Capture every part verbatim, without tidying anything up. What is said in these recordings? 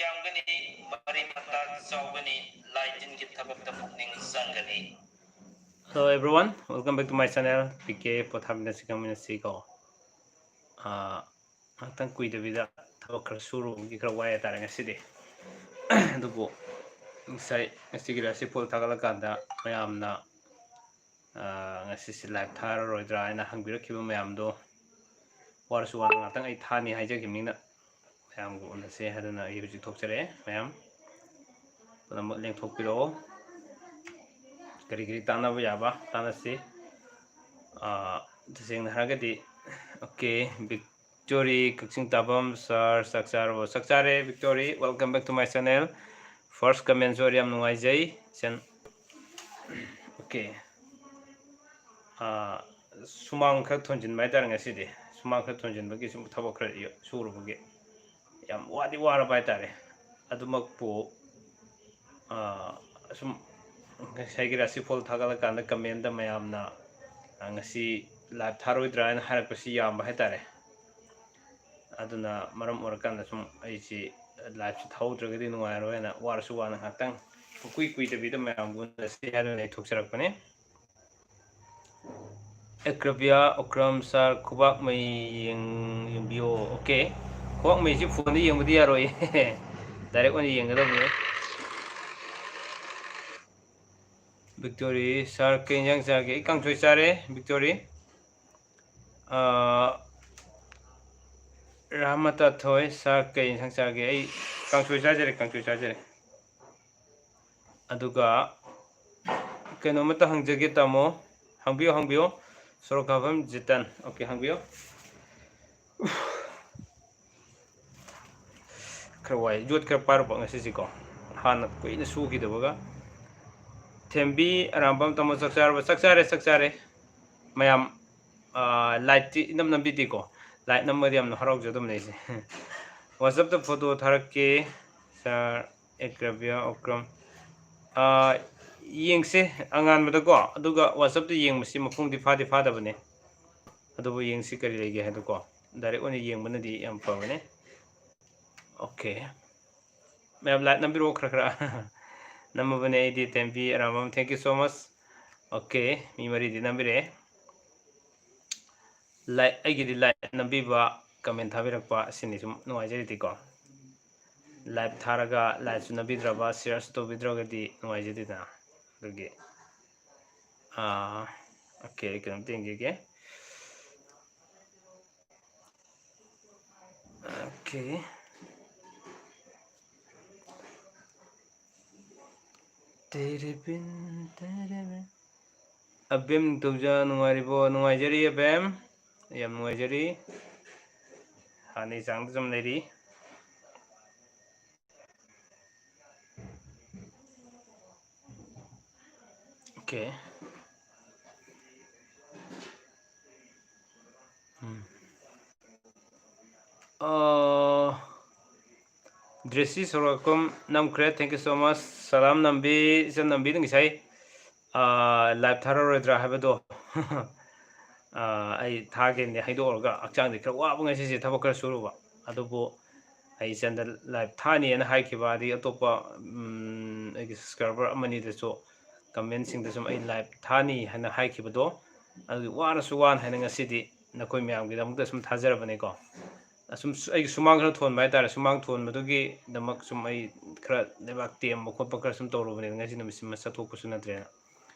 ꯌꯥꯝꯒꯅꯤ, ꯃꯔꯤ ꯃꯇꯥ ꯆꯥꯎꯒꯅꯤ, ꯂꯥꯏ ꯇꯤꯟꯒꯤ ꯊꯕꯛꯇ ꯄꯨꯛꯅꯤꯡ ꯆꯪꯒꯅꯤ꯫ Hello everyone, welcome back to my channel, P K ꯄꯣꯊꯥꯃꯤꯟꯅꯁꯤ ꯈꯪꯃꯤꯟꯅꯁꯤꯀꯣ꯫ ꯑꯥ, ꯉꯥꯛꯇꯪ ꯀꯨꯏꯗꯕꯤꯗ ꯊꯕꯛ ꯈꯔ ꯁꯨꯔꯨꯕꯒꯤ ꯈꯔ ꯋꯥꯏ ꯍꯥꯏꯇꯥꯔꯦ ꯉꯁꯤꯗꯤ꯫ ꯑꯗꯨꯕꯨ ꯉꯁꯥꯏ, ꯉꯁꯤꯒꯤ ꯔꯥꯁꯤꯐꯣꯜ ꯊꯥꯒꯠꯂꯀꯥꯟꯗ ꯃꯌꯥꯝꯅ, ꯑꯥ, ꯉꯁꯤꯁꯦ live ꯊꯥꯔꯔꯣꯏꯗ꯭ꯔꯥ ꯍꯥꯏꯅ ꯍꯪꯕꯤꯔꯛꯈꯤꯕ ꯃꯌꯥꯝꯗꯣ, ꯋꯥꯔꯁꯨ ꯋꯥꯅ ꯉꯥꯛꯇꯪ ꯑꯩ ꯊꯥꯅꯤ ꯍꯥꯏꯖꯈꯤꯕꯅꯤꯅ, ꯃꯌꯥꯝꯒ ꯎꯅꯁꯦ ꯍꯥꯏꯗꯨꯅ ꯑꯩ ꯍꯧꯖꯤꯛ ꯊꯣꯛꯆꯔꯛꯑꯦ꯫ ꯃꯌꯥꯝ ꯄꯨꯝꯅꯃꯛ ꯂꯦꯡꯊꯣꯛꯄꯤꯔꯛꯑꯣ, ꯀꯔꯤ ꯀꯔꯤ ꯇꯥꯟꯅꯕ ꯌꯥꯕ ꯇꯥꯟꯅꯁꯤ꯫ ꯑꯥ, ꯇꯁꯦꯡꯅ ꯍꯥꯏꯔꯒꯗꯤ, okay, ꯕꯤꯛꯇꯣꯔꯤ ꯀꯛꯆꯤꯡ ꯇꯥꯕꯝ, sir, ꯆꯥꯛ ꯆꯥꯔꯕꯣ? ꯆꯥꯛ ꯆꯥꯔꯦ victory, welcome back to my channel. First comment ꯁꯨ ꯑꯣꯏꯔꯦ, ꯌꯥꯝ ꯅꯨꯡꯉꯥꯏꯖꯩ꯫ ꯁꯦꯟ-, okay. ꯑꯥ, ꯁꯨꯃꯥꯡ ꯈꯔ ꯊꯣꯟꯖꯤꯟꯕ ꯍꯥꯏꯇꯥꯔꯦ ꯉꯁꯤꯗꯤ꯫ ꯁꯨꯃꯥꯡ ꯈꯔ ꯊꯣꯟꯖꯤꯟꯕꯒꯤ ꯁꯨꯝ ꯊꯕꯛ ꯈꯔ ꯁꯨꯔꯨꯕꯒꯤ ꯌꯥꯝ ꯋꯥꯗꯤ ꯋꯥꯔꯕ ꯍꯥꯏꯇꯥꯔꯦ꯫ ꯑꯗꯨꯃꯛꯄꯨ, ꯑꯥ, ꯁꯨꯝ ꯉꯁꯥꯏꯒꯤ ꯔꯥꯁꯤꯐꯣꯜ ꯊꯥꯒꯠꯂꯀꯥꯟꯗ comment ꯇ ꯃꯌꯥꯝꯅ, ꯑꯥ, ꯉꯁꯤ live ꯊꯥꯔꯣꯏꯗ꯭ꯔꯥ ꯍꯥꯏꯅ ꯍꯥꯏꯔꯛꯄꯁꯤ ꯌꯥꯝꯕ ꯍꯥꯏꯇꯥꯔꯦ꯫ ꯑꯗꯨꯅ ꯃꯔꯝ ꯑꯣꯏꯔꯀꯥꯟꯗ ꯁꯨꯝ ꯑꯩꯁꯤ live ꯁꯤ ꯊꯥꯍꯧꯗ꯭ꯔꯒꯗꯤ ꯅꯨꯡꯉꯥꯏꯔꯣꯏ ꯍꯥꯏꯅ ꯋꯥꯔꯁꯨ ꯋꯥꯅ ꯉꯥꯛꯇꯪ ꯄꯨꯡꯀꯨꯏ ꯀꯨꯏꯗꯕꯤꯗ ꯃꯌꯥꯝꯕꯨ ꯎꯅꯁꯤ ꯍꯥꯏꯗꯨꯅ ꯑꯩ ꯊꯣꯛꯆꯔꯛꯄꯅꯤ꯫ ꯑꯦꯀ꯭ꯔꯕꯤꯌꯥ ꯑꯣꯀ꯭ꯔꯝ sir, ꯈꯨꯕꯥꯛ ꯃꯩ ꯌꯦꯡ-, ꯌꯦꯡꯕꯤꯌꯣ꯫ Okay, ꯈꯨꯕꯥꯛ ꯃꯩꯁꯤ phone ꯗ ꯌꯦꯡꯕꯗꯤ ꯌꯥꯔꯣꯏ꯫ Direct ꯑꯣꯏꯅ ꯌꯦꯡꯒꯗꯕꯅꯤ꯫ ꯕꯤꯛꯇꯣꯔꯤ, sir, ꯀꯩ ꯏꯟꯖꯥꯡ ꯆꯥꯒꯦ? ꯑꯩ ꯀꯥꯡꯁꯣꯏ ꯆꯥꯔꯦ, ꯕꯤꯛꯇꯣꯔꯤ꯫ ꯑꯥ, ꯔꯥꯃꯇꯥꯊꯣꯏ, sir, ꯀꯩ ꯏꯟꯁꯥꯡ ꯆꯥꯒꯦ? ꯑꯩ ꯀꯥꯡꯁꯣꯏ ꯆꯥꯖꯔꯦ, ꯀꯥꯡꯁꯣꯏ ꯆꯥꯖꯔꯦ꯫ ꯑꯗꯨꯒ ꯀꯩꯅꯣꯝꯃꯇ ꯍꯪꯖꯒꯦ, ꯇꯥꯃꯣ꯫ ꯍꯪꯕꯤꯌꯨ, ꯍꯪꯕꯤꯌꯨ꯫ ꯁꯣꯔꯣꯛꯈꯥꯕꯝ ꯖꯤꯇꯟ꯫ Okay, ꯍꯪꯕꯤꯌꯨ꯫ ꯈꯔ ꯋꯥꯏ, ꯌꯣꯠ ꯈꯔ ꯄꯥꯏꯔꯨꯕ ꯉꯁꯤꯁꯤꯀꯣ, ꯍꯥꯟꯅ ꯀꯨꯏꯅ ꯁꯨꯈꯤꯗꯕꯒ꯫ ꯊꯦꯝꯕꯤ ꯑꯔꯥꯝꯕꯝ, ꯇꯥꯃꯣ ꯆꯥꯛ ꯆꯥꯔꯕ? ꯆꯥꯛ ꯆꯥꯔꯦ, ꯆꯥꯛ ꯆꯥꯔꯦ꯫ ꯃꯌꯥꯝ, ꯑꯥ, light ꯇꯤ ꯏꯅꯝ ꯅꯝꯕꯤꯗꯦꯀꯣ, light ꯅꯝꯃꯗꯤ ꯌꯥꯝꯅ ꯍꯔꯥꯎꯖꯗꯕꯅꯦ ꯑꯩꯁꯦ꯫ WhatsApp ꯇ photo ꯊꯥꯔꯛꯀꯦ, sir, ꯑꯦꯀ꯭ꯔꯕꯤꯌꯥ ꯑꯣꯀ꯭ꯔꯝ꯫ ꯑꯥ, ꯌꯦꯡꯁꯦ, ꯑꯉꯥꯟꯕꯗꯀꯣ, ꯑꯗꯨꯒ WhatsApp ꯇ ꯌꯦꯡꯕꯁꯤ ꯃꯄꯨꯡꯗꯤ ꯐꯥꯗꯤ ꯐꯥꯗꯕꯅꯦ꯫ ꯑꯗꯨꯕꯨ ꯌꯦꯡꯁꯤ ꯀꯔꯤ ꯂꯩꯒꯦ ꯍꯥꯏꯗꯣꯀꯣ, direct ꯑꯣꯏꯅ ꯌꯦꯡꯕꯅꯗꯤ ꯌꯥꯝ ꯐꯕꯅꯦ꯫ Okay꯫ ꯃꯌꯥꯝ like ꯅꯝꯕꯤꯔꯛꯑꯣ ꯈꯔ ꯈꯔ꯫ ꯅꯝꯃꯕꯅꯦ ꯑꯩꯗꯤ, ꯊꯦꯝꯕꯤ Arambam, thank you so much꯫ Okay, ꯃꯤ ꯃꯔꯤꯗꯤ ꯅꯝꯕꯤꯔꯛꯑꯦ꯫ Like, ꯑꯩꯒꯤꯗꯤ like ꯅꯝꯕꯤꯕ, comment ꯊꯥꯕꯤꯔꯛꯄ, ꯑꯁꯤꯅꯤ ꯁꯨꯝ ꯅꯨꯡꯉꯥꯏꯖꯔꯤꯗꯤꯀꯣ꯫ Like ꯊꯥꯔꯒ like ꯁꯨ ꯅꯝꯕꯤꯗ꯭ꯔꯕ, share ꯁꯨ ꯇꯧꯕꯤꯗ꯭ꯔꯒꯗꯤ ꯅꯨꯡꯉꯥꯏꯖꯗꯦꯗꯅ꯫ ꯑꯗꯨꯒꯤ, ꯑꯥ, okay, ꯑꯩ ꯀꯩꯅꯣꯝꯇ ꯌꯦꯡꯖꯒꯦ꯫ Okay꯫ ꯇꯦꯔꯦꯕꯤꯟ, ꯇꯦꯔꯦꯕꯤꯟ꯫ ꯑꯕꯦꯝ ꯅꯤꯡꯊꯧꯖꯥ, ꯅꯨꯡꯉꯥꯏꯔꯤꯕꯣ? ꯅꯨꯡꯉꯥꯏꯖꯔꯤ ꯑꯕꯦꯝ, ꯌꯥꯝ ꯅꯨꯡꯉꯥꯏꯖꯔꯤ, ꯍꯥꯟꯅꯩ ꯆꯥꯡꯗ ꯁꯨꯝ ꯂꯩꯔꯤ꯫ Okay꯫ Um. Ah, ꯗ꯭ꯔꯦꯁꯤ ꯁꯣꯔꯥꯛꯄꯝ ꯅꯝꯈ꯭ꯔꯦ, thank you so much꯫ ꯁꯂꯥꯝ ꯅꯝꯕꯤ, ꯏꯆꯟ ꯅꯝꯕꯤꯅ ꯉꯁꯥꯏ, ꯑꯥ, live ꯊꯥꯔꯔꯣꯏꯗ꯭ꯔꯥ ꯍꯥꯏꯕꯗꯣ, ꯑꯥ, ꯑꯩ ꯊꯥꯒꯦꯅꯗꯤ ꯍꯥꯏꯗꯣꯛꯎꯔꯒ ꯍꯛꯆꯥꯡꯗꯤ ꯈꯔ ꯋꯥꯕ ꯉꯁꯤꯁꯦ, ꯊꯕꯛ ꯈꯔ ꯁꯨꯔꯨꯕ꯫ ꯑꯗꯨꯕꯨ ꯑꯩ ꯏꯆꯟꯗ live ꯊꯥꯅꯤꯅ ꯍꯥꯏꯈꯤꯕ, ꯑꯗꯒꯤ ꯑꯇꯣꯞꯄ, ꯎꯝ, ꯑꯩꯒꯤ subscriber ꯑꯃꯅꯤꯗꯁꯨ comment ꯁꯤꯡꯗ ꯁꯨꯝ ꯑꯩ live ꯊꯥꯅꯤ ꯍꯥꯏꯅ ꯍꯥꯏꯈꯤꯕꯗꯣ, ꯑꯗꯨꯒꯤ ꯋꯥꯔꯁꯨ ꯋꯥꯅ ꯍꯥꯏꯅ ꯉꯁꯤꯗꯤ ꯅꯈꯣꯏ ꯃꯌꯥꯝꯒꯤꯗꯃꯛꯇ ꯁꯨꯝ ꯊꯥꯖꯔꯕꯅꯤꯀꯣ꯫ ꯑꯁꯨꯝ ꯁ-, ꯑꯩꯒꯤ ꯁꯨꯃꯥꯡ ꯈꯔ ꯊꯣꯟꯕ ꯍꯥꯏꯇꯥꯔꯦ, ꯁꯨꯃꯥꯡ ꯊꯣꯟꯕꯗꯨꯒꯤꯗꯃꯛ ꯁꯨꯝ ꯑꯩ ꯈꯔ ꯂꯩꯕꯥꯛ ꯇꯦꯝꯕ ꯈꯣꯠꯄ ꯈꯔ ꯁꯨꯝ ꯇꯧꯔꯨꯕꯅꯤꯅ ꯉꯁꯤ ꯅꯨꯃꯤꯠꯁꯤꯃ ꯆꯠꯊꯣꯛꯄꯁꯨ ꯅꯠꯇ꯭ꯔꯦꯅ꯫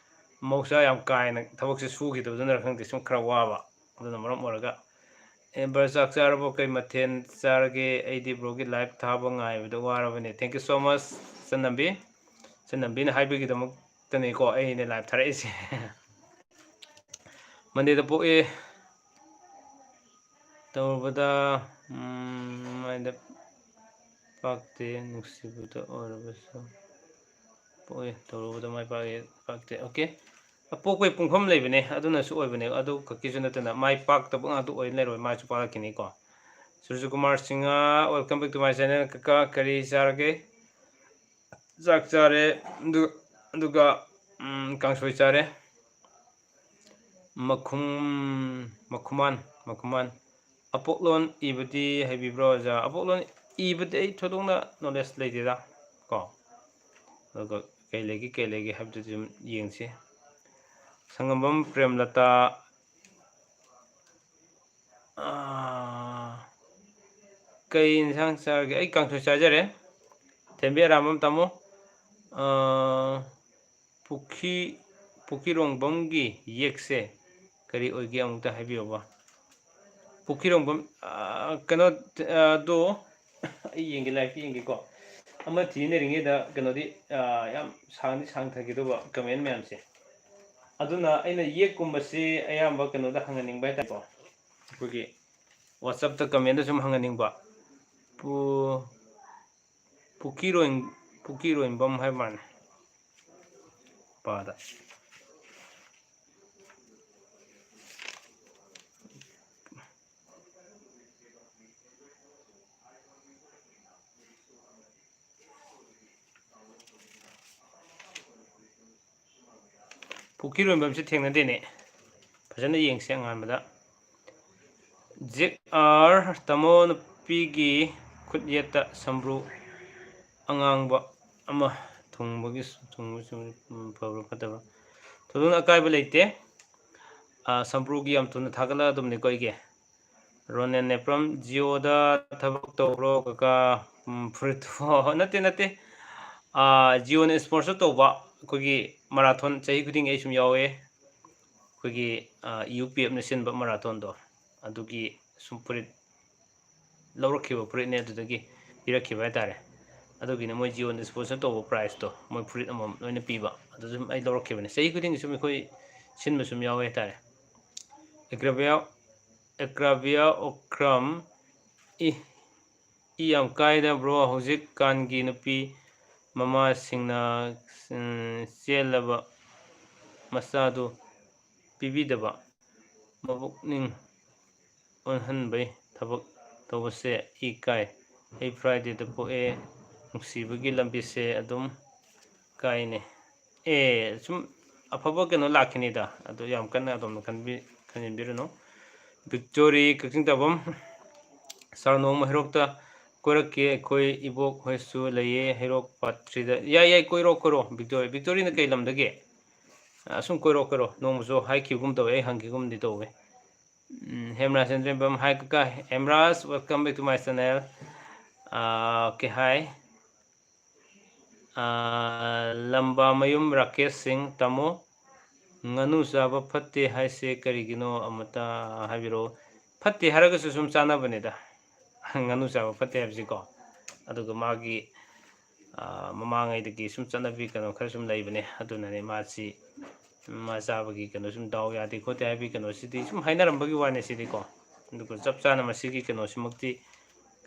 ꯃꯍꯧꯁꯥ ꯌꯥꯝ ꯀꯥ ꯍꯦꯟꯅ ꯊꯕꯛꯁꯦ ꯁꯨꯈꯤꯗꯕꯗꯨꯅꯔ ꯈꯪꯗꯦ, ꯁꯨꯝ ꯈꯔ ꯋꯥꯕ, ꯑꯗꯨꯅ ꯃꯔꯝ ꯑꯣꯏꯔꯒ꯫ ꯑꯦ, ꯕ꯭ꯔ, ꯆꯥꯛ ꯆꯥꯔꯕꯣ? ꯀꯩ ꯃꯊꯦꯜ ꯆꯥꯔꯒꯦ? ꯑꯩꯗꯤ ꯕ꯭ꯔꯣꯒꯤ live ꯊꯥꯕ ꯉꯥꯏꯕꯗ ꯋꯥꯔꯕꯅꯦ꯫ Thank you so much, ꯆꯟꯅꯝꯕꯤ꯫ ꯆꯟꯅꯝꯕꯤꯅ ꯍꯥꯏꯕꯒꯤꯗꯃꯛꯇꯅꯤꯀꯣ ꯑꯩꯅ live ꯊꯥꯔꯛꯏꯁꯦ꯫ Monday ꯗ ꯄꯣꯛꯑꯦ꯫ ꯇꯧꯔꯨꯕꯗ, ꯎꯝ, ꯃꯥꯏꯗ ꯄꯥꯛꯇꯦ, ꯅꯨꯡꯁꯤꯕꯗ ꯑꯣꯏꯔꯕꯁꯨ꯫ ꯄꯣꯛꯑꯦ, ꯇꯧꯔꯨꯕꯗ ꯃꯥꯏ ꯄꯥꯛꯑꯦ, ꯄꯥꯛꯇꯦ꯫ Okay꯫ ꯑꯄꯣꯛꯄꯒꯤ ꯄꯨꯡꯐꯝ ꯂꯩꯕꯅꯦ, ꯑꯗꯨꯅꯁꯨ ꯑꯣꯏꯕꯅꯦ꯫ ꯑꯗꯨ ꯈꯛꯀꯤꯁꯨ ꯅꯠꯇꯅ ꯃꯥꯏ ꯄꯥꯛꯇꯕ ꯉꯥꯛꯇ ꯑꯣꯏ ꯂꯩꯔꯣꯏ, ꯃꯥꯏꯁꯨ ꯄꯥꯛꯂꯛꯈꯤꯅꯤꯀꯣ꯫ ꯁꯨꯔꯖꯀꯨꯃꯥꯔ Singh, welcome back to my channel꯫ ꯀꯀꯥ, ꯀꯔꯤ ꯆꯥꯔꯒꯦ? ꯆꯥꯛ ꯆꯥꯔꯦ, ꯑꯗꯨ, ꯑꯗꯨꯒ, ꯎꯝ, ꯀꯥꯡꯁꯣꯏ ꯆꯥꯔꯦ꯫ ꯃꯈꯨꯝ-, ꯃꯈꯨꯃꯥꯟ, ꯃꯈꯨꯃꯥꯟ꯫ ꯑꯄꯣꯛꯂꯣꯟ ꯏꯕꯗꯤ ꯍꯩꯕꯤꯕ꯭ꯔꯣ, ꯑꯣꯖꯥ? ꯑꯄꯣꯛꯂꯣꯟ ꯏꯕꯗꯤ ꯑꯩ ꯊꯣꯏꯗꯣꯛꯅ ꯅꯣꯂꯦꯖ ꯂꯩꯇꯦꯗ ꯀꯣ꯫ ꯑꯗꯨꯒ ꯀꯩ ꯂꯩꯒꯦ, ꯀꯩ ꯂꯩꯒꯦ ꯍꯥꯏꯕꯗꯨꯗꯤ ꯑꯗꯨꯝ ꯌꯦꯡꯁꯤ꯫ ꯁꯪꯉꯝꯕꯝ ꯄ꯭ꯔꯦꯝꯂꯇꯥ, ꯑꯥ, ꯀꯩ ꯏꯟꯁꯥꯡ ꯆꯥꯔꯒꯦ? ꯑꯩ ꯀꯥꯡꯁꯣꯏ ꯆꯥꯖꯔꯦ꯫ ꯊꯦꯝꯕꯤ ꯑꯔꯥꯝꯕꯝ ꯇꯥꯃꯣ, ꯑꯥ, ꯄꯨꯈꯤ-, ꯄꯨꯈꯤꯔꯣꯡꯕꯝꯒꯤ ꯌꯦꯛꯁꯦ ꯀꯔꯤ ꯑꯣꯏꯒꯦ ꯑꯃꯨꯛꯇ ꯍꯥꯏꯕꯤꯌꯨꯕ꯫ ꯄꯨꯈꯤꯔꯣꯡꯕꯝ, ꯑꯥ, ꯀꯩꯅꯣ, ꯑꯥ, ꯑꯗꯣ ꯑꯩ ꯌꯦꯡꯒꯦ, ꯂꯥꯏꯔꯤꯛꯇ ꯌꯦꯡꯒꯦꯀꯣ꯫ ꯑꯃ ꯊꯤꯅꯔꯤꯉꯩꯗ ꯀꯩꯅꯣꯗꯤ, ꯑꯥ, ꯌꯥꯝ ꯁꯥꯡꯗꯤ ꯁꯥꯡꯊꯈꯤꯗꯧꯕ ꯀꯃꯦꯟ ꯃꯌꯥꯝꯁꯦ꯫ ꯑꯗꯨꯅ ꯑꯩꯅ ꯌꯦꯛꯀꯨꯝꯕꯁꯤ ꯑꯌꯥꯝꯕ ꯀꯩꯅꯣꯗ ꯍꯪꯍꯟꯅꯤꯡꯕ ꯍꯥꯏꯇꯥꯔꯦꯀꯣ꯫ ꯑꯩꯈꯣꯏꯒꯤ WhatsApp-ꯇ ꯀꯃꯦꯟꯗ ꯁꯨꯝ ꯍꯪꯍꯟꯅꯤꯡꯕ꯫ ꯄꯨ-, ꯄꯨꯀꯤꯔꯣꯏ-, ꯄꯨꯀꯤꯔꯣꯏꯕꯝ ꯍꯥꯏꯕ ꯃꯥꯜꯂꯦ꯫ ꯄꯥꯗ꯫ ꯄꯨꯈ꯭ꯔꯤꯔꯣꯝꯕꯝꯁꯦ ꯊꯦꯡꯅꯗꯦꯅꯦ꯫ ꯐꯖꯅ ꯌꯦꯡꯁꯦ ꯑꯉꯥꯟꯕꯗ꯫ ꯖꯦꯛ ꯑꯥꯔ ꯇꯥꯃꯣ ꯅꯨꯄꯤꯒꯤ ꯈꯨꯠ ꯌꯦꯠꯇ ꯁꯝꯕ꯭ꯔꯨ ꯑꯉꯥꯡꯕ ꯑꯃ ꯊꯨꯡꯕꯒꯤ, ꯊꯨꯡꯕꯁꯨ ꯐꯕ꯭ꯔꯥ ꯐꯠꯇꯕ꯭ꯔꯥ? ꯊꯣꯏꯗꯣꯛꯅ ꯑꯀꯥꯏꯕ ꯂꯩꯇꯦ꯫ ꯑꯥ, ꯁꯝꯕ꯭ꯔꯨꯒꯤ ꯌꯥꯝ ꯊꯨꯅ ꯊꯥꯒꯠꯂꯛꯑꯗꯕꯅꯤꯀꯣ ꯑꯩꯒꯤ꯫ ꯔꯣꯅꯦꯟ ꯅꯦꯄ꯭ꯔꯝ, ꯖꯤꯑꯣꯗ ꯊꯕꯛ ꯇꯧꯕ꯭ꯔꯣ ꯀꯀꯥ? ꯎꯝ, ꯐꯨꯔꯤꯠꯇꯣ, ꯅꯠꯇꯦ, ꯅꯠꯇꯦ꯫ ꯑꯥ, ꯖꯤꯑꯣꯅ sponsor ꯇꯧꯕ ꯑꯩꯈꯣꯏꯒꯤ marathon ꯆꯍꯤ ꯈꯨꯗꯤꯡꯒꯤ ꯑꯩ ꯁꯨꯝ ꯌꯥꯎꯋꯦ꯫ ꯑꯩꯈꯣꯏꯒꯤ, ꯑꯥ, ꯌꯨ ꯄꯤ ꯑꯦꯐꯅ ꯁꯤꯟꯕ marathonꯗꯣ, ꯑꯗꯨꯒꯤ ꯁꯨꯝ ꯐꯨꯔꯤꯠ ꯂꯧꯔꯛꯈꯤꯕ ꯐꯨꯔꯤꯠꯅꯦ, ꯑꯗꯨꯗꯒꯤ ꯄꯤꯔꯛꯈꯤꯕ ꯍꯥꯏꯇꯥꯔꯦ꯫ ꯑꯗꯨꯒꯤꯅꯦ ꯃꯣꯏ ꯖꯤꯑꯣꯅ sponsor ꯇꯧꯕ prizeꯇꯣ, ꯃꯣꯏ ꯐꯨꯔꯤꯠ ꯑꯃꯃꯝ ꯂꯣꯏꯅ ꯄꯤꯕ, ꯑꯗꯨ ꯁꯨꯝ ꯑꯩ ꯂꯧꯔꯛꯈꯤꯕꯅꯦ꯫ ꯆꯍꯤ ꯈꯨꯗꯤꯡꯒꯤ ꯁꯨꯝ ꯑꯩꯈꯣꯏ ꯁꯤꯟꯕ ꯁꯨꯝ ꯌꯥꯎꯋꯦ ꯍꯥꯏꯇꯥꯔꯦ꯫ ꯑꯦꯀ꯭ꯔꯥꯕꯤꯌꯥ, ꯑꯦꯀ꯭ꯔꯥꯕꯤꯌꯥ ꯑꯣꯀ꯭ꯔꯝ, ꯏ, ꯏ ꯌꯥꯝ ꯀꯥꯏꯗ bro, ꯍꯧꯖꯤꯛꯀꯥꯟꯒꯤ ꯅꯨꯄꯤ ꯃꯃꯥꯁꯤꯡꯅ, ꯎꯝ, ꯆꯦꯜꯂꯕ ꯃꯆꯥꯗꯨ ꯄꯤꯕꯤꯗꯕ, ꯃꯕꯨꯛꯅꯤꯡ ꯑꯣꯟꯍꯟꯕꯩ ꯊꯕꯛ ꯇꯧꯕꯁꯦ ꯏ ꯀꯥꯏ꯫ ꯑꯩ Fridayꯗ ꯄꯣꯛꯑꯦ, ꯅꯨꯡꯁꯤꯕꯒꯤ ꯂꯝꯕꯤꯁꯦ ꯑꯗꯨꯝ ꯀꯥꯏꯅꯦ꯫ ꯑꯦ, ꯁꯨꯝ ꯑꯐꯕ ꯀꯩꯅꯣ ꯂꯥꯛꯈꯤꯅꯤꯗ, ꯑꯗꯨ ꯌꯥꯝ ꯀꯟꯅ ꯑꯗꯣꯝꯅ ꯈꯟꯕꯤ-, ꯈꯟꯖꯤꯟꯕꯤꯔꯨꯅꯨ꯫ ꯕꯤꯛꯇꯣꯔꯤ ꯀꯛꯆꯤꯡ ꯇꯥꯐꯝ, ꯁꯥꯔ ꯅꯣꯡꯃ ꯍꯩꯔꯣꯛꯇ ꯀꯣꯏꯔꯛꯀꯦ, ꯑꯩꯈꯣꯏ ꯏꯕꯣꯛ ꯍꯣꯏꯁꯨ ꯂꯩꯌꯦ ꯍꯩꯔꯣꯛ ꯄꯥꯠ ꯊ꯭ꯔꯤꯗ꯫ ꯌꯥꯏ, ꯌꯥꯏ, ꯀꯣꯏꯔꯣ, ꯀꯣꯏꯔꯣ꯫ ꯕꯤꯛꯇꯣꯔꯤ-, ꯕꯤꯛꯇꯣꯔꯤꯅ ꯀꯩ ꯂꯝꯗꯒꯤ? ꯑꯁꯨꯝ ꯀꯣꯏꯔꯣ, ꯀꯣꯏꯔꯣ꯫ ꯅꯣꯡꯃꯁꯨ ꯍꯥꯏꯈꯤꯕꯒꯨꯝ ꯇꯧꯋꯦ, ꯑꯩ ꯍꯪꯈꯤꯒꯨꯝꯗꯤ ꯇꯧꯋꯦ꯫ ꯎꯝ, ꯍꯦꯝꯔꯥꯖ ꯆꯟꯗ꯭ꯔꯦꯝꯕꯝ, hi ꯀꯀꯥ꯫ ꯍꯦꯝꯔꯥꯖ, welcome back to my channel꯫ Ah, okay, hi꯫ ꯑꯥ, ꯂꯝꯕꯥꯃꯌꯨꯝ ꯔꯥꯀꯦꯁ ꯁꯤꯡ, ꯇꯥꯃꯣ, ꯉꯥꯅꯨ ꯆꯥꯕ ꯐꯠꯇꯦ ꯍꯥꯏꯁꯦ ꯀꯔꯤꯒꯤꯅꯣ? ꯑꯃꯇ ꯍꯥꯏꯕꯤꯔꯛꯑꯣ꯫ ꯐꯠꯇꯦ ꯍꯥꯏꯔꯒꯁꯨ ꯁꯨꯝ ꯆꯥꯅꯕꯅꯤꯗ꯫ ꯉꯥꯅꯨ ꯆꯥꯕ ꯐꯠꯇꯦ ꯍꯥꯏꯕꯁꯤꯀꯣ꯫ ꯑꯗꯨꯒ ꯃꯥꯒꯤ, ꯑꯥ, ꯃꯃꯥꯡꯉꯩꯗꯒꯤ ꯁꯨꯝ ꯆꯠꯅꯕꯤ ꯀꯩꯅꯣ ꯈꯔ ꯁꯨꯝ ꯂꯩꯕꯅꯦ꯫ ꯑꯗꯨꯅꯅꯦ ꯃꯥꯁꯤ, ꯃꯥ ꯆꯥꯕꯒꯤ ꯀꯩꯅꯣ ꯁꯨꯝ ꯗꯥꯎ ꯌꯥꯗꯦ ꯈꯣꯠꯇꯦ ꯍꯥꯏꯕꯒꯤ ꯀꯩꯅꯣꯁꯤꯗꯤ ꯁꯨꯝ ꯍꯥꯏꯅꯔꯝꯕꯒꯤ ꯋꯥꯅꯦ ꯁꯤꯗꯤꯀꯣ꯫ ꯑꯗꯨꯒ ꯆꯞ ꯆꯥꯅ ꯃꯁꯤꯒꯤ ꯀꯩꯅꯣꯁꯤꯃꯛꯇꯤ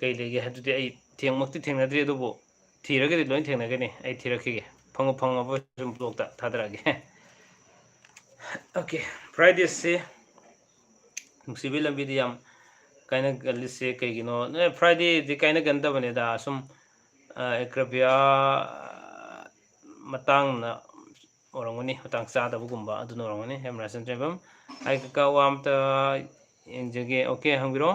ꯀꯩ ꯂꯩꯒꯦ ꯍꯥꯏꯕꯗꯨꯗꯤ ꯑꯩ ꯊꯦꯡꯃꯛꯇꯤ ꯊꯦꯡꯅꯗ꯭ꯔꯤ, ꯑꯗꯨꯕꯨ ꯊꯤꯔꯒꯗꯤ ꯂꯣꯏ ꯊꯦꯡꯅꯒꯅꯤ꯫ ꯑꯩ ꯊꯤꯔꯛꯈꯤꯒꯦ, ꯐꯪꯉ ꯐꯪꯉꯕ ꯁꯨꯝ ꯕ꯭ꯂꯣꯛꯇ ꯊꯥꯗꯔꯛꯑꯒꯦ꯫ Okay, Fridayꯁꯦ ꯅꯨꯡꯁꯤꯕꯒꯤ ꯂꯝꯕꯤꯗꯤ ꯌꯥꯝ ꯀꯥꯏꯅꯒꯜꯂꯤꯁꯦ ꯀꯩꯒꯤꯅꯣ? ꯅꯣꯏ Fridayꯗꯤ ꯀꯥꯏꯅꯒꯟꯗꯕꯅꯦꯗ, ꯁꯨꯝ, ꯑ, ꯑꯦꯀ꯭ꯔꯕꯤꯌꯥ ꯃꯇꯥꯡꯅ ꯑꯣꯏꯔꯝꯒꯅꯤ, ꯃꯇꯥꯡ ꯆꯥꯗꯕꯒꯨꯝꯕ ꯑꯗꯨꯅ ꯑꯣꯏꯔꯝꯒꯅꯤ꯫ ꯍꯦꯝꯔꯥꯖ ꯆꯟꯗ꯭ꯔꯦꯝꯕꯝ, hi ꯀꯀꯥ, ꯋꯥ ꯑꯝꯇ ꯌꯦꯡꯖꯒꯦ꯫ Okay, ꯍꯪꯕꯤꯔꯣ꯫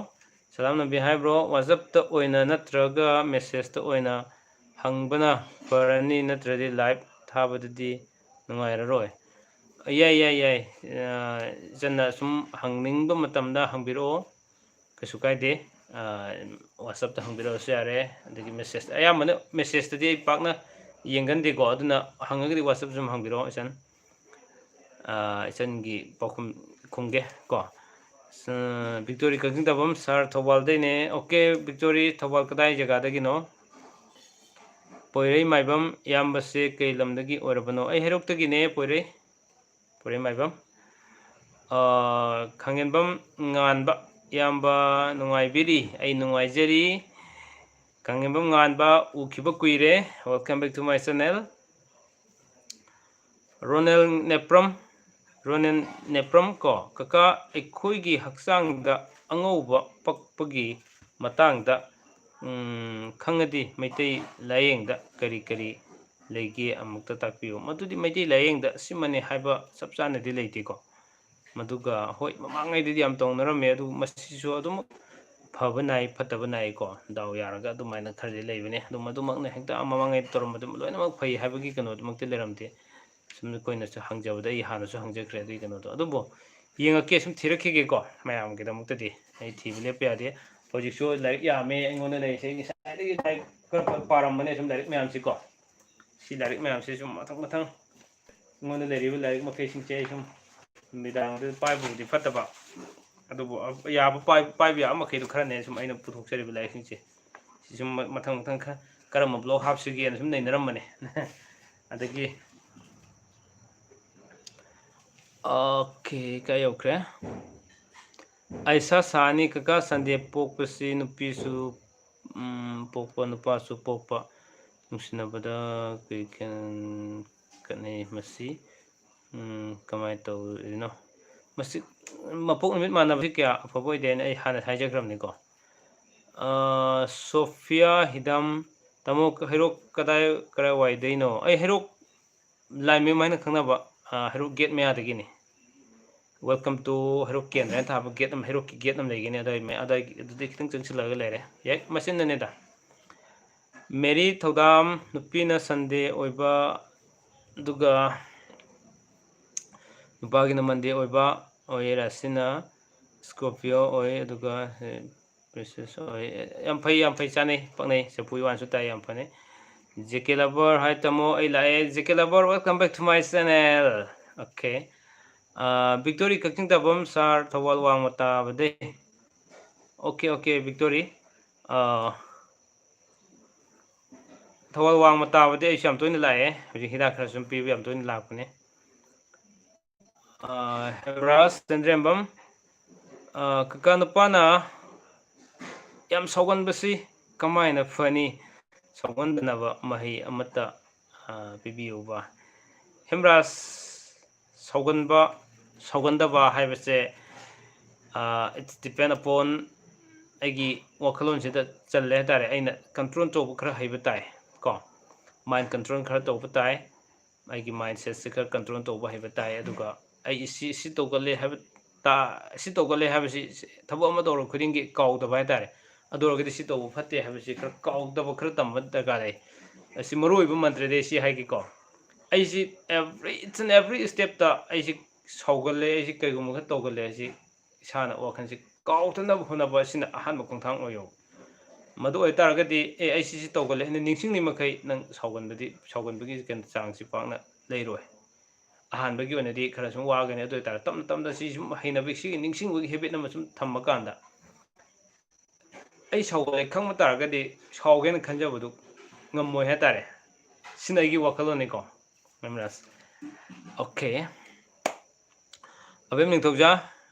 ꯁꯂꯥꯝ ꯅꯝꯕꯤ, hi bro, WhatsAppꯇ ꯑꯣꯏꯅ ꯅꯠꯇ꯭ꯔꯒ messageꯇ ꯑꯣꯏꯅ ꯍꯪꯕꯅ ꯐꯔꯅꯤ, ꯅꯠꯇ꯭ꯔꯗꯤ live ꯊꯥꯕꯗꯗꯤ ꯅꯨꯡꯉꯥꯏꯔꯔꯣꯏ꯫ ꯌꯥꯏ, ꯌꯥꯏ, ꯌꯥꯏ꯫ ꯑ, ꯏꯆꯟꯅ ꯁꯨꯝ ꯍꯪꯅꯤꯡꯕ ꯃꯇꯝꯗ ꯍꯪꯕꯤꯔꯛꯑꯣ, ꯀꯩꯁꯨ ꯀꯥꯏꯗꯦ꯫ ꯑ, WhatsAppꯇ ꯍꯪꯕꯤꯔꯛꯑꯁꯨ ꯌꯥꯔꯦ, ꯑꯗꯒꯤ message, ꯑꯌꯥꯝꯕꯅ messageꯇꯗꯤ ꯑꯩ ꯄꯥꯛꯅ ꯌꯦꯡꯒꯟꯗꯦꯀꯣ, ꯑꯗꯨꯅ ꯍꯪꯉꯒꯗꯤ WhatsAppꯇ ꯁꯨꯝ ꯍꯪꯕꯤꯔꯛꯑꯣ ꯏꯆꯟ꯫ ꯑ, ꯏꯆꯟꯒꯤ ꯄꯥꯎꯈꯨꯝ ꯈꯨꯝꯒꯦ ꯀꯣ꯫ ꯑ, ꯕꯤꯛꯇꯣꯔꯤ ꯀꯛꯆꯤꯡ ꯇꯥꯐꯝ, sir ꯊꯧꯕꯥꯜꯗꯩꯅꯦ꯫ Okay, ꯕꯤꯛꯇꯣꯔꯤ, ꯊꯧꯕꯥꯜ ꯀꯗꯥꯏ ꯖꯒꯥꯗꯒꯤꯅꯣ? ꯄꯣꯏꯔꯩ ꯃꯥꯏꯕꯝ, ꯏꯌꯥꯝꯕꯁꯦ ꯀꯩ ꯂꯝꯗꯒꯤ ꯑꯣꯏꯔꯕꯅꯣ? ꯑꯩ ꯍꯩꯔꯣꯛꯇꯒꯤꯅꯦ, ꯄꯣꯏꯔꯩ꯫ ꯄꯣꯏꯔꯩ ꯃꯥꯏꯕꯝ꯫ ꯑ, ꯈꯥꯡꯉꯦꯟꯕꯝ ꯉꯥꯟꯕ, ꯏꯌꯥꯝꯕ ꯅꯨꯡꯉꯥꯏꯕꯤꯔꯤ? ꯑꯩ ꯅꯨꯡꯉꯥꯏꯖꯔꯤ꯫ ꯈꯥꯡꯉꯦꯟꯕꯝ ꯉꯥꯟꯕ, ꯎꯈꯤꯕ ꯀꯨꯏꯔꯦ꯫ Welcome back to my channel꯫ Ronel Nepram, Ronel Nepram ꯀꯣ, ꯀꯀꯥ, ꯑꯩꯈꯣꯏꯒꯤ ꯍꯛꯆꯥꯡꯗ ꯑꯉꯧꯕ ꯄꯛꯄꯒꯤ ꯃꯇꯥꯡꯗ, ꯎꯝ, ꯈꯪꯉꯗꯤ ꯃꯩꯇꯩ ꯂꯥꯏꯌꯦꯡꯗ ꯀꯔꯤ ꯀꯔꯤ ꯂꯩꯒꯦ ꯑꯃꯨꯛꯇ ꯇꯥꯛꯄꯤꯌꯨ꯫ ꯃꯗꯨꯗꯤ ꯃꯩꯇꯩ ꯂꯥꯏꯌꯦꯡꯗ ꯁꯤꯃꯅꯤ ꯍꯥꯏꯕ ꯆꯞ ꯆꯥꯅꯗꯤ ꯂꯩꯇꯦꯀꯣ꯫ ꯃꯗꯨꯒ ꯍꯣꯏ, ꯃꯃꯥꯡꯉꯩꯗꯗꯤ ꯌꯥꯝ ꯇꯧꯅꯔꯝꯃꯦ, ꯑꯗꯨ ꯃꯁꯤꯁꯨ ꯑꯗꯨꯝ ꯐꯕ ꯅꯥꯏ, ꯐꯠꯇꯕ ꯅꯥꯏꯀꯣ꯫ ꯗꯥꯎ ꯌꯥꯔꯒ ꯑꯗꯨꯃꯥꯏꯅ ꯈꯔꯗꯤ ꯂꯩꯕꯅꯦ꯫ ꯑꯗꯨꯝ ꯑꯗꯨꯃꯛꯅ ꯍꯦꯛꯇ ꯃꯃꯥꯡꯉꯩ ꯇꯧꯔꯝꯕꯗꯨ ꯂꯣꯏꯅꯃꯛ ꯐꯩ ꯍꯥꯏꯕꯒꯤ ꯀꯩꯅꯣꯗꯨꯃꯛꯇꯤ ꯂꯩꯔꯝꯗꯦ꯫ ꯁꯨꯝ ꯑꯩꯈꯣꯏꯅꯁꯨ ꯍꯪꯖꯕꯗ, ꯑꯩ ꯍꯥꯟꯅꯁꯨ ꯍꯪꯖꯈ꯭ꯔꯦ ꯑꯗꯨꯒꯤ ꯀꯩꯅꯣꯗꯣ꯫ ꯑꯗꯨꯕꯨ ꯌꯦꯡꯉꯛꯀꯦ, ꯁꯨꯝ ꯊꯤꯔꯛꯈꯤꯒꯦꯀꯣ꯫ ꯃꯌꯥꯝꯒꯤꯗꯃꯛꯇꯗꯤ ꯑꯩ ꯊꯤꯕ ꯂꯦꯞꯄ ꯌꯥꯗꯦ꯫ ꯍꯧꯖꯤꯛꯁꯨ ꯂꯥꯏꯔꯤꯛ ꯌꯥꯝꯃꯦ ꯑꯩꯉꯣꯟꯗ ꯂꯩꯔꯤꯁꯦ꯫ ꯑꯩ ꯉꯁꯥꯏꯗꯒꯤ ꯂꯥꯏꯔꯤꯛ ꯈꯔ ꯈꯔ ꯄꯥꯔꯝꯕꯅꯦ ꯁꯨꯝ ꯂꯥꯏꯔꯤꯛ ꯃꯌꯥꯝꯁꯤꯀꯣ꯫ ꯁꯤ ꯂꯥꯏꯔꯤꯛ ꯃꯌꯥꯝꯁꯤ ꯁꯨꯝ ꯃꯊꯪ ꯃꯊꯪ ꯑꯩꯉꯣꯟꯗ ꯂꯩꯔꯤꯕ ꯂꯥꯏꯔꯤꯛ ꯃꯈꯩꯁꯤꯡꯁꯦ ꯑꯩ ꯁꯨꯝ ꯅꯨꯃꯤꯗꯥꯡꯗ ꯄꯥꯏꯕꯕꯨꯗꯤ ꯐꯠꯇꯕ, ꯑꯗꯨꯕꯨ ꯌꯥꯕ ꯄꯥꯏ-, ꯄꯥꯏꯕ ꯌꯥꯕ ꯃꯈꯩꯗꯣ ꯈꯔꯅꯦ ꯁꯨꯝ ꯑꯩꯅ ꯄꯨꯊꯣꯛꯆꯔꯤꯕ ꯂꯥꯏꯔꯤꯛꯁꯤꯡꯁꯦ꯫ ꯁꯤ ꯁꯨꯝ ꯃ-, ꯃꯊꯪ ꯃꯊꯪ ꯈꯔ ꯀꯔꯝꯕ vlog ꯍꯥꯞꯁꯤꯒꯦꯅ ꯁꯨꯝ ꯅꯩꯅꯔꯝꯕꯅꯦ꯫ ꯑꯗꯒꯤ, okay, ꯀꯥꯏ ꯌꯧꯈ꯭ꯔꯦ? ꯑꯩꯁꯥ ꯁꯥꯅꯤ ꯀꯀꯥ, Sunday ꯄꯣꯛꯄꯁꯤ ꯅꯨꯄꯤꯁꯨ, ꯎꯝ, ꯄꯣꯛꯄ, ꯅꯨꯄꯥꯁꯨ ꯄꯣꯛꯄ, ꯅꯨꯡꯁꯤꯅꯕꯗ ꯀꯩ ꯈꯦꯟ-, ꯈꯦꯠꯅꯩ ꯃꯁꯤ, ꯎꯝ, ꯀꯃꯥꯏꯅ ꯇꯧꯔꯤꯅꯣ? ꯃꯁꯤ ꯃꯄꯣꯛ ꯅꯨꯃꯤꯠ ꯃꯥꯟꯅꯕꯁꯤ ꯀꯌꯥ ꯑꯐꯕ ꯑꯣꯏꯗꯦ ꯍꯥꯏꯅ ꯑꯩ ꯍꯥꯟꯅ ꯍꯥꯏꯖꯈ꯭ꯔꯕꯅꯤꯀꯣ꯫ ꯑ, ꯁꯣꯐꯤꯌꯥ ꯍꯤꯗꯝ, ꯇꯥꯃꯣ ꯍꯩꯔꯣꯛ ꯀꯗꯥꯏ, ꯀꯗꯥꯏꯋꯥꯏꯗꯩꯅꯣ? ꯑꯩ ꯍꯩꯔꯣꯛ ꯂꯥꯏꯃꯌꯨꯝ ꯍꯥꯏꯅ ꯈꯪꯅꯕ, ꯑ, ꯍꯩꯔꯣꯛ gate ꯃꯌꯥꯗꯒꯤꯅꯤ꯫ Welcome to ꯍꯩꯔꯣꯛ ꯀꯦꯟꯗ꯭ꯔ ꯍꯥꯏꯅ ꯊꯥꯕ gate ꯑꯃ, ꯍꯩꯔꯣꯛꯀꯤ gate ꯑꯃ ꯂꯩꯒꯅꯤ, ꯑꯗꯨꯋꯥꯏ ꯃꯌꯥ-, ꯑꯗꯨꯋꯥꯏꯒꯤ, ꯑꯗꯨꯗꯩ ꯈꯤꯇꯪ ꯆꯪꯁꯤꯜꯂꯒ ꯂꯩꯔꯦ꯫ ꯍꯦꯛ ꯃꯆꯤꯟꯗꯅꯤꯗ꯫ ꯃꯦꯔꯤ ꯊꯧꯗꯥꯝ, ꯅꯨꯄꯤꯅ Sunday ꯑꯣꯏꯕ, ꯑꯗꯨꯒ ꯅꯨꯄꯥꯒꯤꯅ Monday ꯑꯣꯏꯕ ꯑꯣꯏꯌꯦ꯫ ꯔꯥꯁꯤꯅ Scorpio ꯑꯣꯏ, ꯑꯗꯨꯒ, ꯑꯦ, Princess ꯍꯣꯏ, ꯌꯥꯝ ꯐꯩ, ꯌꯥꯝ ꯐꯩ, ꯆꯥꯅꯩ, ꯄꯛꯅꯩ꯫ ꯆꯐꯨ ꯋꯥꯟꯁꯨ ꯇꯥꯏ, ꯌꯥꯝ ꯐꯅꯤ꯫ J K Lover, hi ꯇꯥꯃꯣ, ꯑꯩ ꯂꯥꯛꯑꯦ꯫ J K Lover, welcome back to my channel. Okay. Ah, Victory Kakching ꯇꯥꯐꯝ sir, Thoubal ꯋꯥꯡꯃ ꯇꯥꯕꯗꯩ꯫ Okay, okay, Victory. ꯑꯥ, ꯊꯧꯕꯥꯜ ꯋꯥꯡꯃ ꯇꯥꯕꯗꯤ ꯑꯩꯁꯨ ꯌꯥꯝ ꯇꯣꯏꯅ ꯂꯥꯛꯑꯦ꯫ ꯍꯧꯖꯤꯛ ꯍꯤꯗꯥꯛ ꯈꯔ ꯁꯨꯝ ꯄꯤꯕ ꯌꯥꯝ ꯇꯣꯏꯅ ꯂꯥꯛꯄꯅꯦ꯫ ꯑꯥ, ꯍꯦꯕ꯭ꯔꯥꯖ ꯆꯟꯗ꯭ꯔꯦꯝꯕꯝ, ꯑꯥ, ꯀꯀꯥ ꯅꯨꯄꯥꯅ ꯌꯥꯝ ꯁꯥꯎꯒꯟꯕꯁꯤ ꯀꯃꯥꯏꯅ ꯐꯅꯤ? ꯁꯥꯎꯒꯟꯗꯅꯕ ꯃꯍꯩ ꯑꯃꯠꯇ, ꯑꯥ, ꯄꯤꯕꯤꯌꯨꯕ꯫ ꯍꯦꯝꯔꯥꯖ, ꯁꯥꯎꯒꯟꯕ, ꯁꯥꯎꯒꯟꯗꯕ ꯍꯥꯏꯕꯁꯦ, ꯑꯥ, it's depend upon ꯑꯩꯒꯤ ꯋꯥꯈꯜꯂꯣꯟꯁꯤꯗ ꯆꯜꯂꯦ ꯍꯥꯏ ꯇꯥꯔꯦ꯫ ꯑꯩꯅ control ꯇꯧꯕ ꯈꯔ ꯍꯩꯕ ꯇꯥꯏ ꯀꯣ, mind control ꯈꯔ ꯇꯧꯕ ꯇꯥꯏ꯫ ꯑꯩꯒꯤ mindsetꯁꯦ ꯈꯔ control ꯇꯧꯕ ꯍꯩꯕ ꯇꯥꯏ꯫ ꯑꯗꯨꯒ ꯑꯩ ꯁꯤ, ꯁꯤ ꯇꯧꯒꯜꯂꯦ ꯍꯥꯏꯕ ꯁꯤ ꯇꯧꯒꯜꯂꯦ ꯍꯥꯏꯕꯁꯤ ꯊꯕꯛ ꯑꯃ ꯇꯧꯔ ꯈꯨꯗꯤꯡꯒꯤ ꯀꯥꯎꯗꯕ ꯍꯥꯏꯇꯥꯔꯦ꯫ ꯑꯗꯨ ꯑꯣꯏꯔꯒꯗꯤ ꯁꯤ ꯇꯧꯕ ꯐꯠꯇꯦ ꯍꯥꯏꯕꯁꯤ ꯈꯔ ꯀꯥꯎꯗꯕ ꯈꯔ ꯇꯝꯕ ꯗꯔꯀꯥꯔ ꯂꯩ꯫ ꯑꯁꯤ ꯃꯔꯨ ꯑꯣꯏꯕ ꯃꯟꯇ꯭ꯔꯗꯤ ꯁꯤ ꯍꯥꯏꯒꯦꯀꯣ꯫ ꯑꯩꯁꯤ every, each and every stepꯇ ꯑꯩꯁꯤ ꯁꯥꯎꯒꯜꯂꯦ, ꯑꯩꯁꯤ ꯀꯩꯒꯨꯝꯕ ꯈꯔ ꯇꯧꯒꯜꯂꯦ ꯍꯥꯏꯁꯤ ꯏꯁꯥꯅ ꯋꯥꯈꯜꯁꯤ ꯀꯥꯎꯗꯅꯕ ꯍꯣꯠꯅꯕ ꯑꯁꯤꯅ ꯑꯍꯥꯟꯕ ꯈꯣꯡꯊꯥꯡ ꯑꯣꯏꯌꯣ꯫ ꯃꯗꯨ ꯑꯣꯏꯇꯥꯔꯒꯗꯤ, "ꯑꯦ, ꯑꯩ ꯁꯤꯁꯤ ꯇꯧꯒꯜꯂꯦ" ꯍꯥꯏꯅ ꯅꯤꯡꯁꯤꯡꯂꯤ ꯃꯈꯩ ꯅꯪ ꯁꯥꯎꯒꯟꯕꯗꯤ, ꯁꯥꯎꯒꯟꯕꯒꯤ ꯀꯩꯅꯣ ꯆꯥꯡꯁꯤ ꯄꯥꯛꯅ ꯂꯩꯔꯣꯏ꯫ ꯑꯍꯥꯟꯕꯒꯤ ꯑꯣꯏꯅꯗꯤ ꯈꯔ ꯁꯨꯝ ꯋꯥꯒꯅꯤ, ꯑꯗꯨ ꯑꯣꯏꯇꯥꯔꯗꯤ ꯇꯞꯅ ꯇꯞꯅ ꯁꯤ ꯁꯨꯝ ꯍꯩꯅꯕꯤ, ꯁꯤꯒꯤ ꯅꯤꯡꯁꯤꯡꯕꯒꯤ habit ꯑꯃ ꯁꯨꯝ ꯊꯝꯃꯀꯥꯟꯗ ꯑꯩ ꯁꯥꯎꯒꯜꯂꯦ ꯈꯪꯕ ꯇꯥꯔꯒꯗꯤ ꯁꯥꯎꯒꯦꯅ ꯈꯟꯖꯕꯗꯨ ꯉꯝꯃꯣꯏ ꯍꯥꯏꯇꯥꯔꯦ꯫ ꯁꯤꯅ ꯑꯩꯒꯤ ꯋꯥꯈꯜꯂꯣꯟꯅꯤꯀꯣ꯫ ꯃꯦꯝ ꯔꯥꯖ꯫ Okay꯫ ꯑꯕꯦꯝ ꯅꯤꯡꯊꯧꯖꯥ,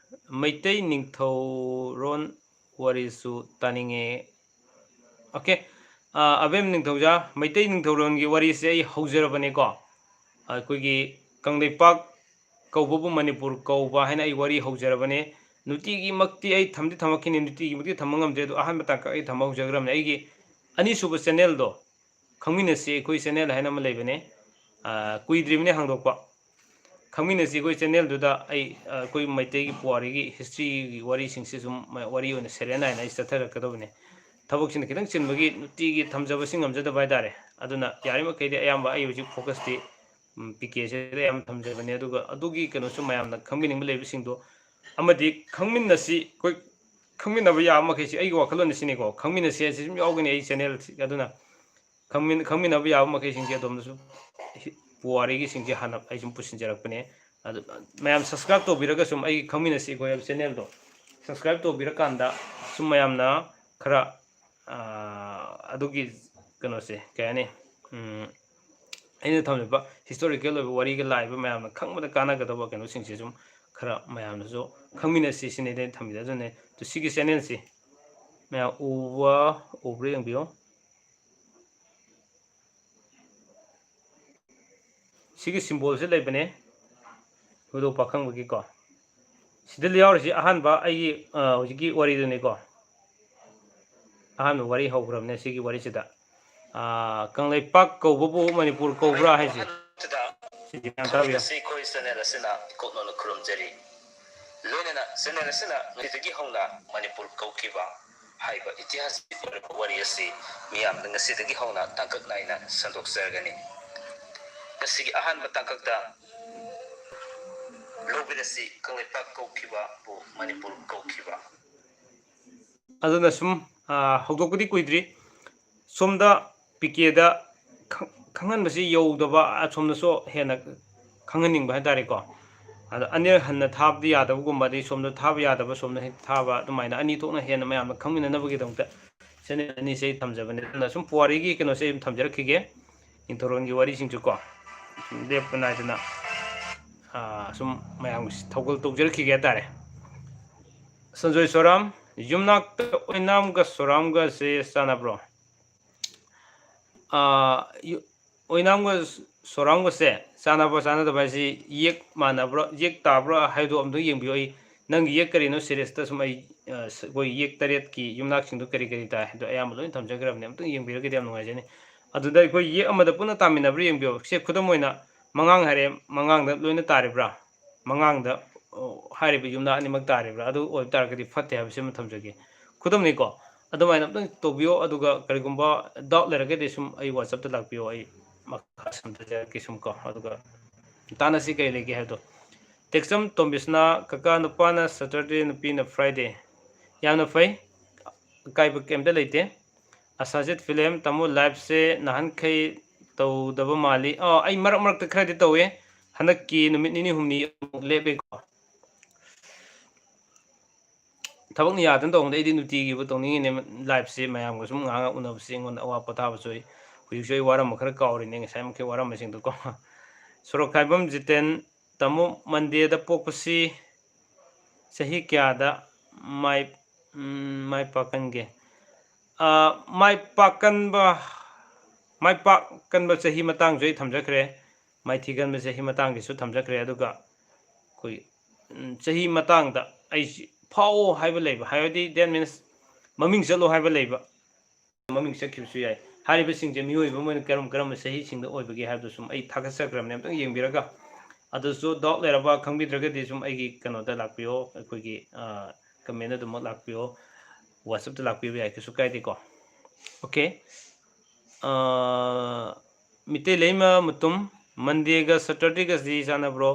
ꯃꯩꯇꯩ ꯅꯤꯡꯊꯧꯔꯣꯟ ꯋꯥꯔꯤꯁꯨ ꯇꯥꯅꯤꯡꯉꯦ꯫ Okay꯫ ꯑꯥ, ꯑꯕꯦꯝ ꯅꯤꯡꯊꯧꯖꯥ, ꯃꯩꯇꯩ ꯅꯤꯡꯊꯧꯔꯣꯟꯒꯤ ꯋꯥꯔꯤꯁꯦ ꯑꯩ ꯍꯧꯖꯔꯕꯅꯦꯀꯣ꯫ ꯑꯩꯈꯣꯏꯒꯤ ꯀꯪꯂꯩꯄꯥꯛ ꯀꯧꯕꯕꯨ ꯃꯅꯤꯄꯨꯔ ꯀꯧꯕ ꯍꯥꯏꯅ ꯑꯩ ꯋꯥꯔꯤ ꯍꯧꯖꯔꯕꯅꯦ꯫ ꯅꯨꯡꯇꯤꯒꯤꯃꯛꯇꯤ ꯑꯩ ꯊꯝꯗꯤ ꯊꯝꯃꯛꯈꯤꯅꯤ, ꯅꯨꯡꯇꯤꯒꯤꯃꯛꯇꯤ ꯊꯝꯕ ꯉꯝꯗ꯭ꯔꯦ, ꯑꯗꯣ ꯑꯍꯥꯟꯕ ꯇꯥꯡꯀꯛ ꯑꯩ ꯊꯝꯕ ꯍꯧꯖꯈ꯭ꯔꯕꯅꯦ꯫ ꯑꯩꯒꯤ ꯑꯅꯤꯁꯨꯕ channelꯗꯣ, ꯈꯪꯃꯤꯟꯅꯁꯤ ꯑꯩꯈꯣꯏ channel ꯍꯥꯏꯅ ꯑꯃ ꯂꯩꯕꯅꯦ꯫ ꯑꯥ, ꯀꯨꯏꯗ꯭ꯔꯤꯕꯅꯦ ꯍꯥꯡꯗꯣꯛꯄ꯫ ꯈꯪꯃꯤꯟꯅꯁꯤ ꯑꯩꯈꯣꯏ channelꯗꯨꯗ ꯑꯩ, ꯑꯥ, ꯑꯩꯈꯣꯏ ꯃꯩꯇꯩꯒꯤ ꯄꯨꯋꯥꯔꯤꯒꯤ historyꯒꯤ ꯋꯥꯔꯤꯁꯤꯡꯁꯤ ꯁꯨꯝ ꯃ-, ꯋꯥꯔꯤ ꯑꯣꯏꯅ serial ꯅꯥꯏꯅ ꯑꯩ ꯆꯠꯊꯔꯛꯀꯗꯕꯅꯦ꯫ ꯊꯕꯛꯁꯤꯅ ꯈꯤꯇꯪ ꯆꯤꯟꯕꯒꯤ ꯅꯨꯡꯇꯤꯒꯤ ꯊꯝꯖꯕꯁꯤ ꯉꯝꯖꯗꯕ ꯍꯥꯏꯇꯥꯔꯦ꯫ ꯑꯗꯨꯅ ꯌꯥꯔꯤꯃꯈꯩꯗꯤ ꯑꯌꯥꯝꯕ ꯑꯩ ꯍꯧꯖꯤꯛ focusꯇꯤ, ꯎꯝ, PKꯁꯤꯗ ꯌꯥꯝ ꯊꯝꯖꯕꯅꯦ꯫ ꯑꯗꯨꯒ ꯑꯗꯨꯒꯤ ꯀꯩꯅꯣꯁꯨ ꯃꯌꯥꯝꯅ ꯈꯪꯕꯤꯅꯤꯡꯕ ꯂꯩꯕꯁꯤꯡꯗꯣ, ꯑꯃꯗꯤ ꯈꯪꯃꯤꯟꯅꯁꯤ, ꯑꯩꯈꯣꯏ ꯈꯪꯃꯤꯟꯅꯕ ꯌꯥꯕ ꯃꯈꯩꯁꯤ, ꯑꯩꯒꯤ ꯋꯥꯈꯜꯂꯣꯟꯗ ꯁꯤꯅꯤꯀꯣ, ꯈꯪꯃꯤꯟꯅꯁꯤ ꯍꯥꯏꯁꯤ ꯁꯨꯝ ꯌꯥꯎꯒꯅꯤ ꯑꯩ channelꯁꯤ꯫ ꯑꯗꯨꯅ ꯈꯪꯃꯤꯟ-, ꯈꯪꯃꯤꯟꯅꯕ ꯌꯥꯕ ꯃꯈꯩꯁꯤꯡꯁꯦ ꯑꯗꯣꯝꯗꯁꯨ ꯍꯤ-, ꯄꯨꯋꯥꯔꯤꯒꯤꯁꯤꯡꯁꯦ ꯍꯥꯟꯅ ꯑꯩ ꯁꯨꯝ ꯄꯨꯁꯤꯟꯖꯔꯛꯄꯅꯦ꯫ ꯑꯗꯨ ꯃꯌꯥꯝ subscribe ꯇꯧꯕꯤꯔꯒ ꯁꯨꯝ ꯑꯩꯒꯤ ꯈꯪꯃꯤꯟꯅꯁꯤ ꯑꯩꯈꯣꯏ ꯍꯥꯏꯕ channelꯗꯣ subscribe ꯇꯧꯕꯤꯔꯀꯥꯟꯗ ꯁꯨꯝ ꯃꯌꯥꯝꯅ ꯈꯔ, ꯑꯥ, ꯑꯗꯨꯒꯤ ꯀꯩꯅꯣꯁꯦ ꯀꯩ ꯍꯥꯏꯅꯤ, ꯎꯝ, ꯑꯩꯅ ꯊꯝꯃꯤꯕ historical ꯑꯣꯏꯕ ꯋꯥꯔꯤꯒ ꯂꯥꯛꯏꯕ ꯃꯌꯥꯝꯅ ꯈꯪꯕꯗ ꯀꯥꯟꯅꯒꯗꯕ ꯀꯩꯅꯣꯁꯤꯡꯁꯦ ꯁꯨꯝ ꯈꯔ ꯃꯌꯥꯝꯅꯁꯨ ꯈꯪꯃꯤꯟꯅꯁꯤ ꯁꯤꯅꯤ ꯑꯩꯅ ꯊꯝꯃꯤꯁꯦ꯫ ꯑꯗꯨꯅꯦ, ꯑꯗꯨ ꯁꯤꯒꯤ channelꯁꯤ ꯃꯌꯥꯝ ꯎꯕ, ꯎꯕ꯭ꯔꯥ ꯌꯦꯡꯕꯤꯌꯨ꯫ ꯁꯤꯒꯤ symbolꯁꯦ ꯂꯩꯕꯅꯦ, ꯍꯨꯏꯗꯣꯛ ꯄꯥꯈꯪꯕꯒꯤꯀꯣ꯫ ꯁꯤꯗ ꯌꯥꯎꯔꯤꯁꯤ ꯑꯍꯥꯟꯕ ꯑꯩꯒꯤ, ꯑ, ꯍꯧꯖꯤꯛꯀꯤ ꯋꯥꯔꯤꯗꯨꯅꯤꯀꯣ꯫ ꯑꯍꯥꯟꯕ ꯋꯥꯔꯤ ꯍꯧꯈ꯭ꯔꯕꯅꯦ ꯁꯤꯒꯤ ꯋꯥꯔꯤꯁꯤꯗ꯫ ꯑ, ꯀꯪꯂꯩꯄꯥꯛ ꯀꯧꯕꯕꯨ ꯃꯅꯤꯄꯨꯔ ꯀꯧꯕ꯭ꯔꯥ ꯍꯥꯏꯁꯦ꯫ ꯁꯤꯁꯦ ꯒ꯭ꯌꯥꯟ ꯇꯥꯕꯤꯌꯨ꯫ ꯉꯁꯤ ꯑꯩꯈꯣꯏ channel ꯑꯁꯤꯅ ꯏꯀꯣꯛꯅꯅ ꯈꯨꯔꯨꯝꯖꯔꯤ꯫ ꯂꯣꯏꯅꯅ channel ꯑꯁꯤꯅ ꯉꯁꯤꯗꯒꯤ ꯍꯧꯅ ꯃꯅꯤꯄꯨꯔ ꯀꯧꯈꯤꯕ ꯍꯥꯏꯕ ꯏꯇꯤꯍꯥꯁꯀꯤ ꯑꯣꯏꯔꯕ ꯋꯥꯔꯤ ꯑꯁꯤ ꯃꯤꯌꯥꯝꯗ ꯉꯁꯤꯗꯒꯤ ꯍꯧꯅ ꯇꯥꯡꯀꯛ ꯅꯥꯏꯅ ꯁꯟꯗꯣꯛꯆꯔꯒꯅꯤ꯫ ꯉꯁꯤꯒꯤ ꯑꯍꯥꯟꯕ ꯇꯥꯡꯀꯛꯇ ꯂꯧꯕꯤꯔꯁꯤ, ꯀꯪꯂꯩꯄꯥꯛ ꯀꯧꯈꯤꯕꯕꯨ ꯃꯅꯤꯄꯨꯔ ꯀꯧꯈꯤꯕ꯫ ꯑꯗꯨꯅ ꯁꯨꯝ, ꯑ, ꯍꯧꯗꯣꯛꯄꯗꯤ ꯀꯨꯏꯗ꯭ꯔꯤ꯫ ꯁꯣꯝꯗ ꯄꯤ ꯀꯦꯗ ꯈꯪ-, ꯈꯪꯍꯟꯕꯁꯤ ꯌꯧꯗꯕ, ꯑꯁꯣꯝꯗꯁꯨ ꯍꯦꯟꯅ ꯈꯪꯍꯟꯅꯤꯡꯕ ꯍꯥꯏ ꯇꯥꯔꯦꯀꯣ꯫ ꯑꯗ ꯑꯅꯤꯔꯛ ꯍꯟꯅ ꯊꯥꯕꯗꯤ ꯌꯥꯗꯕꯒꯨꯝꯕ, ꯑꯗꯩ ꯁꯣꯝꯗ ꯊꯥꯕ ꯌꯥꯗꯕ, ꯁꯣꯝꯗ ꯍꯦꯛ ꯊꯥꯕ, ꯑꯗꯨꯃꯥꯏꯅ ꯑꯅꯤ ꯊꯣꯛꯅ ꯍꯦꯟꯅ ꯃꯌꯥꯝꯅ ꯈꯪꯃꯤꯟꯅꯅꯕꯒꯤꯗꯃꯛꯇ channel ꯑꯅꯤꯁꯦ ꯑꯩ ꯊꯝꯖꯕꯅꯦ꯫ ꯑꯗꯨꯅ ꯁꯨꯝ ꯄꯨꯋꯥꯔꯤꯒꯤ ꯀꯩꯅꯣꯁꯦ ꯑꯩ ꯑꯗꯨꯝ ꯊꯝꯖꯔꯛꯈꯤꯒꯦ꯫ ꯅꯤꯡꯊꯧꯔꯣꯟꯒꯤ ꯋꯥꯔꯤꯁꯤꯡꯁꯨꯀꯣ, ꯁꯨꯝ ꯂꯦꯞꯄ ꯅꯥꯏꯗꯅ, ꯑ, ꯁꯨꯝ ꯃꯌꯥꯝꯒꯤ ꯊꯧꯒꯜ ꯇꯧꯖꯔꯛꯈꯤꯒꯦ ꯍꯥꯏ ꯇꯥꯔꯦ꯫ ꯁꯟꯖꯣꯏ ꯁꯣꯔꯥꯝ, ꯌꯨꯝꯅꯥꯛꯇ ꯑꯣꯏꯅꯥꯝꯒ ꯁꯣꯔꯥꯝꯒꯁꯦ ꯆꯥꯟꯅꯕ꯭ꯔꯣ? ꯑ, ꯌꯨ-, ꯑꯣꯏꯅꯥꯝꯒ ꯁꯣꯔꯥꯝꯒꯁꯦ ꯆꯥꯟꯅꯕ ꯆꯥꯟꯅꯗꯕ ꯍꯥꯏꯁꯤ ꯌꯦꯛ ꯃꯥꯟꯅꯕ꯭ꯔꯥ, ꯌꯦꯛ ꯇꯥꯕ꯭ꯔꯥ ꯍꯥꯏꯕꯗꯣ ꯑꯝꯇꯪ ꯌꯦꯡꯕꯤꯌꯨ꯫ ꯑꯩ ꯅꯪꯒꯤ ꯌꯦꯛ ꯀꯔꯤꯅꯣ series ꯇ ꯁꯨꯝ ꯑꯩ, ꯑ, ꯁ-, ꯑꯩꯈꯣꯏ ꯌꯦꯛ ꯇꯔꯦꯠꯀꯤ ꯌꯨꯝꯅꯥꯛꯁꯤꯡꯗꯣ ꯀꯔꯤ ꯀꯔꯤ ꯇꯥꯏ ꯍꯥꯏꯕꯗꯣ ꯑꯌꯥꯝꯕ ꯂꯣꯏꯅ ꯊꯝꯖꯈ꯭ꯔꯕꯅꯦ꯫ ꯑꯝꯇꯪ ꯌꯦꯡꯕꯤꯔꯒꯗꯤ ꯌꯥꯝ ꯅꯨꯡꯉꯥꯏꯖꯅꯤ꯫ ꯑꯗꯨꯗ ꯑꯩꯈꯣꯏ ꯌꯦꯛ ꯑꯃꯗ ꯄꯨꯟꯅ ꯇꯥꯃꯤꯟꯅꯕ꯭ꯔꯥ ꯌꯦꯡꯕꯤꯌꯨ꯫ ꯁꯦ, ꯈꯨꯗꯝ ꯑꯣꯏꯅ ꯃꯉꯥꯡ ꯍꯥꯏꯔꯦ, ꯃꯉꯥꯡꯗ ꯂꯣꯏꯅ ꯇꯥꯔꯤꯕ꯭ꯔꯥ? ꯃꯉꯥꯡꯗ, ꯑꯣ, ꯍꯥꯏꯔꯤꯕ ꯌꯨꯝꯅꯥꯛ ꯑꯅꯤꯃꯛ ꯇꯥꯔꯤꯕ꯭ꯔꯥ? ꯑꯗꯨ ꯑꯣꯏꯕ ꯇꯥꯔꯒꯗꯤ ꯐꯠꯇꯦ ꯍꯥꯏꯕꯁꯤꯃ ꯊꯝꯖꯒꯦ꯫ ꯈꯨꯗꯝꯅꯤꯀꯣ, ꯑꯗꯨꯃꯥꯏꯅ ꯑꯝꯇꯪ ꯇꯧꯕꯤꯌꯣ꯫ ꯑꯗꯨꯒ ꯀꯔꯤꯒꯨꯝꯕ doubt ꯂꯩꯔꯒꯗꯤ ꯁꯨꯝ ꯑꯩ WhatsApp ꯇ ꯂꯥꯛꯄꯤꯌꯣ, ꯑꯩ ꯃꯈꯥ ꯁꯝꯊꯖꯔꯛꯀꯦ ꯁꯨꯝ ꯀꯣ꯫ ꯑꯗꯨꯒ ꯇꯥꯟꯅꯁꯤ ꯀꯔꯤ ꯂꯩꯒꯦ ꯍꯥꯏꯕꯗꯣ꯫ ꯇꯦꯛꯆꯝ ꯇꯣꯝꯕꯤꯁꯅꯥ, ꯀꯀꯥ ꯅꯨꯄꯥꯅ Saturday, ꯅꯨꯄꯤꯅ Friday꯫ ꯌꯥꯝꯅ ꯐꯩ, ꯑꯀꯥꯏꯕ ꯀꯩꯝꯇ ꯂꯩꯇꯦ꯫ ꯑꯁꯥꯖꯤꯠ ꯐꯤꯂꯦꯝ, ꯇꯥꯃꯣ live ꯁꯦ ꯅꯍꯥꯟꯈꯩ ꯇꯧꯗꯕ ꯃꯥꯜꯂꯤ꯫ ꯑꯣ, ꯑꯩ ꯃꯔꯛ ꯃꯔꯛꯇ ꯈꯔꯗꯤ ꯇꯧꯋꯦ, ꯍꯟꯗꯛꯀꯤ ꯅꯨꯃꯤꯠ ꯅꯤꯅꯤ ꯍꯨꯝꯅꯤ ꯑꯃꯨꯛ ꯂꯦꯞꯄꯦꯀꯣ꯫ ꯊꯕꯛꯅ ꯌꯥꯗꯅ ꯇꯧꯕꯗ ꯑꯩꯗꯤ ꯅꯨꯡꯇꯤꯒꯤꯕꯨ ꯇꯧꯅꯤꯡꯉꯤꯅꯦ live ꯁꯦ, ꯃꯌꯥꯝꯒ ꯁꯨꯝ ꯉꯥꯏꯍꯥꯛ ꯉꯥꯏꯍꯥꯛ ꯎꯅꯕꯁꯦ ꯑꯩꯉꯣꯟꯗ ꯑꯋꯥ ꯄꯣꯊꯥꯕꯁꯨ ꯑꯣꯏ꯫ ꯍꯧꯖꯤꯛꯁꯨ ꯑꯩ ꯋꯥꯔꯝꯕ ꯈꯔ ꯀꯥꯎꯔꯤꯅꯦ, ꯉꯁꯥꯏꯃꯨꯛꯀꯤ ꯋꯥꯔꯝꯕꯁꯤꯡꯗꯣꯀꯣ꯫ ꯁꯣꯔꯣꯛꯈꯥꯏꯕꯝ ꯖꯤꯇꯦꯟ, ꯇꯥꯃꯣ, Monday ꯗ ꯄꯣꯛꯄꯁꯤ ꯆꯍꯤ ꯀꯌꯥꯗ ꯃꯥꯏ, ꯎꯝ, ꯃꯥꯏ ꯄꯥꯛꯀꯟꯒꯦ? ꯑ, ꯃꯥꯏ ꯄꯥꯛꯀꯟꯕ, ꯃꯥꯏ ꯄꯥꯛꯀꯟꯕ ꯆꯍꯤ ꯃꯇꯥꯡꯁꯨ ꯑꯩ ꯊꯝꯖꯈ꯭ꯔꯦ, ꯃꯥꯏꯊꯤꯒꯟꯕ ꯆꯍꯤ ꯃꯇꯥꯡꯒꯤꯁꯨ ꯊꯝꯖꯈ꯭ꯔꯦ꯫ ꯑꯗꯨꯒ ꯑꯩꯈꯣꯏ, ꯎꯝ, ꯆꯍꯤ ꯃꯇꯥꯡꯗ ꯑꯩꯁꯤ ꯐꯥꯎꯑꯣ ꯍꯥꯏꯕ ꯂꯩꯕ, ꯍꯥꯏꯕꯗꯤ that means ꯃꯃꯤꯡ ꯆꯠꯂꯣ ꯍꯥꯏꯕ ꯂꯩꯕ, ꯃꯃꯤꯡ ꯆꯠꯈꯤꯕꯁꯨ ꯌꯥꯏ꯫ ꯍꯥꯏꯔꯤꯕꯁꯤꯡꯁꯦ ꯃꯤꯑꯣꯏꯕ ꯑꯃ ꯑꯣꯏꯅ ꯀꯔꯝ ꯀꯔꯝꯕ ꯆꯍꯤꯁꯤꯡꯗ ꯑꯣꯏꯕꯒꯦ ꯍꯥꯏꯕꯗꯨ ꯁꯨꯝ ꯑꯩ ꯊꯥꯒꯠꯆꯈ꯭ꯔꯕꯅꯦ, ꯑꯝꯇꯪ ꯌꯦꯡꯕꯤꯔꯒ꯫ ꯑꯗꯨꯁꯨ ꯗꯥꯎꯠ ꯂꯩꯔꯕ ꯈꯪꯕꯤꯗ꯭ꯔꯒꯗꯤ ꯁꯨꯝ ꯑꯩꯒꯤ ꯀꯩꯅꯣꯗ ꯂꯥꯛꯄꯤꯌꯣ, ꯑꯩꯈꯣꯏꯒꯤ ꯀꯃꯦꯟ ꯑꯗꯨꯃꯛ ꯂꯥꯛꯄꯤꯌꯣ, ꯋꯥꯆꯞꯇ ꯂꯥꯛꯄꯤꯕ ꯌꯥꯏ, ꯀꯩꯁꯨ ꯀꯥꯏꯗꯦꯀꯣ꯫ ꯑꯣꯀꯦ, ꯃꯤꯇꯩ ꯂꯩꯃ ꯃꯇꯨꯝ, ꯃꯟꯗꯦꯒ ꯁꯇꯔꯗꯦꯒꯁꯤ ꯆꯥꯟꯅꯕ꯭ꯔꯣ?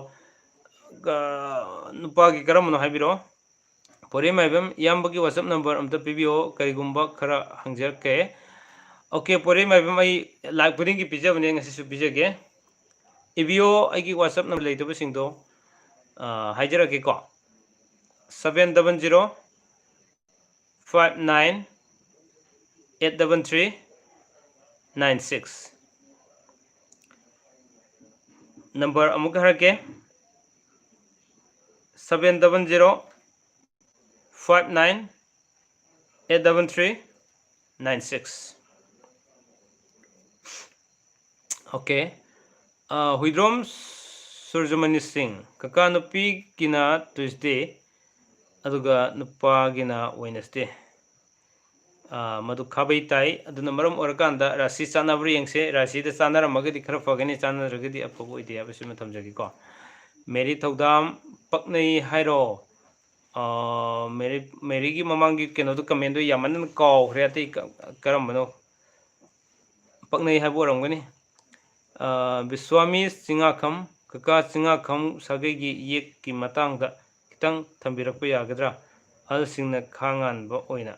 ꯅꯨꯄꯥꯒꯤ ꯀꯔꯝꯕꯅꯣ ꯍꯥꯏꯕꯤꯔꯛꯑꯣ꯫ ꯄꯣꯏꯔꯩꯃꯥꯏꯕꯝ, ꯏꯌꯥꯝꯕꯒꯤ ꯋꯥꯆꯞ ꯅꯝꯕꯔ ꯑꯝꯇ ꯄꯤꯕꯤꯌꯣ, ꯀꯔꯤꯒꯨꯝꯕ ꯈꯔ ꯍꯪꯖꯔꯛꯀꯦ꯫ ꯑꯣꯀꯦ, ꯄꯣꯏꯔꯩꯃꯥꯏꯕꯝ, ꯑꯩ ꯂꯥꯏꯚ ꯈꯨꯗꯤꯡꯒꯤ ꯄꯤꯖꯕꯅꯦ, ꯉꯁꯤꯁꯨ ꯄꯤꯖꯒꯦ꯫ ꯏꯕꯤꯌꯣ, ꯑꯩꯒꯤ ꯋꯥꯆꯞ number ꯂꯩꯇꯕꯁꯤꯡꯗꯣ ꯍꯥꯏꯖꯔꯛꯀꯦꯀꯣ꯫ Seven double zero five nine eight double three nine six꯫ Number ꯑꯃꯨꯛꯀ ꯍꯥꯏꯔꯛꯀꯦ: seven double zero five nine eight double three nine six꯫ Okay. ꯍꯨꯏꯗ꯭ꯔꯣꯝ ꯁꯨꯔꯖꯃꯅꯤ ꯁꯤꯡ, ꯀꯀꯥ, ꯅꯨꯄꯤꯒꯤꯅ ꯇ꯭ꯌꯨꯁꯗꯦ ꯑꯗꯨꯒ ꯅꯨꯄꯥꯒꯤꯅ ꯋꯦꯅꯁꯗꯦ꯫ ꯃꯗꯨ ꯈꯥꯕꯩ ꯇꯥꯏ꯫ ꯑꯗꯨꯅ ꯃꯔꯝ ꯑꯣꯏꯔꯀꯥꯟꯗ ꯔꯥꯁꯤ ꯆꯥꯟꯅꯕ꯭ꯔꯥ ꯌꯦꯡꯁꯦ꯫ ꯔꯥꯁꯤꯗ ꯆꯥꯟꯅꯔꯝꯃꯒꯗꯤ ꯈꯔ ꯐꯒꯅꯤ, ꯆꯥꯟꯅꯗ꯭ꯔꯒꯗꯤ ꯑꯐꯕ ꯑꯣꯏꯗꯦ ꯍꯥꯏꯕꯁꯤꯃ ꯊꯝꯖꯒꯦꯀꯣ꯫ ꯃꯦꯔꯤ ꯊꯧꯗꯥꯝ, ꯄꯛꯅꯩ ꯍꯥꯏꯔꯣ? ꯃꯦꯔꯤ, ꯃꯦꯔꯤꯒꯤ ꯃꯃꯥꯡꯒꯤ ꯀꯩꯅꯣꯗꯣ, ꯀꯃꯦꯟꯗꯣ ꯌꯥꯝꯃꯟꯗꯅ ꯀꯥꯎꯈ꯭ꯔꯦ, ꯑꯇꯩ ꯀ-, ꯀꯔꯝꯕꯅꯣ? ꯄꯛꯅꯩ ꯍꯥꯏꯕ ꯑꯣꯏꯔꯝꯒꯅꯤ꯫ ꯕꯤꯁ꯭ꯋꯥꯃꯤ ꯆꯤꯡꯉꯥꯈꯝ, ꯀꯀꯥ, ꯆꯤꯡꯉꯥꯈꯝ ꯁꯥꯒꯩꯒꯤ ꯏꯌꯦꯛꯀꯤ ꯃꯇꯥꯡꯗ ꯈꯤꯇꯪ ꯊꯝꯕꯤꯔꯛꯄ ꯌꯥꯒꯗ꯭ꯔꯥ? ꯑꯍꯜꯁꯤꯡꯅ ꯈꯥ ꯉꯥꯟꯕ ꯑꯣꯏꯅ꯫